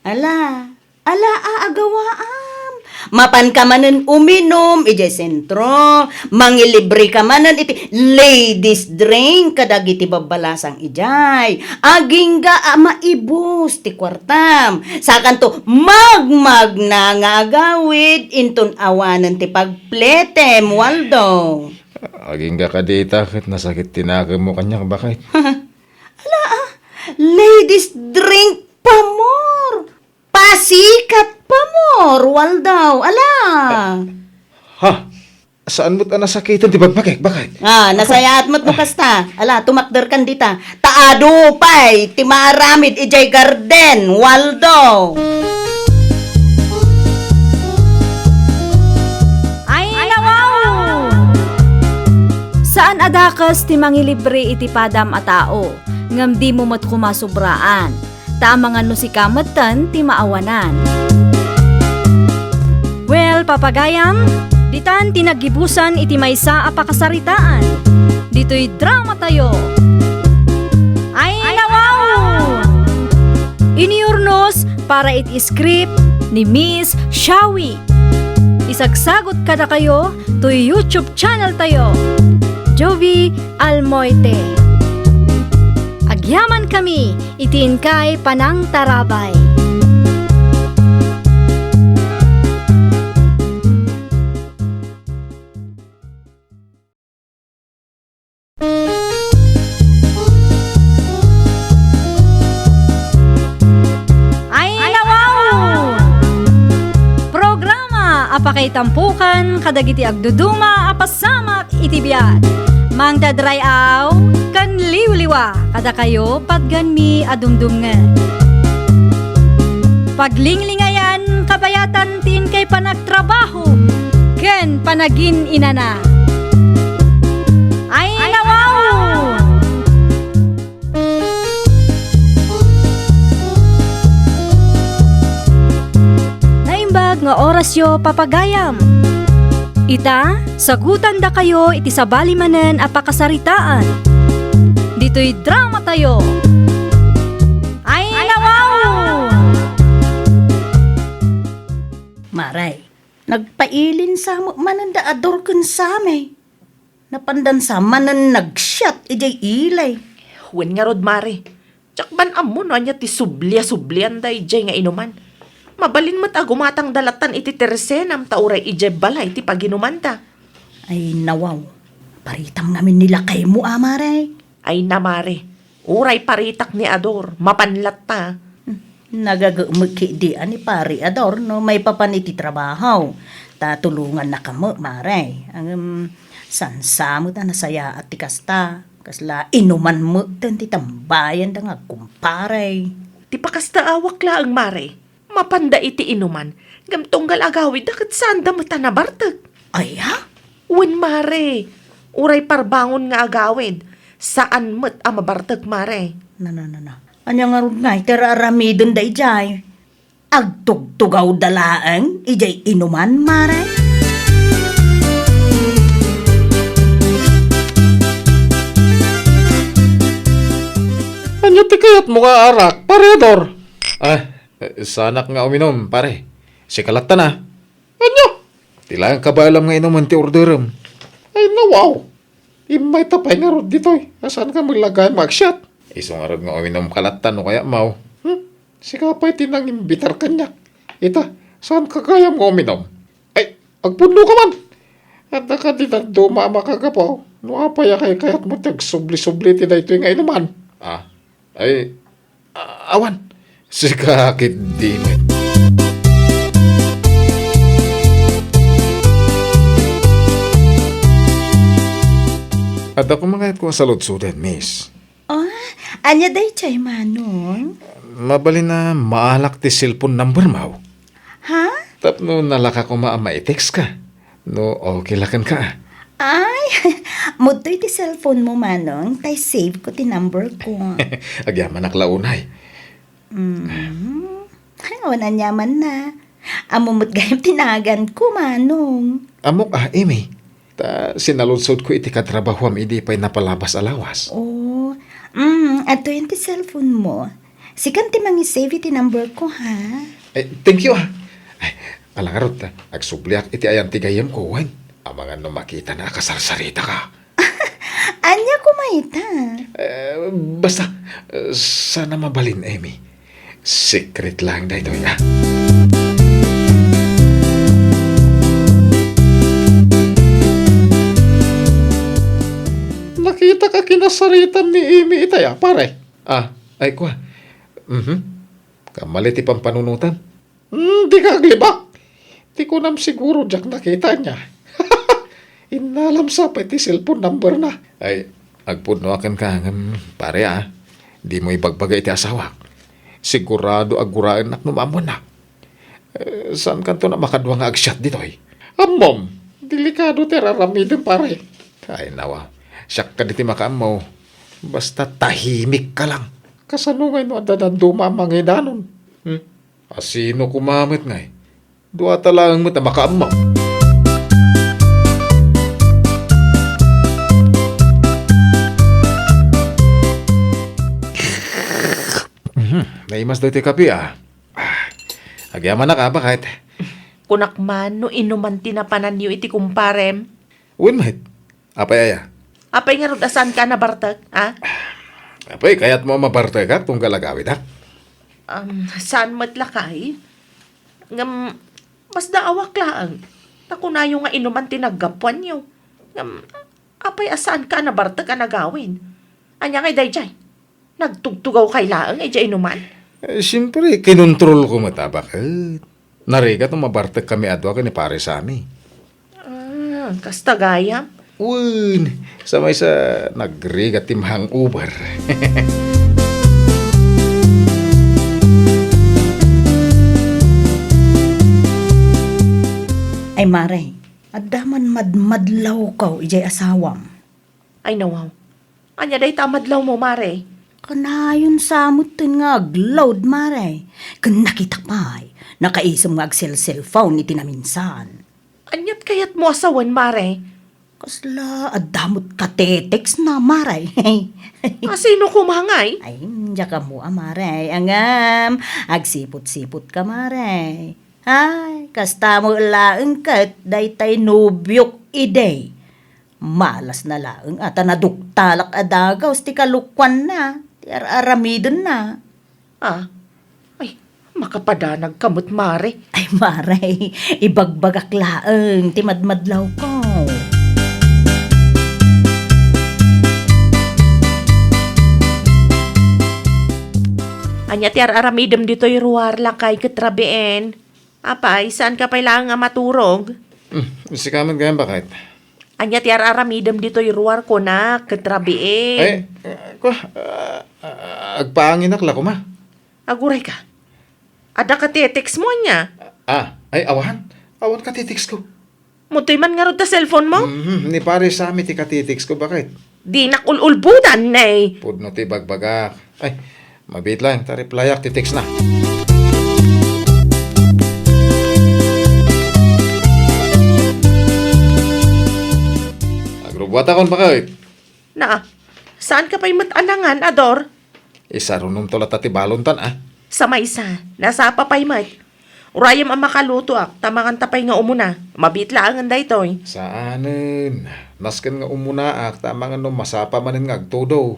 Ala, ala a agawaam. Mapanka manen uminum idiay sentro. Mangilibreka manen iti ladies drink kadagiti babbalasang idiay. Agingga a maibus ti kuartam. Sakanto magmagna nga agawid inton awanen ti pagpletem, Waldo. Agingga kadita ket nasakit ti nakemmo kaniak, baket. Ala, ah, ladies drink pa more. Pasikat pa more, Waldo. Ala. Ha? Saan met a nasakiten ti bagbagek, baket? Ah, nasayaat met no kasta. Ala, tumakderkan dita. Ta adu pay ti maaramid idiay garden, Waldo. Ay, nawaw! Saan a dakes ti mangilibre iti padam a tao, ngem dimo met koma sobraan. Ta amangan no sika metten ti maawanan. Well, papagayam, ditan ti naggibusan iti maysa a pakasaritaan. Ditoy drama tayo. Ay, nawaw! Iniurnos para iti script ni Miss Shawi. Isagsagot kadakayo toy YouTube channel tayo, Jovi Almoite. Agyaman kami iti inkay panangtarabay. Ay, nawaw! Programa a pakaitampokan kadagiti agduduma a pasamak iti biag. Mangted ray-aw ken liwliwa kadakayo patgenmi a dumdumngeg. Paglinglingayan kabayatan ti inkay panagtrabaho ken panagin-inana. Ay, nawaw! Naimbag nga orasyo, papagayam. Ita, sagutandakayo iti sabali manen a pakasaritaan. Ditoy drama tayo. Ay, nawaw! Maray, nagpailin sa met manen da Ador ken Sammy. Napandan sa manen nagsiat idiay ilay. Wen ngarud, Mare. Diak ban ammo no ania ti subliasublianda idiay nga inuman. Mabalin met a gumatangda lattan iti tersenam ta uray idiay balay ti paginumanda. Ay, nawaw. Paritam ngamin ni lakaymo, a, Mare. Ay na, Mare. Uray paritak ni Ador, mapan latta. Hmm, nagagemek ketdi a ni Pare Ador no maipapan iti trabaho. Ta tulongannaka met, Mare. Ngem, saan sa met a nasayaat ti kasta. Kasla inuman metten ti tambayanda nga agkumpare. Ti pakasta awak laeng, Mare. Mapanda iti inuman, ngem tunggal agawidda ket saanda met a nabartek. Aya? Wen, Mare. Uray parbangon nga agawid, saan met a mabartek, Mare. Na, na, na, na. Ania ngarud ngay ti ar-aramidenda idiay? Agtugtugawda laeng idiay inuman, Mare? Ania ti kayatmo nga arak, Pare Ador? Ah, Eh, saanak nga uminum, pare. Sika latta na. Ania? Ti laeng kabaelam nga inumen ti orderem. Ay, nawaw. Immayta pay ngarud ditoy. A, saanka met la gayam nga agsiat? Isu ngarud nga uminumka latta no kayatmo. Hmm? Sika pay ti nangimbitar kaniak. Ita, saanka gayam nga uminum? Ay, agpudnoka man. Adda kadi dadduma a makagapu. No apay a kaykayatmo ti agsubli-subli ti daytoy nga inuman? Ah, ay, A-, awan. Sika ketdi met. Adda koma kayatko a saludsoden, miss. Ah, ania daytoy, Manong? Mabalin a maalak ti cellphone number mo? Ha? Tapno nalaka koma a maitext ka. No, okay la kenka. Ay, mudtoy ti cellphone mo, Manong, tay save ko ti number ko. Agyamanak la unay. Mm. Ay, awan aniaman na. Ammo met gayam ti nagan ko, Manong. Ammok a, Amy. Ta sinaludsod ko iti katrabahuam idi pay napalabas a lawas. Oh, mm, adtoyen ti cellphone mo. Sikan ti mangisave iti number ko, ha? Eh, thank you, ah. Ay, Ala ngarud, agsubliak iti ayan ti gayyemko, wen? Amangan no makitana a kasarsaritaka. Ania koma ita? Eh, basta, eh, sana mabalin, Amy. Secret lang daytoy, ah. Nakitak a kinasaritam ni Amy itay, ah, pare. Ah, ay, kua. Mhm. Kamali ti pampanunotam. Hmm, dika aglibak. Ti kunam siguro diak nakita ania. Innalam sa pay ti cellphone number na. Ay, agpudno a kenka ngem, pare, ah. Dimo ibagbaga iti asawak. Sigurado a guraennak no maammoanna. Eh, saan kanto a makadua nga agsiat ditoy? Ammom, delikado ti ar-aramidem, pare. Ay, nawa. Siak kadi ti makaammo. Basta tahimik ka lang. Kasano ngay no adda danduma a mangidanon? Hmm? Asino koma met ngay? Duata laeng met a makaammo. Mhm, naimas daytoy kape, ah. Ah, agyamanak, ah, baket. Kunak man no inuman ti napananyo iti kumparem. Wen met. Apay aya? Apay ngarud a saanka a nabartek, a? Apay, kayatmo a mabartekak tunggal agawidak? Um, saan met lakay? Ngem, masdaawak laeng. Ta kunayo nga inuman ti naggapuanyo. Ngem, apay a saanka a nabartek a nagawid? Ania ngay daydiay? Nagtugtugawkay laeng idiay inuman? Eh, siempre, kinontrolko met a baket. Narigat no mabartek kami a dua ken ni Pare Sammy. Ah, kasta gayam? Wen, sa maysa nagrigat ti ma-hangover. Ay, Mare, adda man madmadlawko idiay asawam. Ay, nawaw. Ania dayta a madlawmo, Mare? Kanayon sa metten nga aglaud, Mare. Ken nakitak pay, nakaisem nga agselselphone iti naminsan. Aniat kayatmo a sawen, Mare? Kasla adda met katetext na, Mare. A, sino koma ngay? Ay, diak ammo a, Mare. Ngem, agsipot-sipot ka, Mare. Ay, kasta met laeng ket daytay nobiok idi. Malasna laeng a ta naduktalak a dagus ti kalokuanna, ti ar-aramidenna. Ah, ay, makapadanagka met, Mare. Ay, Mare, ibagbagak laeng ti madmadlawko. Ania ti ar-aramidem ditoy ruar, lakay, ket rabiin? Apay, saanka pay laeng a maturog? Hmm, sika met gayam, baket. Ania ti ar-aramidem ditoy ruar, kunak, ket rabiin? Ay, ah, kua, ah, ah, agpaanginak la koma. Agurayka. Adda katetext mo, ania? Ah, ay, awan. Awan katetext ko. Mutoy man ngarud ta cellphone mo? Mhm, ni Pare Sammy ti katetext ko, baket. Dinak ul-ulbodan, ne. Pudno ti bagbagak. Ay, mabiit lang, ta replyak ti text na. Agrubbuatakon, baket. Na, saanka pay met a nangan, Ador? Isarunomto latta ti balontan, a. Sa maysa, nasapa pay met. Urayem a makalutoak, ta manganta pay nga umuna. Mabiit laengen daytoy. Saanen. Nasken nga umunaak, ta amangan no masapa manen nga agtudo.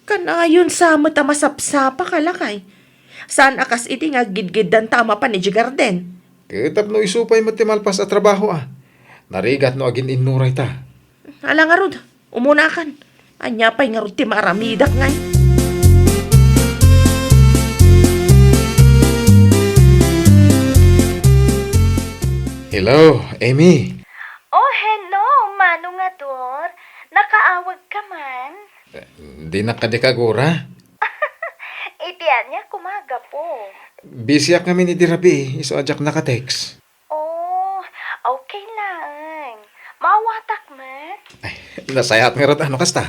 Kanayon sa met a masapsapaka, lakay. Saan a kas idi nga aggidgiddanta a mapan idiay garden. Ket tapno isu pay met ti malpas a trabaho, a. Narigat no agin-innuray ta. Ala ngarud. Umunakan. Ania pay ngarud ti maaramidak ngay? Hello, Amy. Oh, hello, Manong Ador. Nakaawag ka man? Eh, dinak kadi kagura. Iti ania koma gapu? Busyak ngamin idi rabii, isu a diak naka-text. Oh, okay laeng. Maawatak met? Ay, nasayaat ngarud no kasta.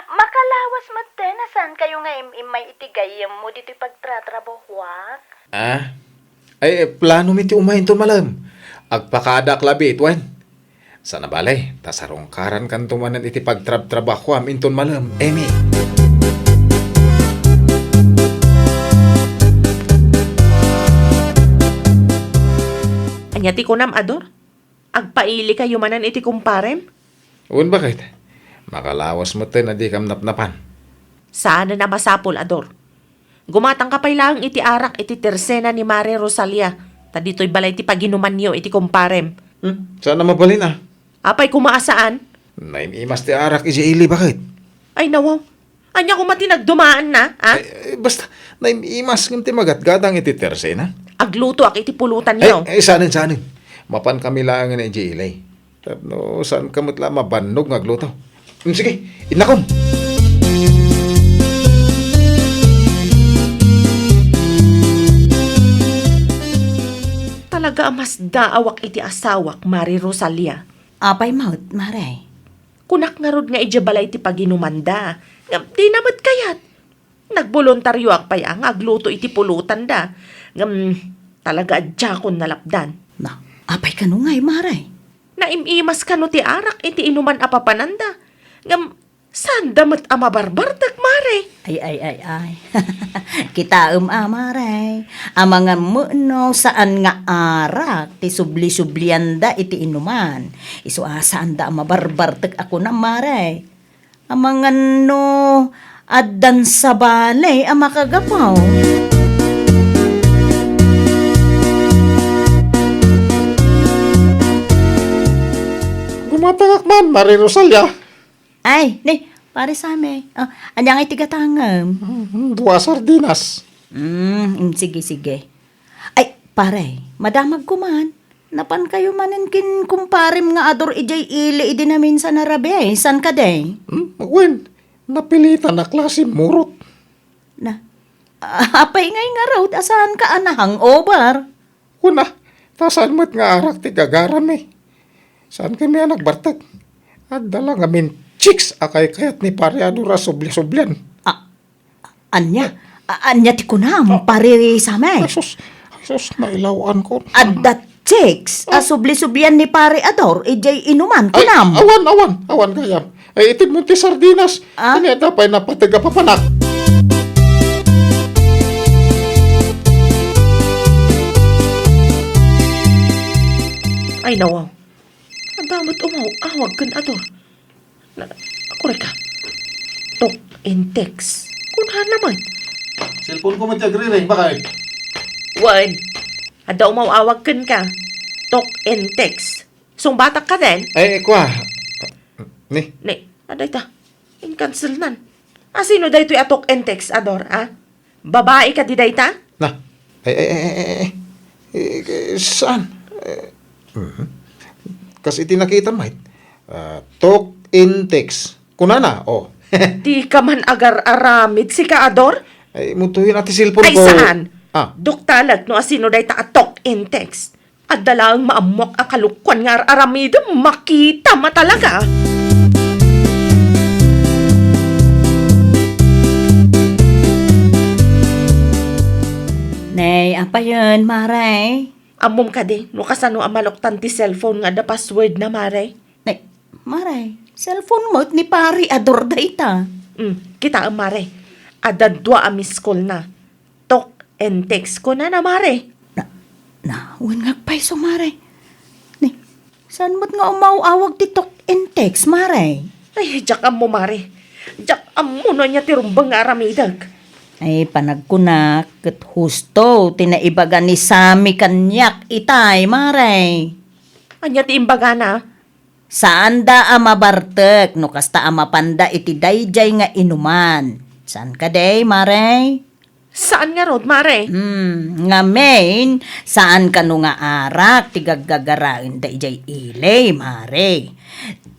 Makalawas met ten a saankayo nga im-immay iti gayyemmo ditoy pagtratrabahoak. Ah? Ay, eh, plano mi ti umay inton malem. Agpakaadaak labi, wen. Sana bale, ta sarungkarankanto manen iti pagtrabtrabahoam inton malem, Amy. Ania ti kunam, Ador? Agpailikayo manen iti kumparem? Wen, baket. Makalawas metten a dikam napnapan. Saanen a masapul, Ador. Gumatangka pay laeng iti arak iti tersena ni Mare Rosalia, ta ditoy balay ti paginumanyo iti kumparem. Hmm? Saan a mabalin, a? Apay koma a saan? Naim-imas ti arak idiay ili, baket. Ay, nawaw. Ania koma ti nagdumaanna, a? Ay, ay, basta, naim-imas ngem ti magatgatang iti tersena. Aglutoak iti pulutanyo. Ay, ay, saanen, saanen. Mapankami laengen idiay ili. Tapno saanka met la mabannog nga agluto. Hmm, sige, innakom. Talaga a masdaawak iti asawak, Mare Rosalia. Apay met, Mare? Kunak ngarud nga idiay balay ti paginumanda. Ngem dina met kayat. Nagboluntarioak pay a nga agluto iti pulotanda. Ngem talaga a diakon nalapdan. Na, apay kano ngay, Mare? Naim-imas kano ti arak iti inuman a papananda. Ngem saanda met a mabarbartek, Mare. Ay, ay, ay, ay. Kitaem a, Mare. Amangan met no saan nga arak ti subli-sublianda iti inuman. Isu a saanda a mabarbartek a kunam, Mare. Amangan no addan sabali a makagapu. Gumatangak man, Mare Rosalia. Ay, ni, Pare Sammy. Oh, ania ngay ti gatangem? Hmm, dua sardinas. Hmm, mm, sige, sige. Ay, pare, madamagko man. Napankayo manen ken kumparem nga Ador idiay ili idi naminsan a rabii, saan kadi? Hmm? Wen, napilitan a klase murot. Na, apay ngay ngarud a saanka a na-hangover? Wen a, ta saan met nga arak ti gagarammi. Saankami a nagbartek. Adda la ngamin chicks a kaykayat ni Pare Ador a subli-sublian. Ah, Ania? A-, ania ti kunam, Pare Sammy? Ay, sus. Ay, sus, nailaw-an ko. Adda chicks a subli-sublian ni Pare Ador idiay inuman, kunam. Ay, awan, awan, awan gayam. Ay, itedmo ti sardinas. Ah? Ania, adda pay napateg a papanak. Ay, nawaw. Adda met umaw-awag ken Ador. Na, kurek ka. Talk and text. Kunana met. Cellphone ko met ti agriring, bakay? Wen. Adda umaw-awag kenka. Talk and text. Sungbatak ka den? Eh, kua. Ni? Ni, adda ita. Inkanselnan. Asino daytoy a talk and text, Ador, a? Babai kadi dayta? Na, ay, ay, ay, ay, ay, ay. Eh, eh, saan? Eh, mhm. Kas iti nakita, mait. Ah, talk and text. Kunana, oh. Dika man agar-aramid, sika, Ador? Ay, mutuhin a ti cellphone ko. Ay, saan? Ah. Duktalek no asino dayta a talk and text. Adda laeng maammuak a kalokuan nga ar-aramidem, makitam a talaga. Nay, apayen, Mare? Ammom kadi no kasano a maluktan ti cellphone nga adda password na, Mare? Nay, Mare, cellphone met ni Pare Ador dayta. Hmm, kitaem, Mare. Adda dua a miss call na. Talk and text kunana, Mare. Na, na, wen nga agpayso, Mare. Ni, saan met nga umaw-awag ti talk and text, Mare? Ay, diak ammo, Mare. Diak ammo no ania ti rumbeng nga aramidek. Ay, panagkunak, ket husto ti naibaga ni Sammy kaniak itay, Mare. Ania ti imbagana? Saanda a mabartek no kasta a mapanda iti daydiay nga inuman. Saan kadi, Mare? Saan ngarud, Mare? Hmm, ngamin, saan kano nga arak ti gaggagaraenda idiay ili, Mare.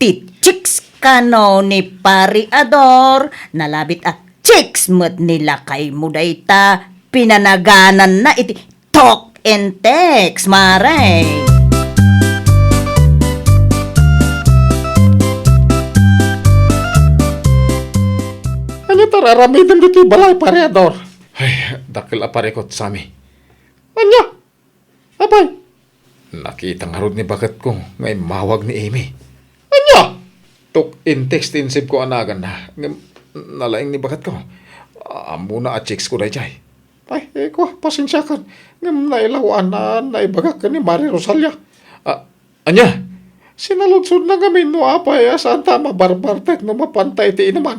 Ti chicks kano ni Pare Ador, nalabit a chicks met ni lakaymo dayta, pinanagananna iti talk and text, Mare. Ania ti ar-aramidem ditoy balay, Pare Ador? Ay, dakkel a parikut, Sammy. Ania? Apay? Nakita ngarud ni baketko nga immawag ni Amy. Ania? Talk and text ti insibko a naganna, ngem nalaing ni baketko. Ammona a chicks ko daydiay. Ay, eh, ko, pasensiakan. Ngem nailaw-an a naibagak ken ni Mari Rosalia. Ah, ania? Sinaludsodna ngamin no apay a saanta a mabarbartek no mapanta iti inuman.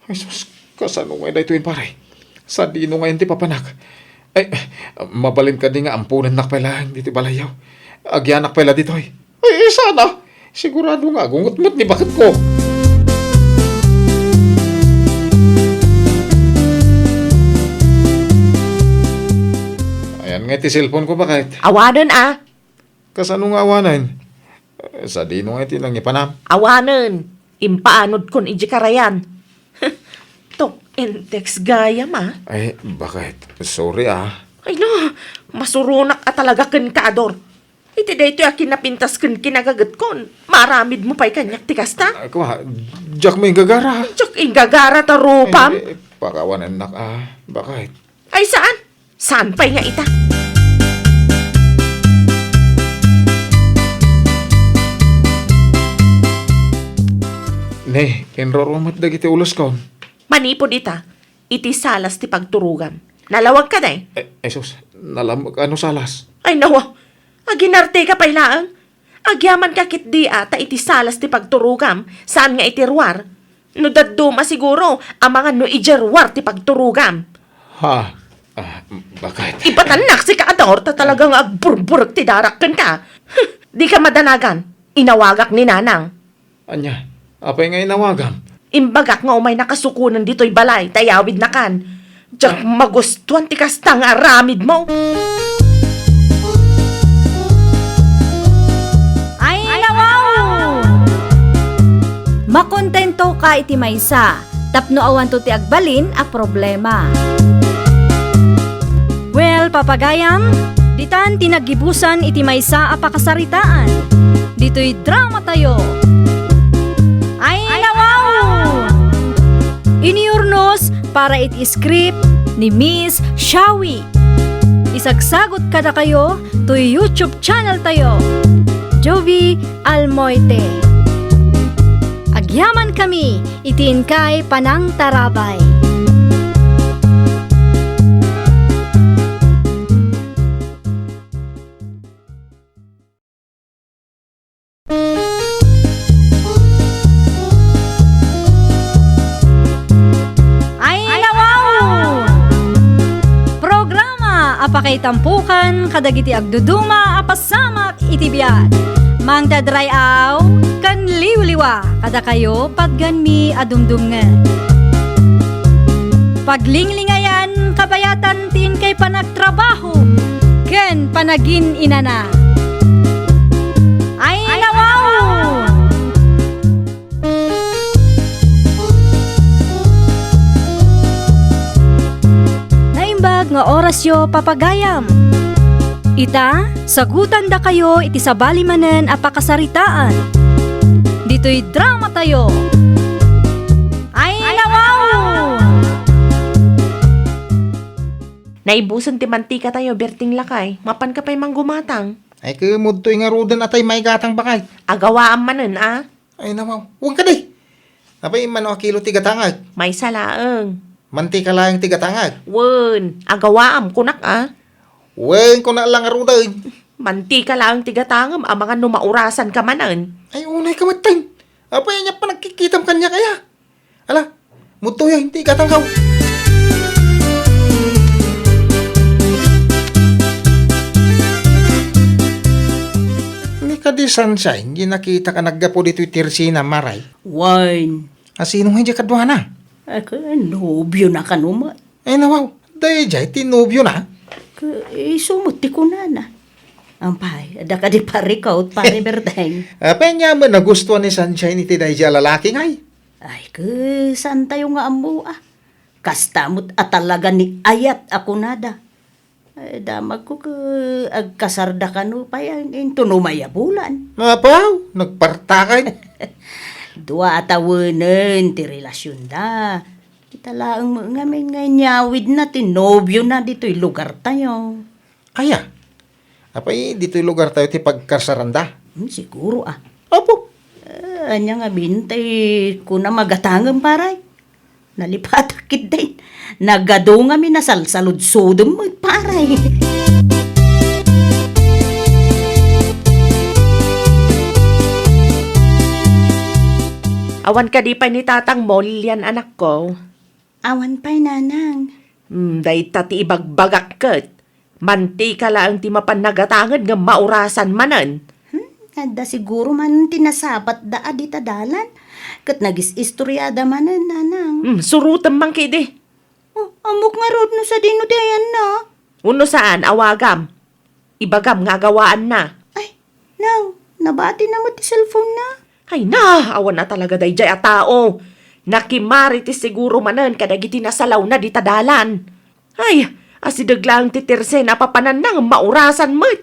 Ay, sus, kasano ngay daytoy, pare? Sadino ngay ti papanak? Ay, mabalin kadi nga amponennak pay laeng ditoy balayyo? Agianak pay la ditoy? Ay, sana! Sigurado nga agungot met ni baketko. Ayan nga iti cellphone ko, baket. Awanen, a. Kasano nga awanen? Eh, sadino nga iti nangipanam? Awanen. Impaanodkon iti karayan. Talk and text gayam, a. Ay, baket. Sorry, a. Ay, no. Masuronak a talaga kenka, Ador. Iti daytoy a kinapintas ken kinagagetkon, maaramidmo pay kaniak ti kasta? Ay, kua, diak met inggagara. Diak inggagara ta rupam? Ay, pakawanennak, a, baket. Ay, saan? Saan pay nga ita? Ne, kinruro met dagiti uloskon. Manipud ita, iti salas ti pagturogam. Nalawag ka, day? Eh, Jesus, nalamek a no salas. Ay, nawa. Aginarteka pay laeng. Agyamanka ketdi a ta iti salas ti pagturogam, saan nga iti ruar. No dadduma siguro, amangan no idiay ruar ti pagturogam. Ha? Ah, baket. Ibatannak sika, Ador, ta talaga nga agburburek ti darak kenka. Huh, dika madanagan. Inawagak ni Nanang. Ania? Apay nga inawagam? Imbagak nga umaynaka sukonen ditoy balay ta iyawidnakan. Diak magustuan ti kasta nga aramidmo. Ay, nawaw! Makontentoka iti maysa tapno awanto ti agbalin a problema. Well, papagayam, ditan ti naggibusan iti maysa a pakasaritaan. Ditoy dramatayo. Ay, nawaw! Inurnos para iti script ni Miss Shawi. Isagsagot kadakayo toy YouTube channel tayo, Jovi Almoite. Agyaman kami iti inkay panangtarabay. Ay, nawaw! Programa a pakaitampokan kadagiti agduduma a pasamak iti biag. Mangted ray-aw ken liwliwa kadakayo patganmi a dumdumngeg. Paglinglingayan kabayatan ti inkay panagtrabaho ken panagin-inana. Ay, nawaw! Naimbag nga orasyo, papagayam. Ita, sagutandakayo iti sabali manen a pakasaritaan. Ditoy dramatayo. Ay, nawaw! Naibusen ti mantikatayo, Berting lakay. Mapanka pay manggumatang? Ay, kemudtoy ngaruden a tay maigatang, bakay. Agawaam manen, a? Ay, nawaw. Wen kadi. Apay, mano a kilo ti gatangek? Maysa laeng. Mantika laeng ti gatangek? Wen, agawaam, kunak, a? Wen, kunak la ngaruden. Mantika laeng ti gatangem, amangan no maurasanka manen. Ay, unayka metten. Apay, ania panagkikkitam kaniak, aya? Ala, mudtoy, a, inti gatangkaw. Ni kadi Sunshine, di nakitak a naggapu ditoy tersina, maray. Wen. A, sino nga idiay kaduana? Ay, ken nobiona kano met. Ay, nawaw, daydiay ti nobiona? Ke-, isu met ti kunana. Ampay, adda kadi parikot, pare Berteng? Apay, ania met nagustuan ni Sunshine iti daydiay a lalaki, ngay? Ay, ke, saantayo nga ammo, a. Kasta met a talaga ni ayat a kunada. Ay, damagko ke agkasarda kano pay, a, inton umay a bulan. Apaw, nagpartakan. Dua a tawenen ti relasionda. Ita laeng met ngamin nga inyawidna ti nobiona ditoy lugartayo. Aya? Apay, ditoy lugartayo ti pagkasaranda? Hmm, siguro, a. Apo. Eh, ania ngamin tay kunam a gatangem, paray? Nalipatak ketdin. Nagadu ngamin a salsaludsodem met, pare. Awan kadi pay ni tatangmo, Lilian, anakko? Awan pay, nanang. Hmm, dayta ti ibagbagak ket. Mantika laeng ti mapan nagatangen ngem maurasan manen. Hmm, adda siguro manen ti nasabatda a dita dalan. Ket nagis-istoriada manen, nanang. Hmm, surotem man ketdi. Oh, ammok ngarud no sadino ti ayanna. Wenno saan, awagam. Ibagam nga agawaanna. Ay, nang, nabatina met ti cellphone-na. Ay na, awan a talaga daydiay a tao. Nakimarites siguro manen kadagiti nasalawna dita dalan. Ay, asideg laeng ti Tersen a papananna ngem maurasan met.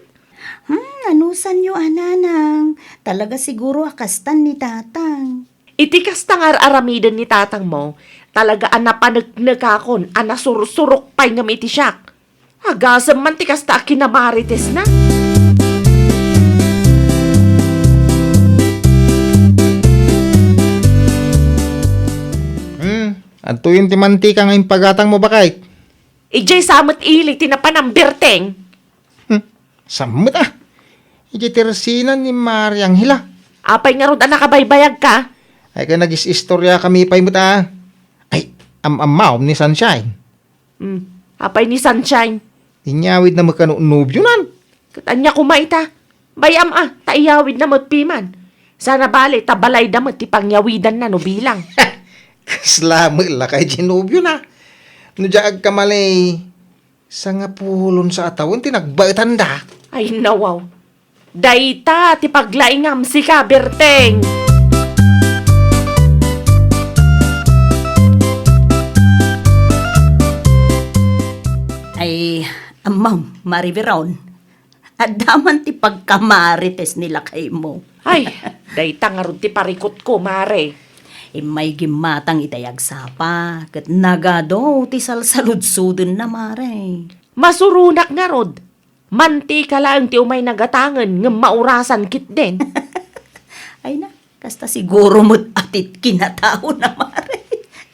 Hmm, anusanyo a, nanang? Talaga siguro a kastan ni tatang. Iti kasta nga ar-aramiden ni tatangmo, talaga a napaneknekakon a nasursurok pay ngem iti siak. Agasem man ti kasta a kinamaritesna. Hmm, adtoyen ti mantika nga impagatangmo, baket? Idiay sa met ili ti napanam, Berteng. Hmm, sa met a. Idiay Tersina ni Mari Angela. Apay ngarud a nakabaybayagka? Ay, ket nagis-istoriakami pay met a. Ay, am-ammawem ni Sunshine. Hmm. Apay ni Sunshine? Inyawidna met kano nobionan. Ket ania koma ita? Bay-am a, ta iyawidna met piman. Sana bale, ta balayda met ti pangyawidanna no bilang. Kasla met lakay ti nobiona. No diak agkamali, sangapulon sa a tawen ti nagbaetanda. Ay, nawaw. Dayta ti paglaingam, sika, Berteng! Ay, ammam, Mari Veron, adda man ti pagkamarites ni lakaymo. Ay, dayta ngarud ti parikutko, Mare. Immay gimmatang itay agsapa, ket nagadu ti salsaludsodenna, Mare. Masuronak ngarud. Mantika laeng ti umay nagatangen ngem maurasan ketdin. Ay na, kasta siguro met a ti kinataona, Mare.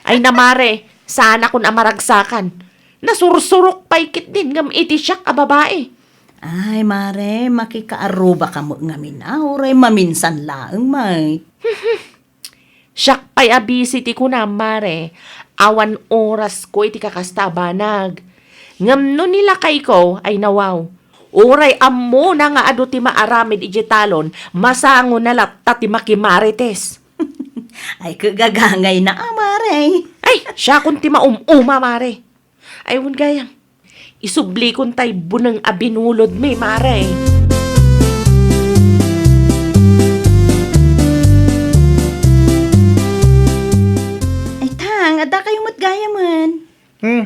Ay na, Mare, saanakon a maragsakan. Nasursurok pay ketdin ngem iti siak a babai. Ay, Mare, makikaarrubaka met ngamin a, uray maminsan laeng, may. Siak pay a busy ti kunam, Mare. Awan orasko iti kakasta a banag. Ngem no ni lakayko, ay nawaw. Uray ammona nga adu ti maaramid idiay talon, masangona latta ti makimarites. Ay, kagagangayna a, Mare. Ay, siakon ti maum-uma, Mare. Ay, wen gayam. Isublikon tay buneng a binulodmi, Mare. Ay, tang, adda kayo met gayamen. Hmm,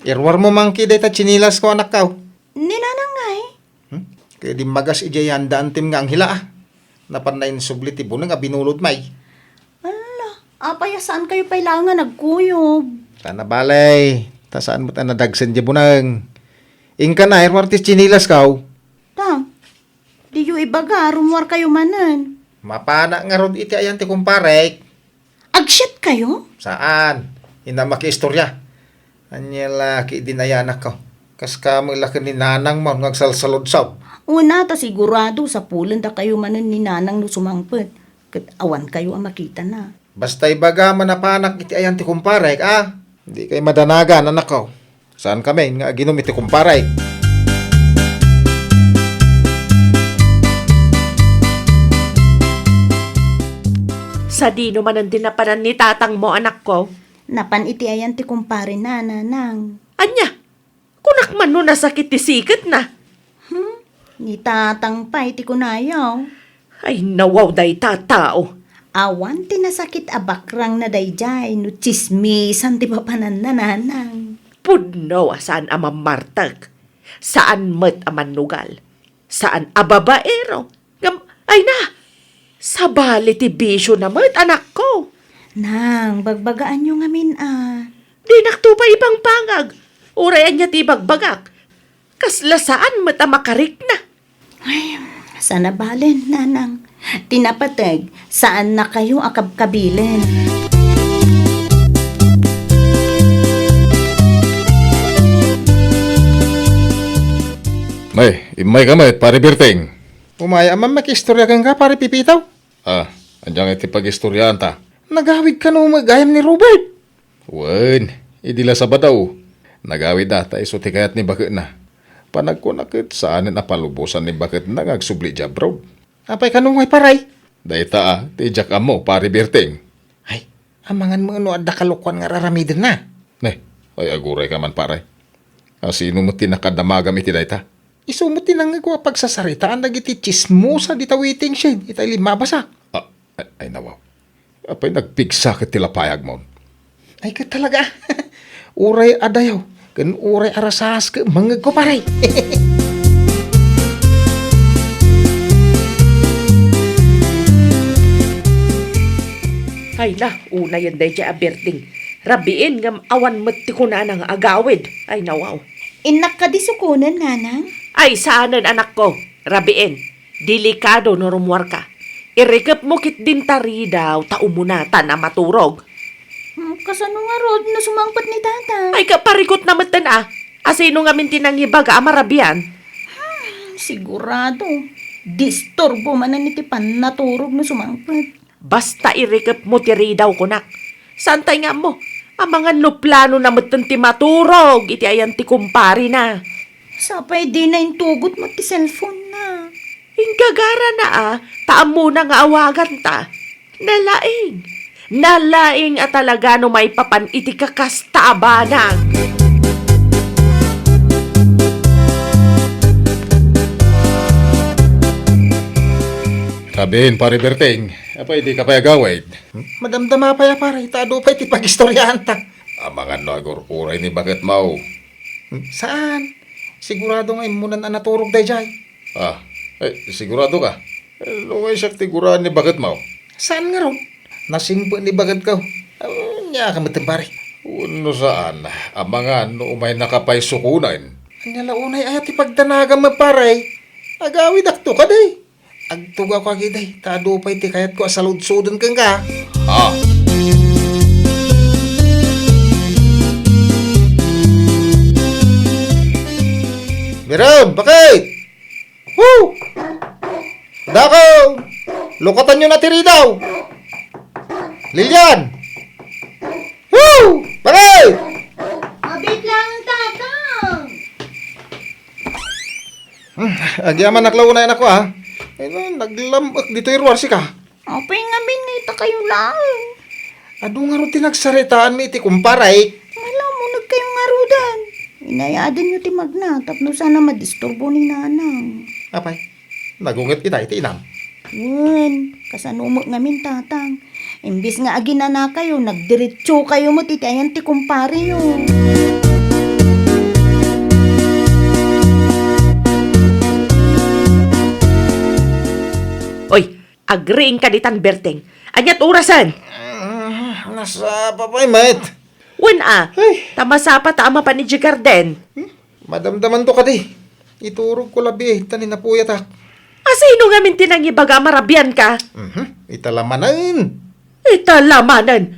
iruarmo man ketdi dayta tsinilasko, anakko. Ni nanang ngay? Hmm? Kaya dimmagas idiay yan daan tim nga anghila, ah. Napanna insubli ti buneng a binulod may. Ala, apay a saan kayo pay laeng nga nagkuyog? Sana balay, ta saan met a nadagsen di buneng. Inka na, iruar ti tsinilasko. Ta, diyo ibaga, rummuar kayo manen. Mapana ngarud iti ayan ti kumparek. Agsiat kayo? Saan? Ina makiistorya. Ania la ketdin ay anakko. Kas kamo la ken ni nanang mo nga agsalsaludsod. Una, ta sigurado, sapulen dakayo manen ni nanang no sumangpet. Ket awan kayo a makitana. Basta ibaga man a panak iti ayan ti kumparek, a? Di kay madanagan, anakko. Saan kami nga aginom iti kumparek? Sadino manen ti napanan ni tatang mo, anakko? Napan iti ayan ti kumpare na, nanang. Ania? Kunak man no nasakit ti siketna. Hmm? Ni tatang pay ti kunayo. Ay, nawaw dayta a tao. Awan ti nasakit a bakrang na daydiay no tsismisan ti papananna, nanang. Pudno a saan a mammartek. Saan met a mannugal. Saan a babaero. Ngem, ay na, sabali ti bisio na met, anakko. Nang, bagbagaanyo ngamin a. Dinakto pay ipampangag. Uray ania ti ibagbagak. Kasla saan met a makarikna. Ay, sana balen, nanang. Ti napateg, saan na kayo a kabkabilen. Ay, immayka met, Pare Berting. Umay, a, makiistorya kenka, Pare Pipitaw? Ah, ania ngay ti pagistoryaanta? Nagawid kano met gayam ni Robert? Wen, idi la Sabado, nagawidda ta isu ti kayat ni baketna. Panagkuna ket saanen a palubosan ni baketna nga agsubli idiay abroad. Apay kano ngay, Pare? Dayta a, ti diak ammo, Pare Berting. Ay, amangan met no adda kalokuan nga ar-aramidenna. Ne, ay agurayka man, Pare. A, sino met ti nakadamagam iti dayta? Isu met ti nangngegko a pagsasaritaan dagiti tsismosa dita waiting shed ita limmabasa. Ah, ay, ay, nawaw. Apay nagpigsa ket ti lapayagmon? Ay, ket talaga. Uray adayo, ken uray arasas ket mangngegko, Pare. Ay na, unayen daydiay a Berting. Rabiin ngem awan met ti kunana nga agawid. Ay, nawaw. Innak kadi sukonen, nanang? Ay, saanen, anakko. Rabiin. Delikado no rummuarka. Irikepmo ketdin ta ridaw ta umunatan a maturog. Hmm, kasano ngarud no sumangpet ni Tatang? Ay, kaparikutna metten a. A, sino ngamin ti nangibaga a marabian? Hmm, sigurado. Disturbo manen iti pannaturog no sumangpet. Basta irikepmo ti ridaw, kunak. Saantay nga ammo, amangan no planona metten ti maturog iti ayan ti kumparena. Sapay dina intugot met ti cellphone-na. Inggagarana a, ta ammona nga awaganta. Nalaing. Nalaing a talaga no maipapan iti kakasta a banag. Rabiin, Pare Berting. Apay, dika pay agawid? Hmm? Madamdama pay a, Pare, ta adu pay ti pagistoryaanta. Amangan no agur-uray ni baketmo. Hmm? Saan? Sigurado nga immunan a naturog daydiay. Ah, eh, sigurado ka? Eh, no nga siak ti guraan ni baketmo? Saan ngarud? Nasingpet ni baketko. Ania ka metten, Pare? Wenno saan, amangan no umaynaka pay sukonen. Ania la unay aya ti pagdanagam, Pare? Agawidakto kadi. Agtugawka ketdi, ta adu pay ti kayatko a saludsoden kenka. Ha? Miram, bakit? Woo! Dako! Lukatanyo na ti ridaw! Lilian! Woo! Bakit? Abit lang, Tatang! Hmm, agyamanak la unay, anakko, a. Ay, na, naglam-ek ditoy ruar sika. Apay ngamin nga ita kayo laeng? Adu ngarud ti nagsaritaanmi iti kumparay. Malamuneg kayo ngaruden. Inayadanyo ti magna tapno saan a madisturbo ni Nanang. Apay, nagunget ita iti inam? Wen, kasano met ngamin, Tatang? Imbes nga aginana kayo, nagdiretso kayo met iti ayan ti kumpareyo. Oy, agriingka ditan, Berteng. Ania't orasen? Ah, nasapa pay met. Wen a, ay, ta masapa ta a mapan idiay garden. Hmm? Madamdamanto kadi. Iturogko labi, ta ni napuyatak. A, sino ngamin ti nangibaga a marabianka? Mhm, ita la manen. Ita la manen.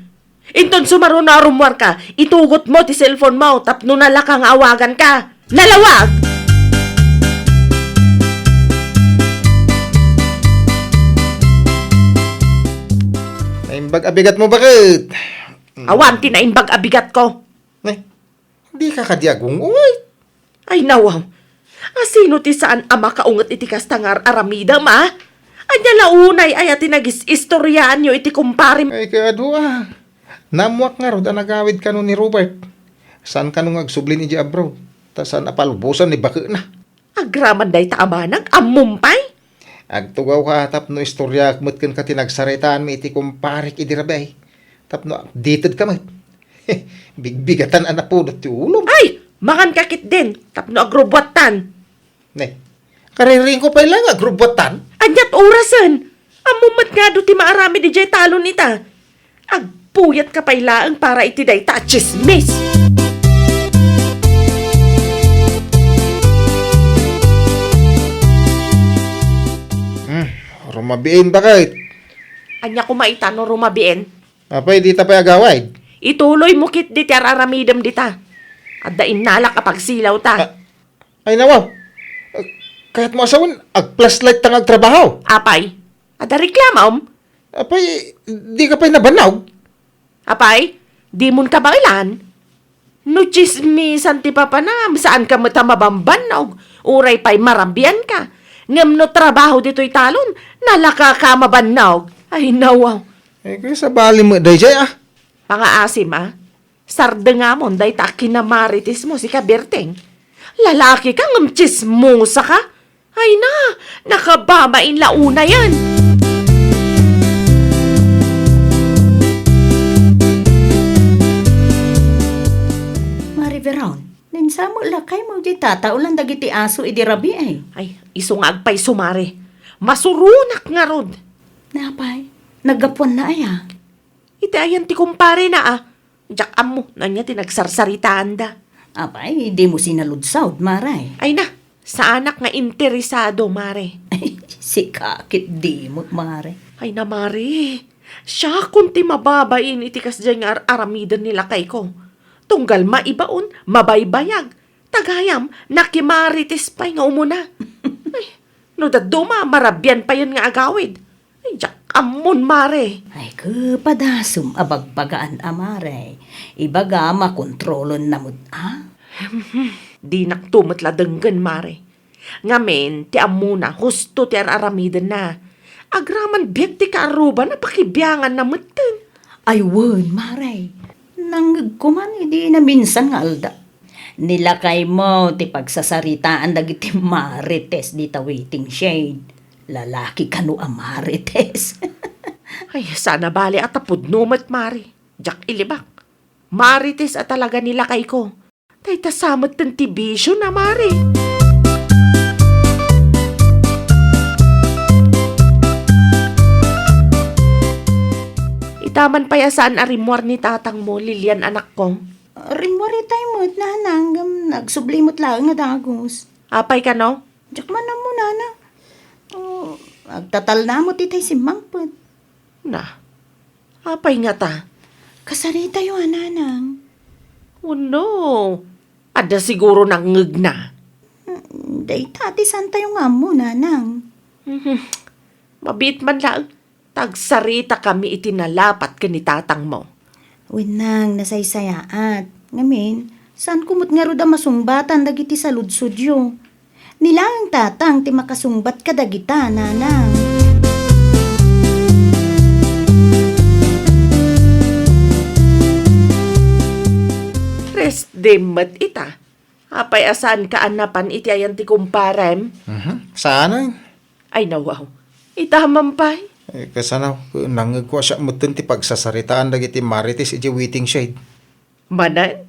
Inton sumaruno a rummuarka, itugotmo ti cellphone-mo tapno nalaka nga awaganka. Nalawag! Naimbag a bigatmo, baket? Awan ti naimbag a bigatko. Eh, dika kadi agung-ungay? Ay, nawaw. A, sino ti saan a makaunget iti kasta nga ar-aramidem, a? Ania la unay aya ti nagis-istoryaanyo iti kumparem? Ay, kaadu, a. Naammoak ngarud a nagawid kano ni Robert. Saan kano nga agsublin idiay abroad, ta saan a palubosan ni baketna. Agraman dayta a banag, ammom pay? Agtugawka tapno istoryaak met kenka ti nagsaritaanmi iti kumparek idi rabii, tapno updatedka met. Bigbigatan a napudot ti ulom. Ay! Manganka ketdin tapno agrubbuattan. Ne, kariringko pay la nga agrubbuattan? Ania't orasen? Ammom met nga adu ti maaramid idiay talon ita. Agpuyatka pay laeng para iti dayta a tsismis. Hmm, rumabiin, baket? Ania koma ita no rumabiin? Apay, dita pay agawid? Ituloymo ketdi ti ar-aramidem dita. Adda innalak a pagsilawta. A-, Ay, nawaw. Eh, Kayatmo a sawen, agflashlight ta nga agtrabaho. Apay, adda reklamom? Apay, dika pay nabannog? Apay, dimon kabaelan? No tsismisan ti papanam, saanka met a mabambannog, uray pay marabianka. Ngem no trabaho ditoy talon, nalakaka a mabannog. Ay, nawaw. Eh, kaya sabali mo, dayjay, ah. Pangaasim, ah. Sardengamon dayta a kinamarites mo, sika Berteng. Lalaki ka ngem tsismosa ka. Ay na, nakababain la unayen. Mari Veron, ninsamet lakaymo di tataolan dagiti aso idi rabii, ay. Ay, isu nga agpayso, Mare. Masuronak ngarud. Napay, naggapuanna aya? Iti ayan ti kumparena, ah. Diak ammo no ania ti nagsarsaritaanda. Apay, dimo sinaludsod, Mare. Ay na, saanak nga interesado, Mare. Sika ket dimo, Mare. Ay na, Mare. Siakon ti mababain iti kasdiay nga ar-aramiden ni lakayko. Tunggal maibaon, mabaybayag. Tagayam, nakimarites pay nga umuna. Ay, no dadduma, marabian payen nga agawid. Ay, diak ammon, Mare. Ay, ke, padasem a bagbagaan a, Mare. Ibaga, makontrolenna met, a? Dinakto met la denggen, Mare. Ngamin, ti ammona, husto ti ar-aramidenna. Agraman biag ti kaarruba, napakibianganna metten. Ay, wen, Mare. Nangngegko man idi naminsan nga aldaw. Ni lakaymo ti pagsasaritaan dagiti marites dita waiting shed. Lalaki kano a marites? Ay, saan a bale a ta pudno met, Mare. Diak ilibak. Marites a talaga ni lakayko. Dayta sa metten ti bisiona, Mare. Ita man pay a saan a rimmuar ni tatangmo, Lilian, anakko. Rimmuar itay met, nanang, ngem nagsubli met laeng a dagus. Apay kano? Diak man ammo, nanang. Oh, agtatalna met itay simmangpet. Na, apay ngata? Kasaritayo a, nanang. Oh no, adda siguro nangngegna. Mm, dayta ti saantayo nga ammo, nanang. Mhm. Mabiit man laeng. Agsaritakami iti nalapat ken ni tatangmo. Wen, nang, nasaysayaat. Ngamin, saanko met ngarud a masungbatan dagiti saludsodyo. Ni laeng tatang ti makasungbat kadagita, nanang. Rest day met ita. Apay a saanka a napan iti ayan ti kumparem? Mhm. Saan, ay? Ay, nawaw. Ita man pay? Eh, kasano? Nangngegko a siak metten ti pagsasaritaan dagiti marites idiay waiting shed. Manen?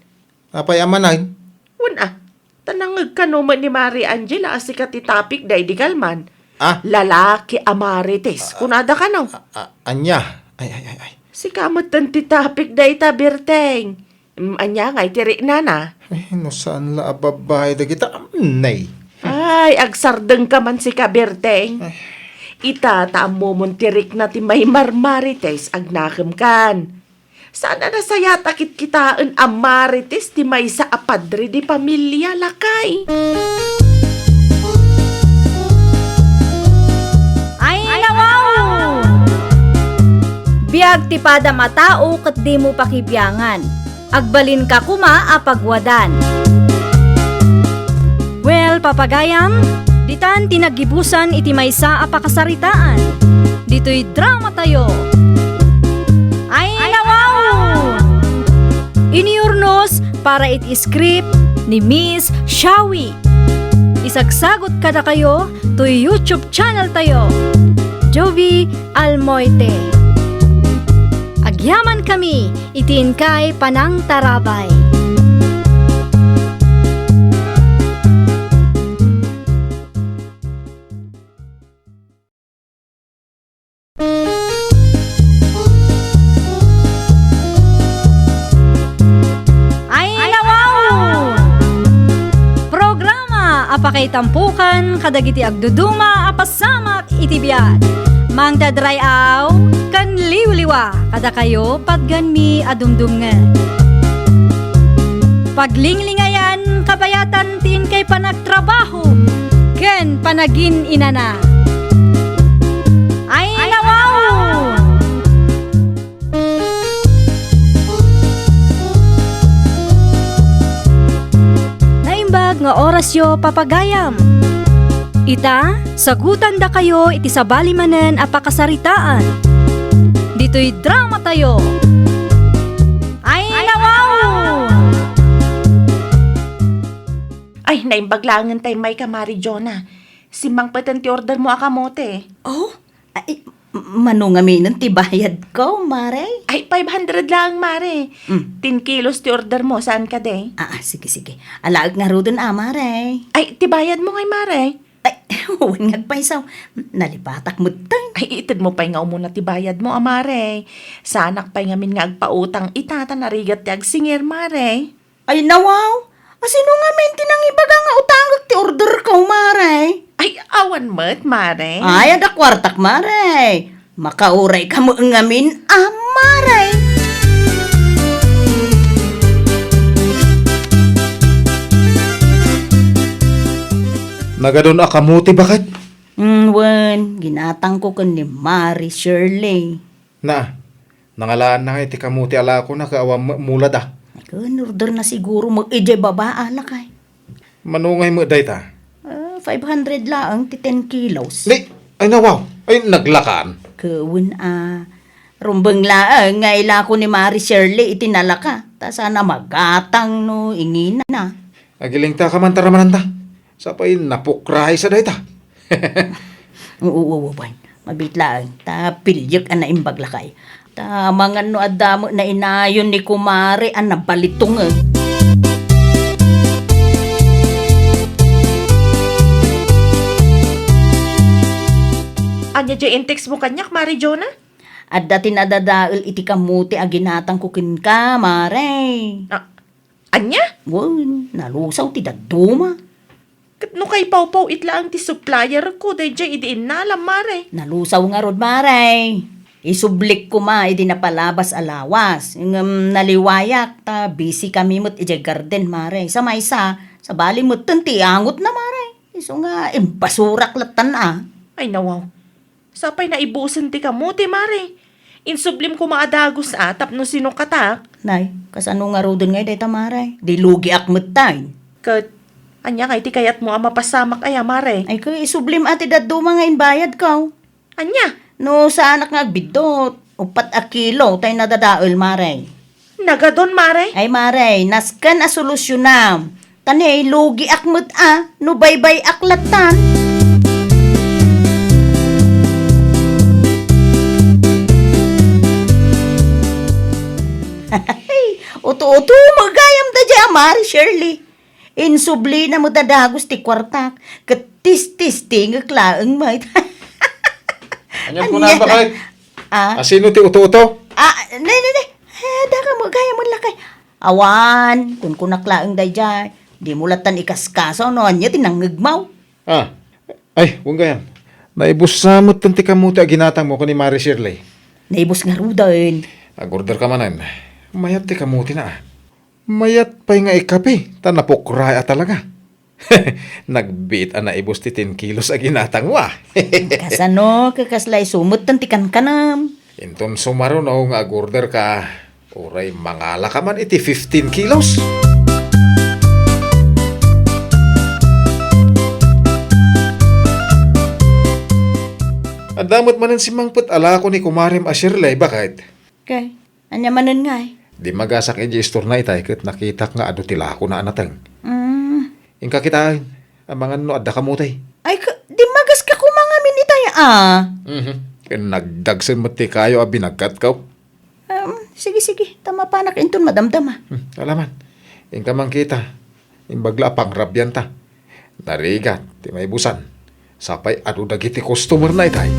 Apay a manen? Wen a, ta nangngeg kano met ni Mari Angela a sika ti topic daydi kalman. Ah? Lalaki a marites. Ah, kunada kano? Ah, ah, ania? Ay, ay, ay, ay. Sika metten ti topic dayta, Berteng. Mm, ania ngay ti riknana? Ay, no saan la a babbai dagita, mm, nay. Ay, agsardengka man sika, Berteng. Ay. Ita, ta ammomon ti rikna ti maimarmarites, agnakemkan. Saan a nasayaat a kitkitaen a marites ti maysa a padre de pamilia, lakay? Ay, nawaw! Biag ti padam a tao ket dimo pakibiangan. Agbalinka koma a pagwadan. Well, papagayam, ditan ti naggibusan iti maysa a pakasaritaan. Ditoy dramatayo. Ay, nawaw! Iniurnos para iti script ni Miss Shawi. Isagsagot kadakayo toy YouTube channel tayo, Jovi Almoite. Agyaman kami iti inkay panangtarabay. Ay, nawaw! Programa a pakaitampokan kadagiti agduduma a pasamak iti biag. Mangted ray-aw ken liwliwa kadakayo patgenmi a dumdumngeg. Paglinglingayan kabayatan ti inkay panagtrabaho ken panagin-inana. Ay, nawaw! Naimbag nga orasyo, papagayam. Ita, sagutandakayo iti sabali manen a pakasaritaan. Ditoy dramatayo. Ay, nawaw! Ay, naimbag laengen tay mayka, Mari Jonah. Simmangpeten ti order mo a kamote. Oh? Ay, m-, mano ngamin ti bayadko, Mare? Ay, five hundred laeng, Mare. Mm. Ten kilos ti order mo, saan kadi? Ah, ah, sige, sige. Alaek ngaruden a, Mare. Ay, ti bayad mo ngay, Mare? Ay, wen nga agpayso. Nalipatak metten. Ay, ited mo pay nga umuna ti bayad mo a, Mare. Saanak pay ngamin nga agpautang ita ta narigat ti agsingir, Mare. Ay, nawaw! Asino ngamin ti nangibaga nga utangek ti orderko, Mare? Ay, awan met, Mare. Ay, adda kuartak, Mare. Makaurayka met ngamin a, Mare. Nagadun a kamote, baket? Mm, wen, ginatangko ken ni Mari Shirley. Na, nangalaanna ngay ti kamote a lakona ket awan met mulada. Ken orderna siguro met idiay baba a, lakay. Mano ngay met dayta? Ah, five hundred laeng ti ten kilos. Ni, ay, nawaw. Ay, naglakan. Ket wen a, rumbeng laeng nga ilako ni Mari Shirley iti nalaka. Ta saan a magatang no ingina. Agilingtaka man ta ramananta. Sapay napukray sa dayta. Oo, oo, oo, wen. Mabiit laeng. Ta piliek a naimbag, lakay. Ta amangan no adda met nainayon ni kumare a nabalitong. Ania diay in-text mo kaniak, Mari Jonah? Adda ti nadadael iti kamote a ginatangko kenka, Mare. Ah, ania? Wen, nalusaw ti dadduma. Ket no kaipawpaw-it laeng ti supplierko daydiay idi innalam, Mare. Nalusaw ngarud, Mare. Isublik koma idi napalabas a lawas. Ngem naliwayak ta busy kami met idiay garden, Mare. Sa maysa, sabali metten ti angotna, Mare. Isu nga imbasurak lattan a. Ay, nawaw. Sapay naibusen ti kamote, Mare. Insublim koma a dagus a tapno sinukatak. Nay, kasano ngaruden ngay dayta, Mare? Di lugiak metten. Ket, ania ngay ti kayatmo a mapasamak aya, Mare? Ay, ket isublim a ti dadduma nga imbayadko. Ania? No saanak nga agbiddut, uppat a kilo tay nadadael, Mare. Nagadun, Mare? Ay, Mare, nasken a solusyonam. Ta ni, lugiak met a, no baybay-ak lattan. Uto-uto met gayam daydiay a Mari Shirley. Insublina met a dagus ti kuartak, ket tististingek laeng met. Ania kuna, baket? Ah? Asino ti uto-uto? Ah, ne, ne, ne. Eh, daka met gayam, lakay. Awan, kunkunak laeng daydiay. Dimo lattan ikaskaso no ania ti nangngegmo. Ah, ay, wen gayam. Naibussa metten ti kamote a ginatangmo ken ni Mari Shirley. Naibus ngaruden. Agorderka manen. Mayat ti kamotena. Mayat pay nga ikape, ta napukray a talaga. Nagbiit a naibus ti ten kilos a ginatangmo a. Kasano, ket kasla isu metten ti kankanam? Inton sumaruno nga agorderka, uray mangalaka man iti fifteen kilos. Adda met manen simmangpet a lako ni kumarem a Shirley, baket? Kay, ania manen ngay? Dimmagasak idiay istorna itay ket nakitak nga adu ti lakona a nateng. Mm. Inka kitaen, amangan no adda kamote. Ay, ka-, dimmagaska koma ngamin itay a. Mhm. Ken nagdagsen met ti kayo a binagkatko. Um, sige, sige. Ta mapanak inton madamdama. Hmm, alaman. Inka man kita. Imbag la a pangrabianta. Narigat ti maibusan. Sapay adu dagiti customer-na itay.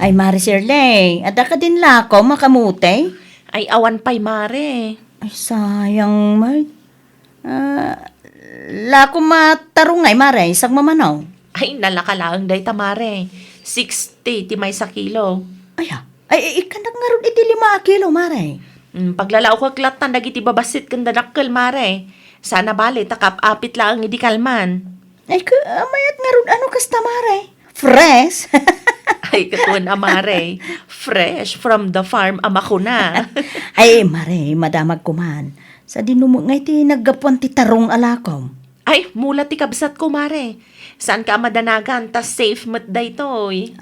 Ay, Mare Shirley, adda kadin lako a kamote? Ay, awan pay, Mare. Ay, sayang, Mare. Ah, lako a tarungay, Mare, sagmamano. Ay, nalaka laeng dayta, Mare. Sixty ti maysa kilo. Ay, ah. Ay, ay, ikkanak ngarud iti lima a kilo, Mare. Mm, paglalaokek lattan dagiti babassit ken dadakkel, mare. Saan a bale, ta kaap-apit laeng idi kalman. Ay, ka-, mayat ngarud ano kasta, mare? Fresh? Ay, ket wen a, mare. Fresh from the farm a makuna. Ay, mare, madamag ko man. Sadino met nga iti naggapuan ti tarong a lakom? Ay, mula ti kabsatko, mare. Saanka a madanagan, ta safe met daytoy.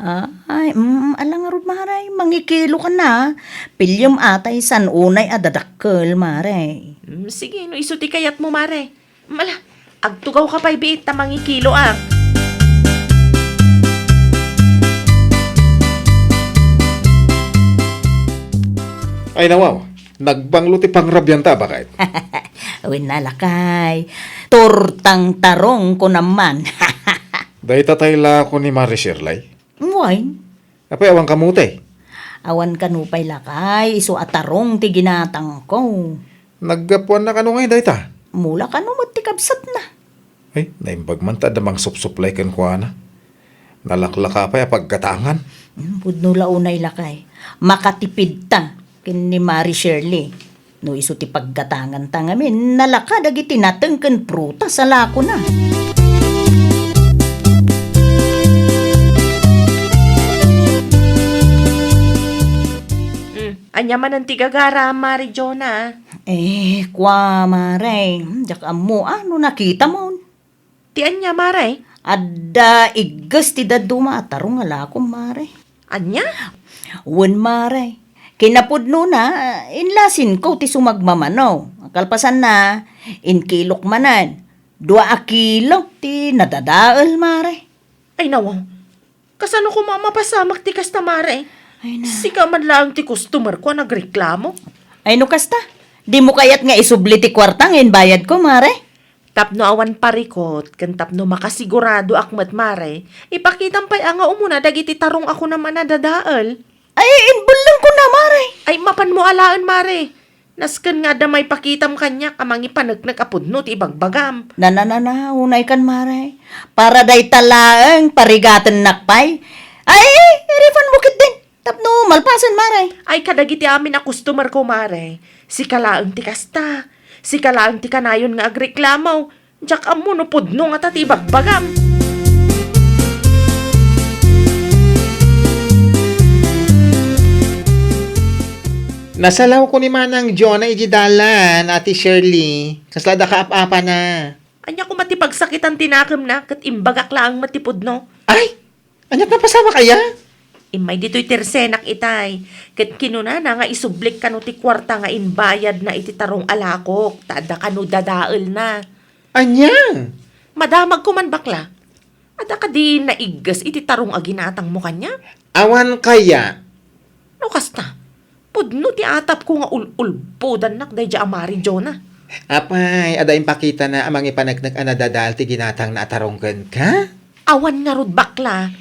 Ay, mm, ala ngarud, mare. Mangikilo ka na. Piliem atay san unay a dadakkel, mare. Mm, sige, no isu ti kayatmo, mare. Mala, agtugawka pay biit ta mangikilo a. Ay, nawaw. Nagbanglo ti pangrabianta, baket. Wen a, lakay. Tortang tarong kunam man. Dayta tay lako ni Mare Shirley? Wen. Apay, awan kamote? Awan kano pay, lakay, isu a tarong ti ginatangko. Naggapuanna kano ngay dayta? Mula kano met ti kabsatna. Ay, naimbag man ta adda mangsupsuplay kenkuana. Nalaklaka pay a paggatangan. Hmm, pudno la unay, lakay. Makatipidta ken ni Mari Shirley. No isu ti paggatanganta ngamin, nalaka dagiti nateng ken prutas a lakona. Hmm, ania manen ti gagara, Mari Jonah? Eh, kua, mare, diak ammo a no nakitamon. Ti ania, mare? Adda igges ti dadduma a tarong a lakom, mare. Ania? Wen, mare. Kinapudnona, inlasinko ti sumagmamano. Kalpasanna, inkilok manen. Dua a kilo ti nadadael, mare. Ay, nawaw. Kasano koma a mapasamak ti kasta, mare? Ay na. Sika man laeng ti customer ko a nagreklamo. Ay, no kasta, dimo kayat nga isubli ti kuarta nga inbayadko, mare? Tapno awan parikut, ken tapno makasiguradoak met, mare, ipakitam pay a nga umuna dagiti tarong a kunam a nadadael. Ay, inbellengko na, mare. Ay, mapanmo alaen, mare. Nasken nga adda maipakitam kaniak a mangipaneknek a pudno ti ibagbagam. Na, na, na, na, unaykan, mare. Para dayta laeng parigatennak pay. Ay, i-refund mo ketdin. Tapno malpasen, mare. Ay, kadagiti amin a customer ko, mare. Sika laeng ti kasta. Sika laeng ti kanayon nga agreklamo. Diak ammo no pudno ngata ti ibagbagam. Nasalawko ni Manang Jonah iti dalan, Ate Shirley. Kasla da kaap-apana. Ania koma ti pagsakitan ti nakemna, ket imbagak laeng met ti pudno. Ay! Aniat napasamak aya? Immay ditoy ti resenak itay, ket kinunana nga isublik kano ti kuarta nga imbayadna iti tarong a lakok, ta adda kano dadaelna. Ania? Madamagko man, bakla. Adda kadi naigges iti tarong a ginatangmo kaniak? Awan kaya. No kasta, pudno ti atapko nga ul-ulbodannak daydiay a Mari Jonah. Apay, adda impakitana a mangipaneknek a nadadael ti ginatangna a tarong kenka? Awan ngarud, bakla.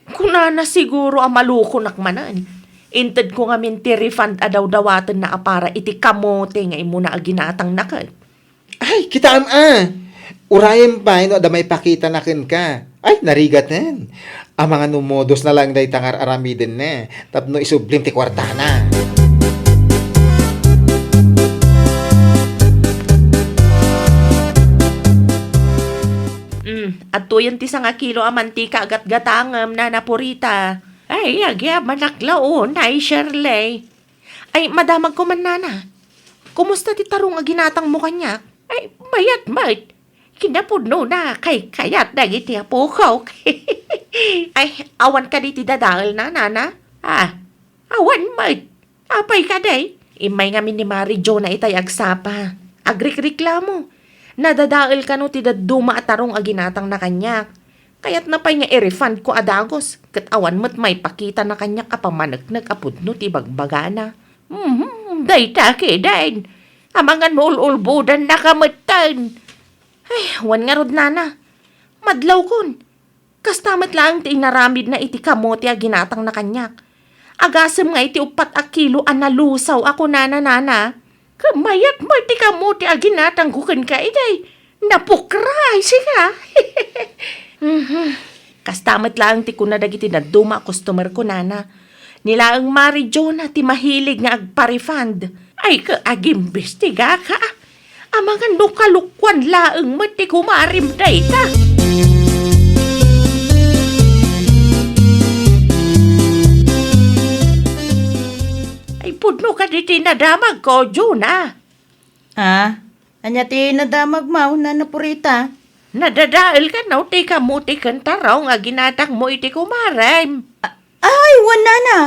Kunana siguro a malukonak manen. Intedko ngamin ti refund a dawdawatenna a para iti kamote nga immuna a ginatangna ket. Ay, kitaem a! Urayem pay no adda maipakitana kenka. Ay, narigaten. Amangan no modosna laeng dayta nga ar-aramidenna tapno isublim ti kuartana. Mm, adtoyen ti sangakilo a mantika a gatgatangem, Nana Purita. Ay, agyamanak la unay, Shirley. Ay, madamagko man, Nana. Kumusta ti tarong a ginatangmo kaniak? Ay, mayat met. Kinapudnona, kaykayat dagiti apokok. Ay, awan kadi ti dadaelna, Nana? Ah, awan met. Apay kadi? Immay ngamin ni Mari Jonah itay agsapa. Agrikriklamo. Nadadael kano ti dadduma a tarong a ginatangna kaniak. Kayatna pay nga i-refundko a dagus, ket awan met maipakitana kaniak a pamaneknek a pudno ti ibagbagana. Mhm, dayta ketdin. Amangan no ul-ulbodannaka metten. Ay, wen ngarud, Nana. Madlawkon. Kasta met laeng ti inaramidna iti kamote a ginatangna kaniak. Agasem nga iti uppat a kilo a nalusaw a kunana, Nana. Ket mayat met ti kamote a ginatangko kenka itay. Napukray, sika. Mhm. Kasta met laeng ti kuna dagiti dadduma a customer ko, Nana. Ni laeng Mari Jonah ti mahilig nga agpa-refund. Ay, ka, agimbestigaka. Amangan no kalukwan laeng met ti kumarim dayta. Ay, pudno kadi ti nadamagko, Juna. Ah, ania ti nadamagmo, Nana Purita? Nadadael kano ti kamote ken tarong a ginatangmo iti kumarem. A-, ay, wen, Nana.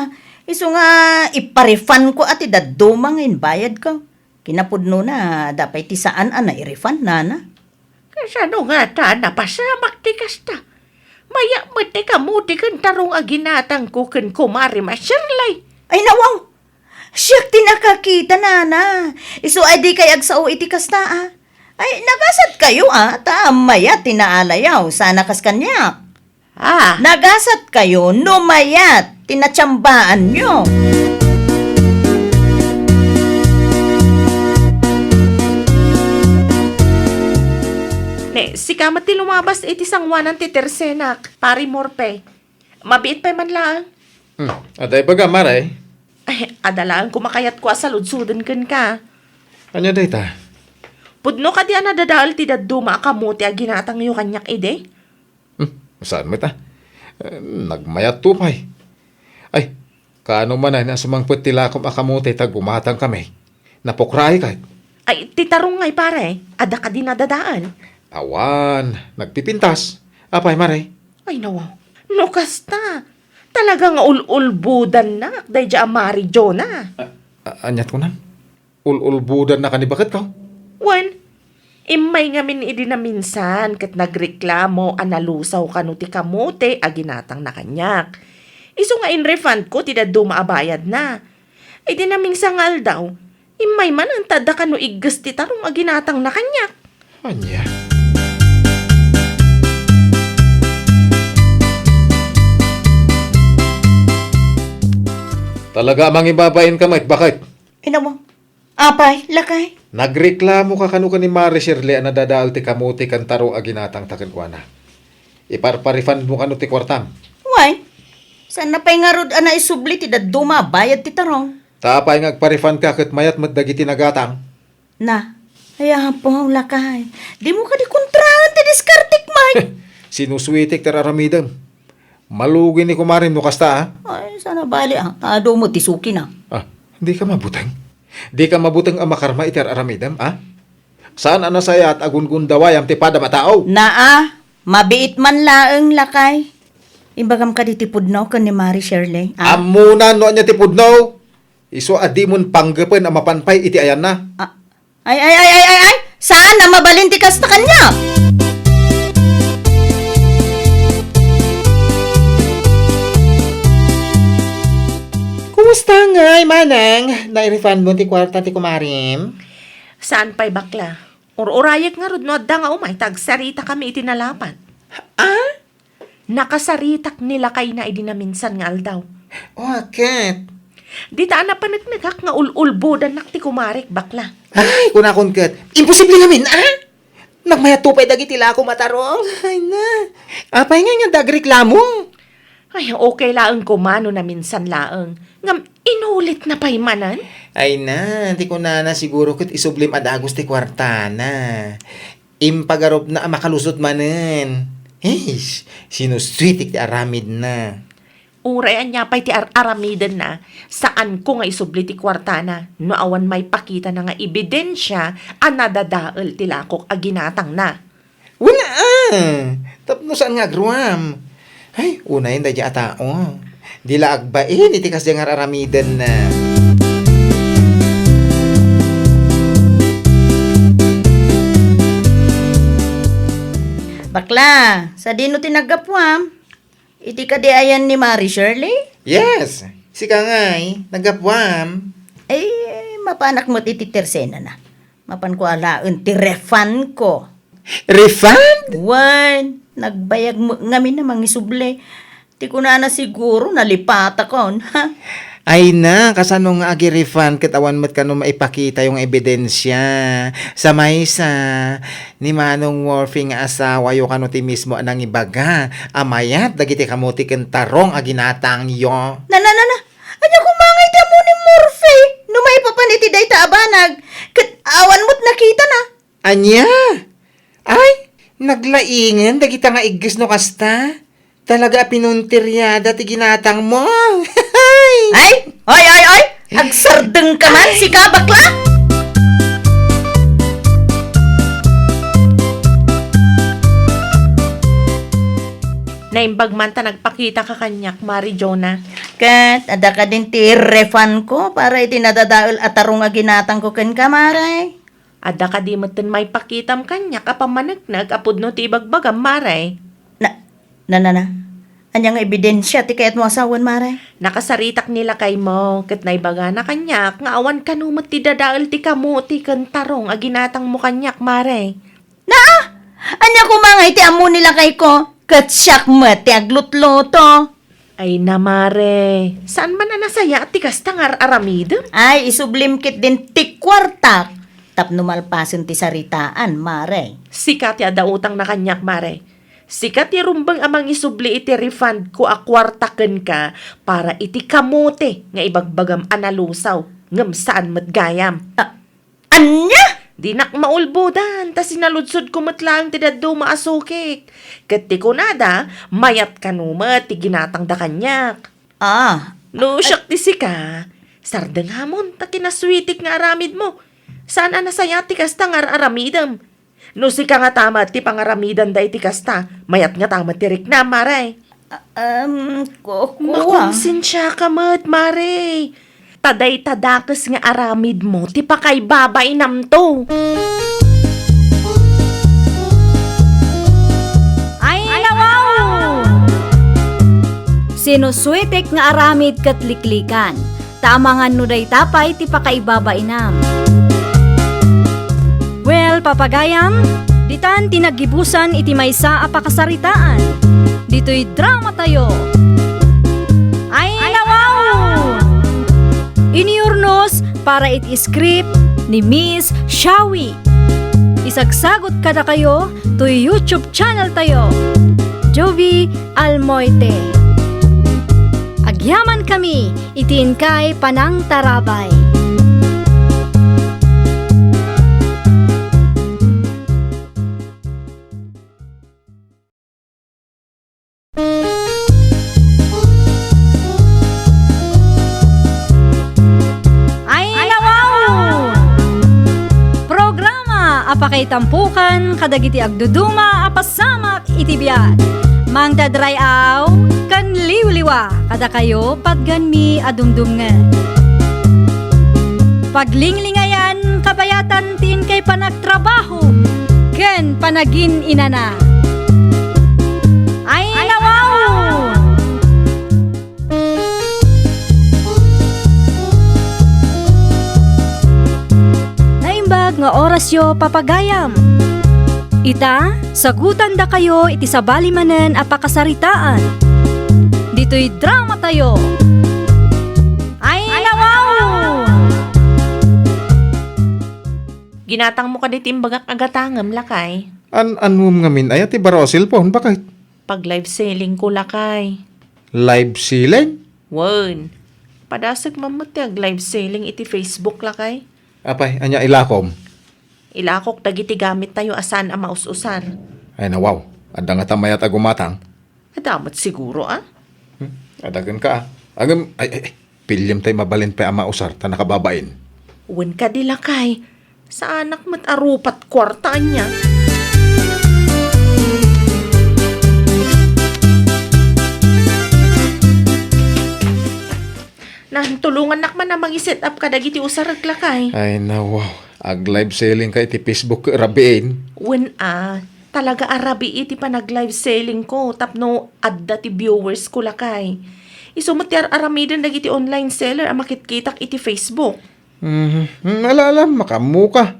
Isu nga ipa-refund ko a ti dadduma nga imbayadko. Kinapudnona, adda pay ti saan a nai-refund, Nana. Kasano ngata a napasamak ti kasta? Mayat met ti kamote ken tarong a ginatangko ken kumarem a Shirley. Ay, nawaw! Siak ti nakakita, Nana. Isu ay dikay agsao iti kasta, a. Ay, nagasatkayo, a, ta mayat ti naalayo, saan a kas kaniak. Ah. Nagasatkayo no mayat ti natsambaanyo. Ne, sika met ti lumabas iti sangoanan ti tersenak, Pari Morpe. Mabiit pay man laeng. Hmm, adda ibaga, Mare? Ay, adda laeng koma kayatko a saludsoden kenka. Ania dayta? Pudno kadi a nadadael ti dadduma a kamote a ginatangyo kaniak idi? Hmm, saan met a? Eh, nagmayatto pay. Ay, kaano manen a sumangpet ti lakom a kamote ta gumatangkami? Napukraay ket. Ay, ti tarong ngay, pare, adda kadi nadadael? Awan, nagpipintas. Apay, Mare? Ay, nawaw. No kasta, talaga nga ul-ulbodannak daydiay a Mari Jona. A-, a-, aniat kunam? Ul-ulbodannak a ni baketko? Wen, immay ngamin idi naminsan ket nagreklamo a nalusaw kano ti kamote a ginatangna kaniak. Isu nga in-refundko ti dadduma a bayadna. Idi naminsan nga aldaw, immay manen ta adda kano igges ti tarong a ginatangna kaniak. Ania? Talaga a mangibabain ka met, baket? Inawa. Apay, lakay? Nagreklamo ka kano ken ni Mari Shirley a nadadael ti kamote ken tarong a ginatangta kenkuana. Iparpa-refund mo kano ti kuartam? Wen, saan na pay ngarud a naisubli ti dadduma a bayad ti tarong? Ta apay nga agpa-refund ka ket mayat met dagiti nagatang? Na, ay apo, lakay. Dimo kadi kontraen ti diskartek, Mike. Sinusuitek ti ar-aramidem. Malugi ni kumarem no kasta, a. Ay, saan a bali, a. Adu mo ti suki na. A, dika mabuteng? Dika mabuteng a makarma iti ar-aramidem, a? Saan a nasayaat a gungundawayam ti padam a tao? Naa, mabiit man laeng, lakay. Imbagam kadi ti pudno ken ni Mari Shirley, a? Ammona no ania ti pudno. Isu a dimon panggepen a mapan pay iti ayanna. A, ay, ay, ay, ay, ay, ay! Saan a mabalin ti kasta kaniak? Kumusta ngay, manang? Nai-refund mo ti kuarta ti kumarim? Saan pay, bakla? Ur-urayek ngarud no adda nga umay ta agsaritakami iti nalapat. A? Nakasaritak ni lakayna idi naminsan nga aldaw. O, ket? Dita a napaneknekak nga ul-ulbodannak ti kumarek, bakla. Ay, kunakon ket, imposible ngamin, a? Nagmayatto pay dagiti lakom a tarong. Ay na. Apay ngay nga adda agreklamo? Ay, okay laeng koma no naminsan laeng. Ngem inulitna pay manen? Ay na, ti kunana siguro ket isublim a dagus ti kuartana. Impagarupna a makalusot manen. Eish, sinusuitek ti aramidna. Uray ania pay ti ar-aramidenna, saanko nga isubli ti kuartana no awan maipakitana nga ebidensia a nadadael ti lakok a ginatangna. Wen a, tapno saan nga agruam. Ay, unayen daydiay a tao. Di la agbain iti kasdiay nga ar-aramidenna. Bakla, sadino ti naggapuam? Iti kadi ayan ni Mari Shirley? Yes, sika ngay, naggapuam. Ay, mapanak met iti tersenana. Mapanko alaen ti refundko. Refund? Wen, nagbayag met ngamin a mangisubli. Ti kunana siguro, nalipatakon. Ay na, kasano nga agi-refund ket awan met kano maipakitayo nga ebidensia? Sa maysa, ni Manong Murphy nga asawayo kano ti mismo a nangibaga a mayat dagiti kamote ken tarong a ginatangyo. Na, na, na, na. Ania koma nga iti ammo ni Murphy? No may Ipapan iti dayta a banag, ket awan met nakitana. Ania? Ay, naglaingen dagita nga igges no kasta. Talaga a pinunteriada ti ginatangmo. Ay, oy, oy, oy! Agsardeng ka man, sika, bakla! Naimbag man ta nagpakita ka kaniak, Mare Jonah. Ket adda kadin ti refund ko para iti nadadael a tarong a ginatangko kenka, Mare? Adda kadi metten maipakitam kaniak a pammaneknek a pudno ti ibagbagam, Mare? Na, na, na, na. Ania nga ebidensia ti kayatmo a sawen, Mare? Nakasaritak ni lakaymo, ket naibagana kaniak nga awan kano met ti dadael ti kamote ken tarong a ginatangmo kaniak, Mare. Na! Ania koma nga iti ammo ni lakayko? Ket siak met ti aglutluto. Ay na, Mare, saan man a nasayaat ti kasta nga ar-aramidem? Ay, isublim ketdin ti kuartak tapno malpasen ti saritaan, Mare. Sika ti adda utangna kaniak, Mare. Sika ti rumbeng a mangisubli iti refund ko a kuarta kenka para iti kamote nga ibagbagam a nalusaw, ngem saan met gayam. Ah, Ania? Dinak maulbodan, ta sinaludsodko met laeng ti dadduma a sokik. Ket ti kunada, mayat kano met ti ginatangda kaniak. Ah. No siak ti sika, sardengamon ta kinasweetek nga aramidmo. Saan a nasayaat ti kasta nga ar-aramidem. No sika ngata met ti pangaramidanda iti kasta, mayat ngata met ti riknam, Mare. Ah, um, ku-, kua. Makonsensiaka met, Mare. Ta dayta dakes nga aramidmo ti pakaibabainamto. Ay, nawaw! Sinusuetek nga aramid ket liklikan. Ta amangan no dayta pay ti pakaibabainam. Well, papagayam, ditan ti naggibusan iti maysa a pakasaritaan. Ditoy dramatayo. Ay, nawaw! Iniurnos para iti script ni Miss Shawi. Isagsagot kadakayo toy YouTube channel tayo, Jovie Almoite. Agyamankami iti inkay panangtarabay. Ay, nawaw! Programa a pakaitampokan kadagiti agduduma a pasamak iti biag. Mangted ray-aw ken liwliwa kadakayo patgenmi a dumdumngeg. Paglinglingayan kabayatan ti inkay panagtrabaho ken panagin-inana. Ay, nawaw! Naimbag nga orasyo, papagayam. Ita, sagutandakayo iti sabali manen a pakasaritaan. Ditoy dramatayo. Ay, nawaw! Ginatangmo kadi ti imbagak a gatangem, lakay? An-, annuem ngamin aya ti baro a cellphone, baket? Pag-live selling ko, lakay. Live selling? Wen. Padasek man met ti ag-live selling iti Facebook, lakay. Apay, ania ilakom? Ilakok dagiti gamittayo a saan a maus-usar. Ay, nawaw. Adda ngata mayat a gumatang? Adda met siguro, a? Hmm? Adda kenka, a. Ngem, ay, ay, ay. Piliem tay mabalin pay a mausar ta nakababain. Wen kadi, lakay. Saanak met a rupat kuarta ania. Nan, tulongannak man a mangi-set up kadagiti usarek, lakay. Ay, nawaw. Ag-live selling ka iti Facebook, rabiin. Wen a, talaga a rabii ti panag-live selling ko tapno adda ti viewers ko, lakay. Isu met ti ar-aramiden dagiti online seller a makitkitak iti Facebook. Mhm. Hmm, ala, ala, makaammoka.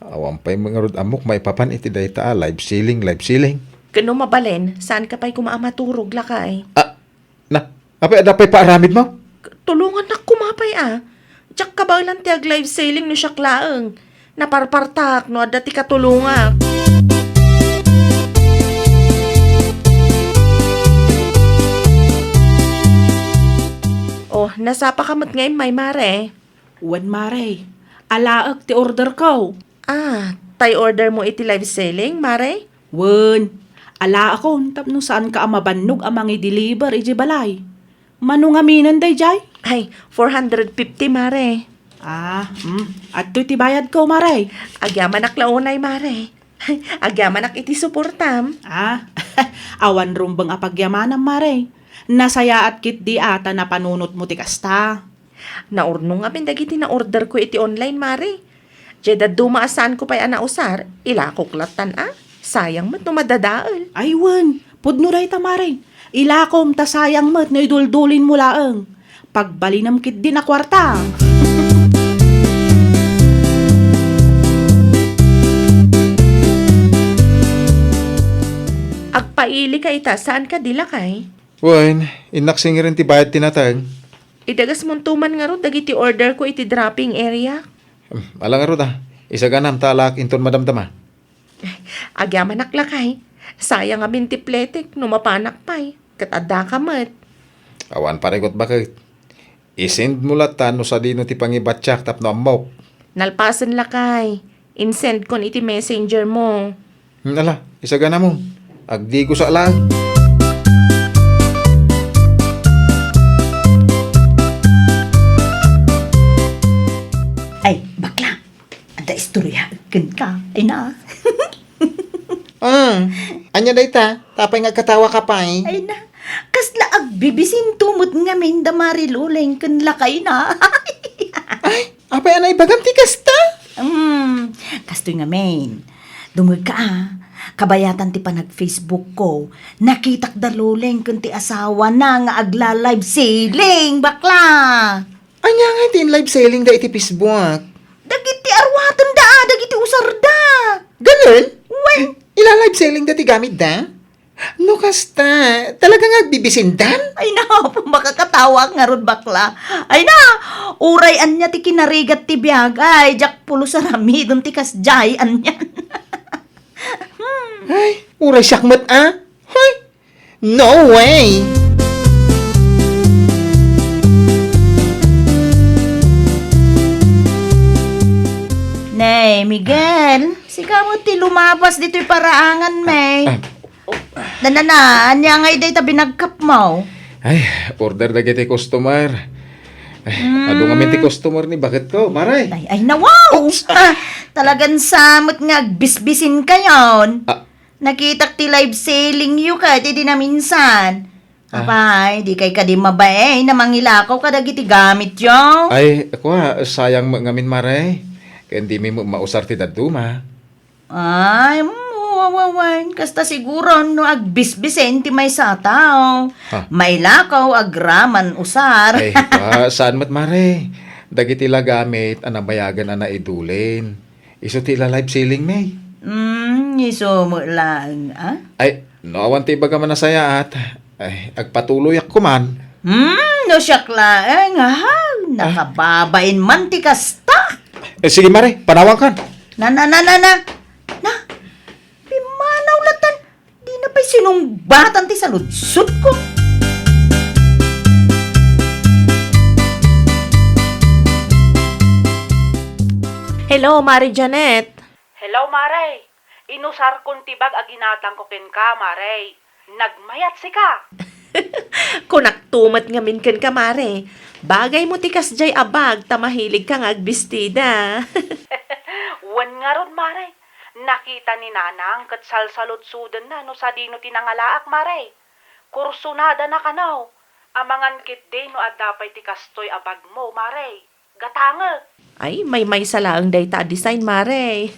Awan pay ngarud ammok maipapan iti dayta a live selling, live selling. Ken no mabalin, saanka pay koma a maturog, lakay. Ah, Na, apay adda pay paaramidmo? Tulongannak koma pay a. Diak kabaelan ti ag-live selling no siak laeng. Naparpartak no adda ti katulongak. Oh, nasapaka met nga immay, Mare. Wen, mare. Alaek ti order ko. Ah, tay order mo iti live selling, mare? Wen, alaekon tapno saan ka a mabannog a mangi-deliver iti balay. Mano ngaminen dayjay? Ay, four hundred fifty, mare. Ah, hmm. Adtoy ti bayad ko, mare. Agyamanak la unay, mare. Agyamanak iti suportam. Ah, awan rumbeng a pagyamanam, mare. Nasayaat ketdi a ta napanunotmo ti kasta. Naurnong ngamin dagiti na-order ko iti online, mare. Diay dadduma a saanko pay a nausar, ilakok lattan a. Sayang met no madadael. Ay wen, pudno dayta, mare. Ilakom ta sayang met no iduldulinmo laeng. Pagbalinem ketdin a kuarta. Agpaili ka ita, saan ka di lakay? Wen, innak singiren ti bayad ti nateng. Idagasmonto man ngarud dagiti order ko iti dropping area. Hmm, ala ngarud a. Isaganam ta alaak inton madamdama. Agyamanak lakay. Sayang ngamin ti pletek no mapanak pay. Ket addaka met. Awan parigot baket. I-send mo lattan no sadino ti pangibatiak tapno ammok. Nalpasen lakay. In-send kon iti messenger mo. Hmm, ala, isaganamon. Agdigosa laeng. Ay, bakla. Adda istorya kenka. Ay na. Ah, ania dayta? Tapay nga agkatawa ka pay? Ay na. Kasla agbibisinto met ngamin da Mari Loleng ken lakayna. Ay, apay a naibagam ti kasta? Hmm, kastoy ngamin. Dumngegka a, kabayatan ti panag-Facebook ko, nakitak da Loleng ken ti asawana nga agla-live selling, bakla! Ania nga ti in-live selling da iti Facebook? Dagiti arwaten da, dagiti usar da. Ganun? Wen. Ila-live selling da ti gamit da? No kasta, talaga nga agbibisindan? Ay na, makakatawa ngarud bakla. Ay na, uray ania ti kinarigat ti biag, ay, diak pulos aramiden ti kasdiay, anian. Ay, uray siak met a. Hoy! No way! Nay, Miguel, sika met ti lumapas ditoy paraangan, may. Ah, Na, na, na, ania ngay dayta binagkapmo? Ay, order dagiti customer. Ay, adu ngamin ti customer ni baketko, Mare. Ay, ay, na, wow! Oops! Ah, talagan sa met nga agbisbisin kayon. Ah. Nakitak ti live selling yo ket idi naminsan. Ah. Apay, di kay kadi mabain a mangilakaw kadagiti gamityo? Ay, kua, sayang met ngamin, Mare. Ken dimi met mausar ti dadduma. Ay, mm, wawawen. Kasta siguro no agbisbisen ti maysa a tao. Ha? Mailakaw agraman usar. Ay, pa, saan met, Mare? Dagiti la gamit a nabayagan a naidulin. Isu ti ila-live selling, May. Mm, isu met laeng, ah? Ay, no awan ti ibagam a nasayaat, ay, agpatuloyak koman. Hmm, no siak laeng, ha? Ah. Nakababain man ti kasta. Eh, sige, Mare, panawankan. Na, na, na, na, na. Na, pimanaw latan. Dina pay sinungbatan ti saludsodko. Hello, Mare Janet. Hello, Mare. Inusarkon ti bag a ginatangko kenka, Mare. Nagmayat sika. Kunakto met ngamin kenka, Mare. Bagaymo ti kasdiay a bag ta mahiligka nga agbistida. Wen ngarud, Mare. Nakita ni Nanang ket salsaludsodenna no sadino ti nangalaak, Mare. Kursunadana kano. Amangan ketdi no adda pay ti kastoy a bagmo, Mare. Gatangek. Ay, maymaysa laeng dayta a design, Mare.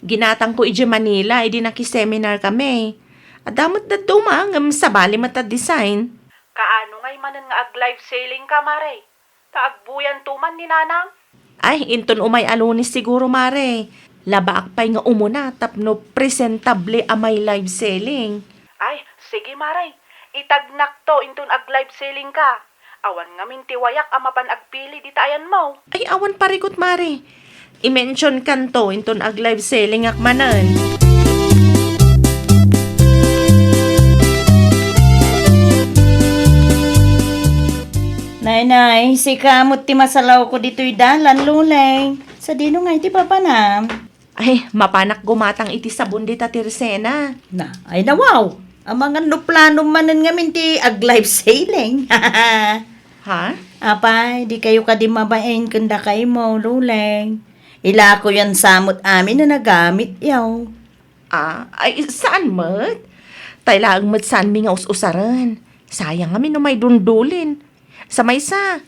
Ginatangko idiay Manila idi naki-seminar kami. Adda met dadduma ngem sabali met a design. Kaano ngay manen nga ag-live selling ka, Mare? Ta agbuyanto man ni Nanang? Ay, inton umay a Lunes siguro, Mare. Labaak pay nga umuna tapno presentable a may live selling. Ay, sige, Mare. Itagnakto inton ag-live selling ka. Awan ngamin ti wayak a mapan agpili dita ayanmo. Ay, awan parigot, Mare. I-mention kanto inton ag-live selling ak manen. Nay, Ay, sika met ti masalawko ditoy dalan, Luleng. Sadino nga iti papanam? Ay, mapanak gumatang iti sabon dita ti resena. Na, ay nawaw. Amangan no plano manen ngamin ti ag-live selling. Ha? Apay, di kayo kadi mabain ken dakaymo, Luleng. Ilako yan samot amin a nagamit yaw. Ah, ay, saan met? Tay laeng met saanmi nga us-usaren. Sayang ngamin no maidundulin. Sa maysa,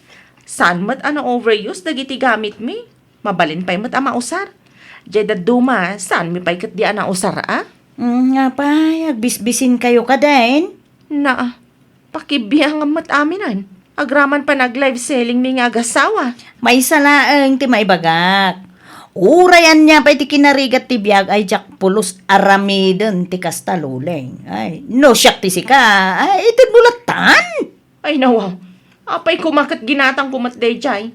saan met a na-overuse dagiti gamitmi? Mabalin pay met a mausar. Diay dadduma, saanmi pay ketdi a nausar a? Mm, nga pay, agbisbisin kayo kadin? Naa, pakibiangan met aminen. Agraman pay nag-live selling mi nga agasawa. Maysa laeng ti maibagak. Uray ania pay ti kinarigat ti biag ay diak pulos aramiden ti kasta, Luleng. Ay, no siak ti sika, ay, itedmo lattan. Ay, nawaw. Apay koma ket ginatangko met daydiay.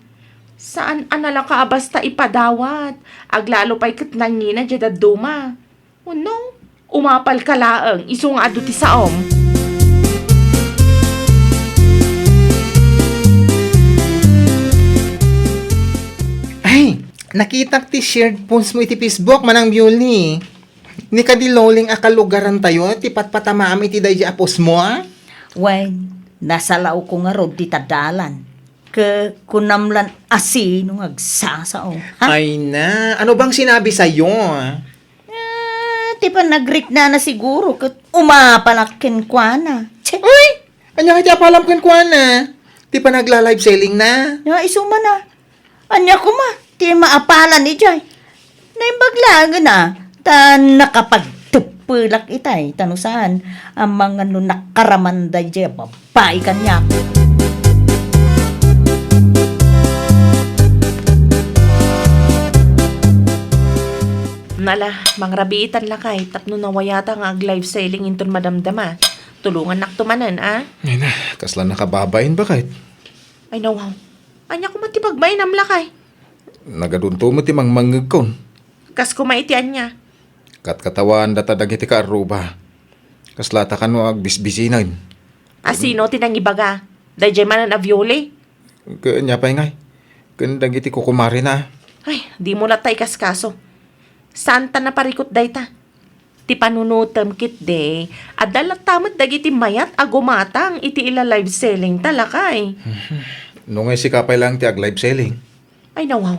Saan a nalaka a basta ipadawat. Aglalo pay ket nangina diay dadduma. Wenno, umapalka laeng isu nga adu ti saom. Ay, nakitak ti shared post mo iti Facebook, Manang Biuli. Ni kadi Loleng a kalugarantayo ti patpatamaam iti daydi a post mo, a? Wen, nasalawko ngarud dita dalan. Ke kunam lan a sino nga agsasao, ha? Ay na, ano bang sinabi sayo? Ah, ti panagriknana siguro ket umapalak kenkuana. Che! Uy! Ania nga ti apalam kenkuana? Ti panagla-live selling na? Ya, isu man a. Ania koma ti maapalan idiay? Naimbag laengen a, ta nakapagteppelak itay, ta no saan, amangan no nakaramanda idiay a babai kaniak. Nala, mangrabiitan lakay, tapno nawayata nga ag-live selling inton madamdama. Tulongannakto manen, a? Ay na, kasla nakababain baket. Ay, nawaw. Ania koma ti pagbainam lakay? Nagadunto met ti mangmangngegkon. Kas koma iti ania? Katkatawaandata dagiti kaarruba. Kaslata kano agbisbisinen. A sino ti nangibaga? Daydiay manen a Viole? Ken ania pay ngay? Ken dagiti kukumarena. Ay, dimo latta ikaskaso. Saanta naparikut dayta. Ti panunotem ketdi, adda latta met dagiti mayat a gumatang iti ila-live selling ta lakay. No ngay sika pay laeng ti ag-live selling? Ay, nawaw.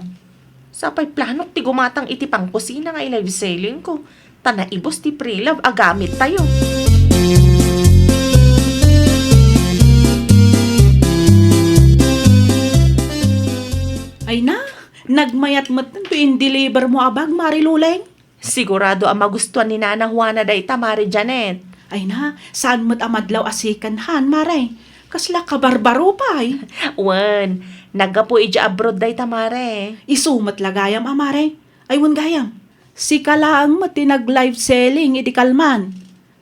Sapay planok ti gumatang iti pangkusina nga i-live selling ko, ta naibus ti pre-love a gamittayo. Ay na, nagmayat met to in-deliver mo a bag, Mari Luleng. Sigurado a magustuan ni Nana Juana dayta, Mari Janet. Ay na, saan met a madlaw a second hand, Mare? Kasla kabarbaro pay. Wen, naggapu idiay abroad dayta, Mare. Isu met la gayam a, Mare. Ay, wen gayam. Sika laeng met ti nag-live selling idi kalman.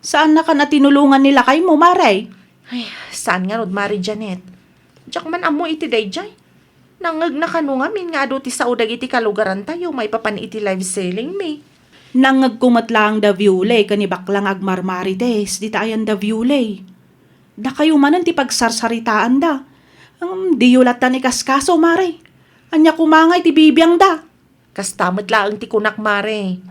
Saannakan a tinulongan ni lakaymo, Mare? Ay, saan ngarud, Mari Janet. Diak man ammo iti daydiay. Nangngegna kano ngamin nga adu ti sao dagiti kalugarantayo maipapan iti live selling mi. Nangngegko met laeng da Viole ken ni Baklang agmarmarites dita ayan da Viole. Dakayo manen ti pagsarsaritaanda. Ngem diyo lattan ikaskaso, Mare. Ania koma ngay ti bibiangda? Kasta met laeng ti kunak, Mare.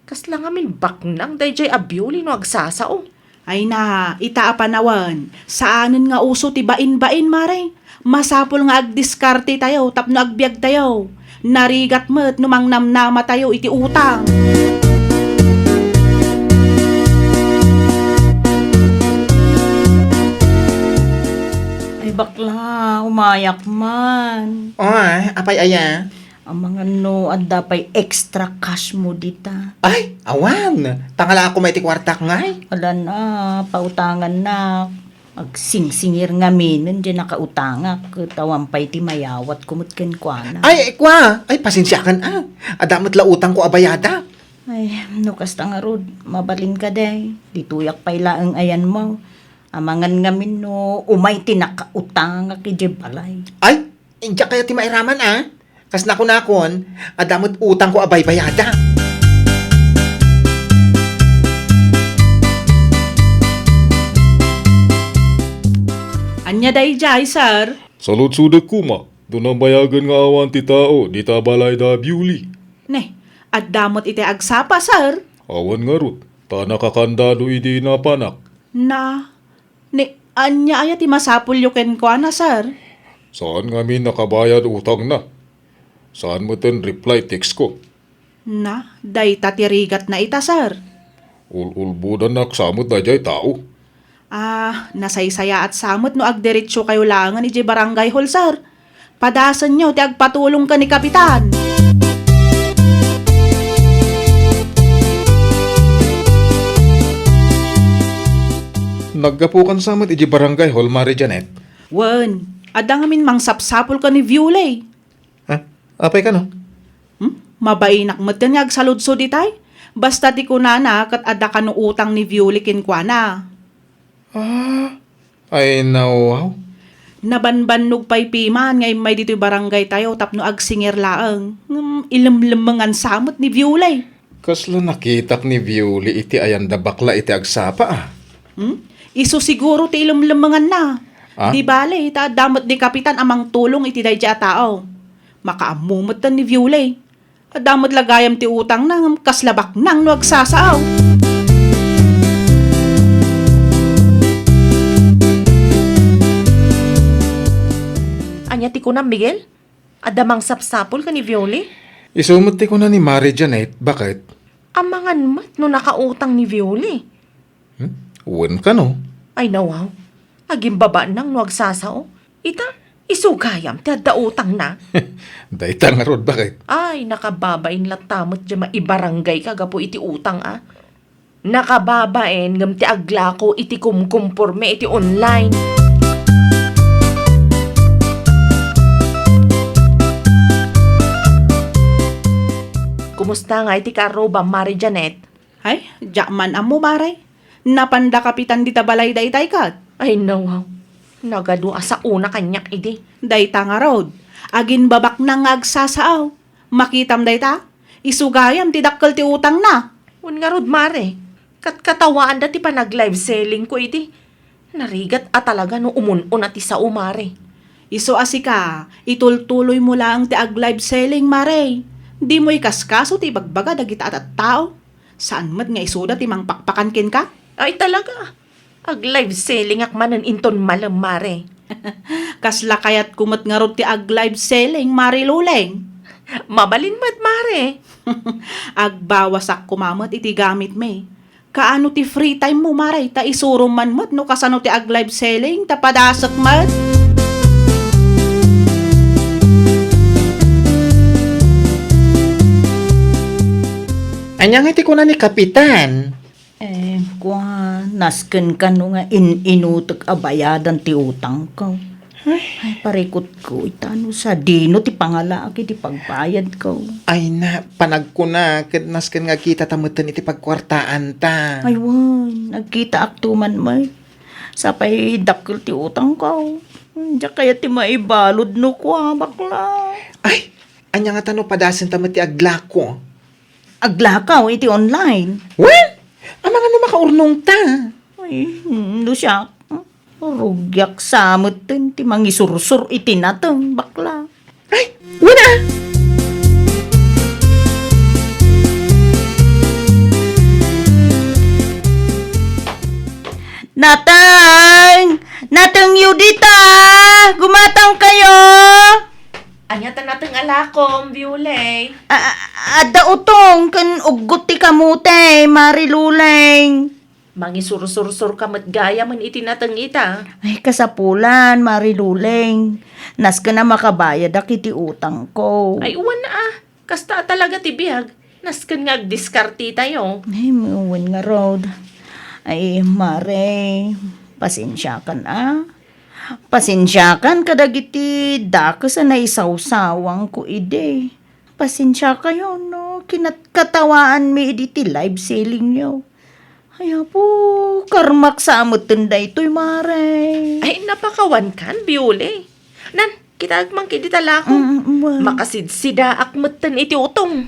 Kasla ngamin baknang daydiay a Viole no agsasao. Ay na, ita a panawen, saanen nga uso ti bain-bain, Mare. Masapul nga agdiskarte tayo tapno agbiag tayo. Narigat met no mangnamnama tayo iti utang. Ay, bakla, umayak man. Oy, apay aya? Amangan no adda pay extra cash mo dita. Ay, awan. Tangala ako may ti kuartak ngay. Wala na, pautangan na. Agsingsingir ngamin, diay nakautangak, ket awan pay ti mayawat ko met kenkuana. Ay, ay, kwa. Ay, pasensiakan, a. Adda met la utang ko a bayada. Ay, no kasta ngarud, mabalin ka, day. Ditoyak pay laeng ayan mo. Amangan ngamin no umay ti nakautangak idiay balay. Ay, Inja kaya ti mairaman, a? Kas nakunakon, adda met utang ko a baybayada. Ania daydiay, sir? Saludsodek koma, no nabayagen nga awan ti tao dita balay da Biuli. Ne, adda met iti agsapa, sir. Awan ngarud, ta nakakandado idi napanak. Na, ne, ania aya ti masapulyo kenkuana, sir? Saan ngamin nakabayad utangna. Saan met ten reply text ko. Na, dayta ti rigatna ita, sir. Ul-ulbodannak sa met daydiay tao. Ah, nasaysayaat sa met no agdiretsokayo laengen idiay barangay hall, sir. Padasenyo ti agpatulong ken ni Kapitan. Naggapukan sa met idiay barangay hall, Mare Janet? Wen, adda ngamin mangsapsapul ken ni Violay. Ha? Apay kano? Hmm? Mabainak met ken nga agsaludsod itay. Basta ti kunana ket adda kano utang ni Violi kenkuana. Ah, ay nawaw. Nabanbannog pay piman nga immay ditoy barangay tayo tapno agsinger laeng. Ngem ilemlemengan sa met ni Violi. Kasla nakitak ni Violi iti ayanda bakla iti agsapa, ah. Hmm? Isu siguro ti ilemlemenganna. Ah? Di bale, ta adda met ni Kapitan a mangtulong iti daydiay a tao. Makaammo met ni Violay. Adda met la gayam ti utangna, ngem kasla baknang no agsasaaw. Ania ti kunam, Miguel? Adda mangsapsapul ken ni Violi? Isu met ti kuna ni Mare Janet, baket? Amangan met no nakautang ni Violi. Hmm? Wen kano? Ay, nawaw. Agimbabaan nang no agsasao. Ita, isu gayam ti adda utangna. Dayta ngarud, baket? Ay, nakababain latta met diay maibaranggayka gapu iti utang, a. Nakababain ngem ti aglako iti kumkumporme iti online. Kumusta nga iti karrubam, Mare Janet? Ay, diak man ammo, Mare. Napanda Kapitan dita balay daytay ket. Ay, nawaw. Nagadu a saona kaniak idi. Dayta ngarud, agimbabaknang nga agsasaaw. Makitam dayta? Isu gayam ti dakkel ti utangna. Wen ngarud, Mare. Katkatawaanda ti panag-live selling ko idi. Narigat a talaga no umun-una ti sao, Mare. Isu a sika, itultuloymo laeng ti ag-live selling, Mare. Dimo ikaskaso ti ibagbaga dagita a tattao. Saan met nga isuda ti mangpakpakan kenka? Ay, talaga. Ag-live sellingak manen inton malem, Mare. Kasla kayatko met ngarud ti ag-live selling, Mare Luleng. Mabalin met, Mare. Agbawasak koma met iti gamitmi. Kaano ti free time mo, Mare, ta isurom man met no kasano ti ag-live selling, ta padasek met. Ania nga ti kuna ni Kapitan? Eh, kua, nasken kano nga in-inutek a bayadan ti utangko. Ay. Ay, parikutko, ita no sadino ti pangalaak iti pagbayadko. Ay na, panagkuna, ket nasken nga agkitata metten iti pagkuartaanta. Ay, wen, nagkitaakto man met. Sapay dakkel ti utangko. Diak kayat ti maibalud no kua, bakla. Ay, ania ngata no padasenta met ti aglako? Aglakaw iti online. Wen, amangan no makaurnongta. Ay, hmm, no siak, rugiak sa metten ti mangisursor iti nateng, bakla. Ay, wen a! Nateng! Natengyo dita! Gumatangkayo! Ania ta nateng a lakom, Biulay? A-, a-, adda utong ken uggot ti kamote, Mari Luleng. Mangisursursurka met gayamen iti nateng ita. Ay, kasapulan, Mari Luleng. Nasken a makabayadak iti utangko. Ay, wen a. Kasta a talaga ti biag. Nasken nga agdiskartitayo. Ay, wen ngarud. Ay, Mare, pasensiakan a. Pasensiakan kadagiti dakes a naisawsawangko idi. Pasensiakayo no kinat-, katawaanmi idi ti live sellingyo. Ay, apo, karmak sa metten daytoy, Mare. Ay, napakawankan, Biule. Nan, kitaek man kidi ta lakom. Mm, mm, mm. Makasidsidaak metten iti utong.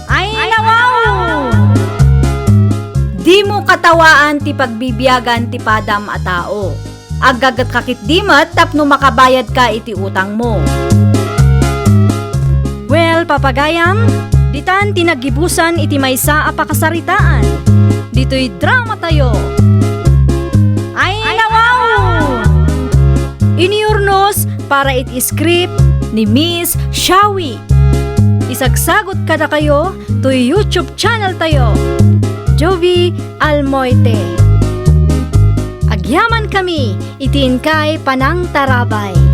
Ay, nawaw! Dimo kat tawaan ti pagbibiagan ti padam a tao. Aggagetka ketdi met tapno makabayadka iti utangmo. Well, papagayam, ditan ti naggibusan iti maysa a pakasaritaan. Ditoy drama tayo. Ay, nawaw! Iniurnos para iti script ni Miss Shawi. Isagsagot kadakayo toy YouTube channel tayo, Jovi Almoite. Agyaman kami iti inkay panangtarabay.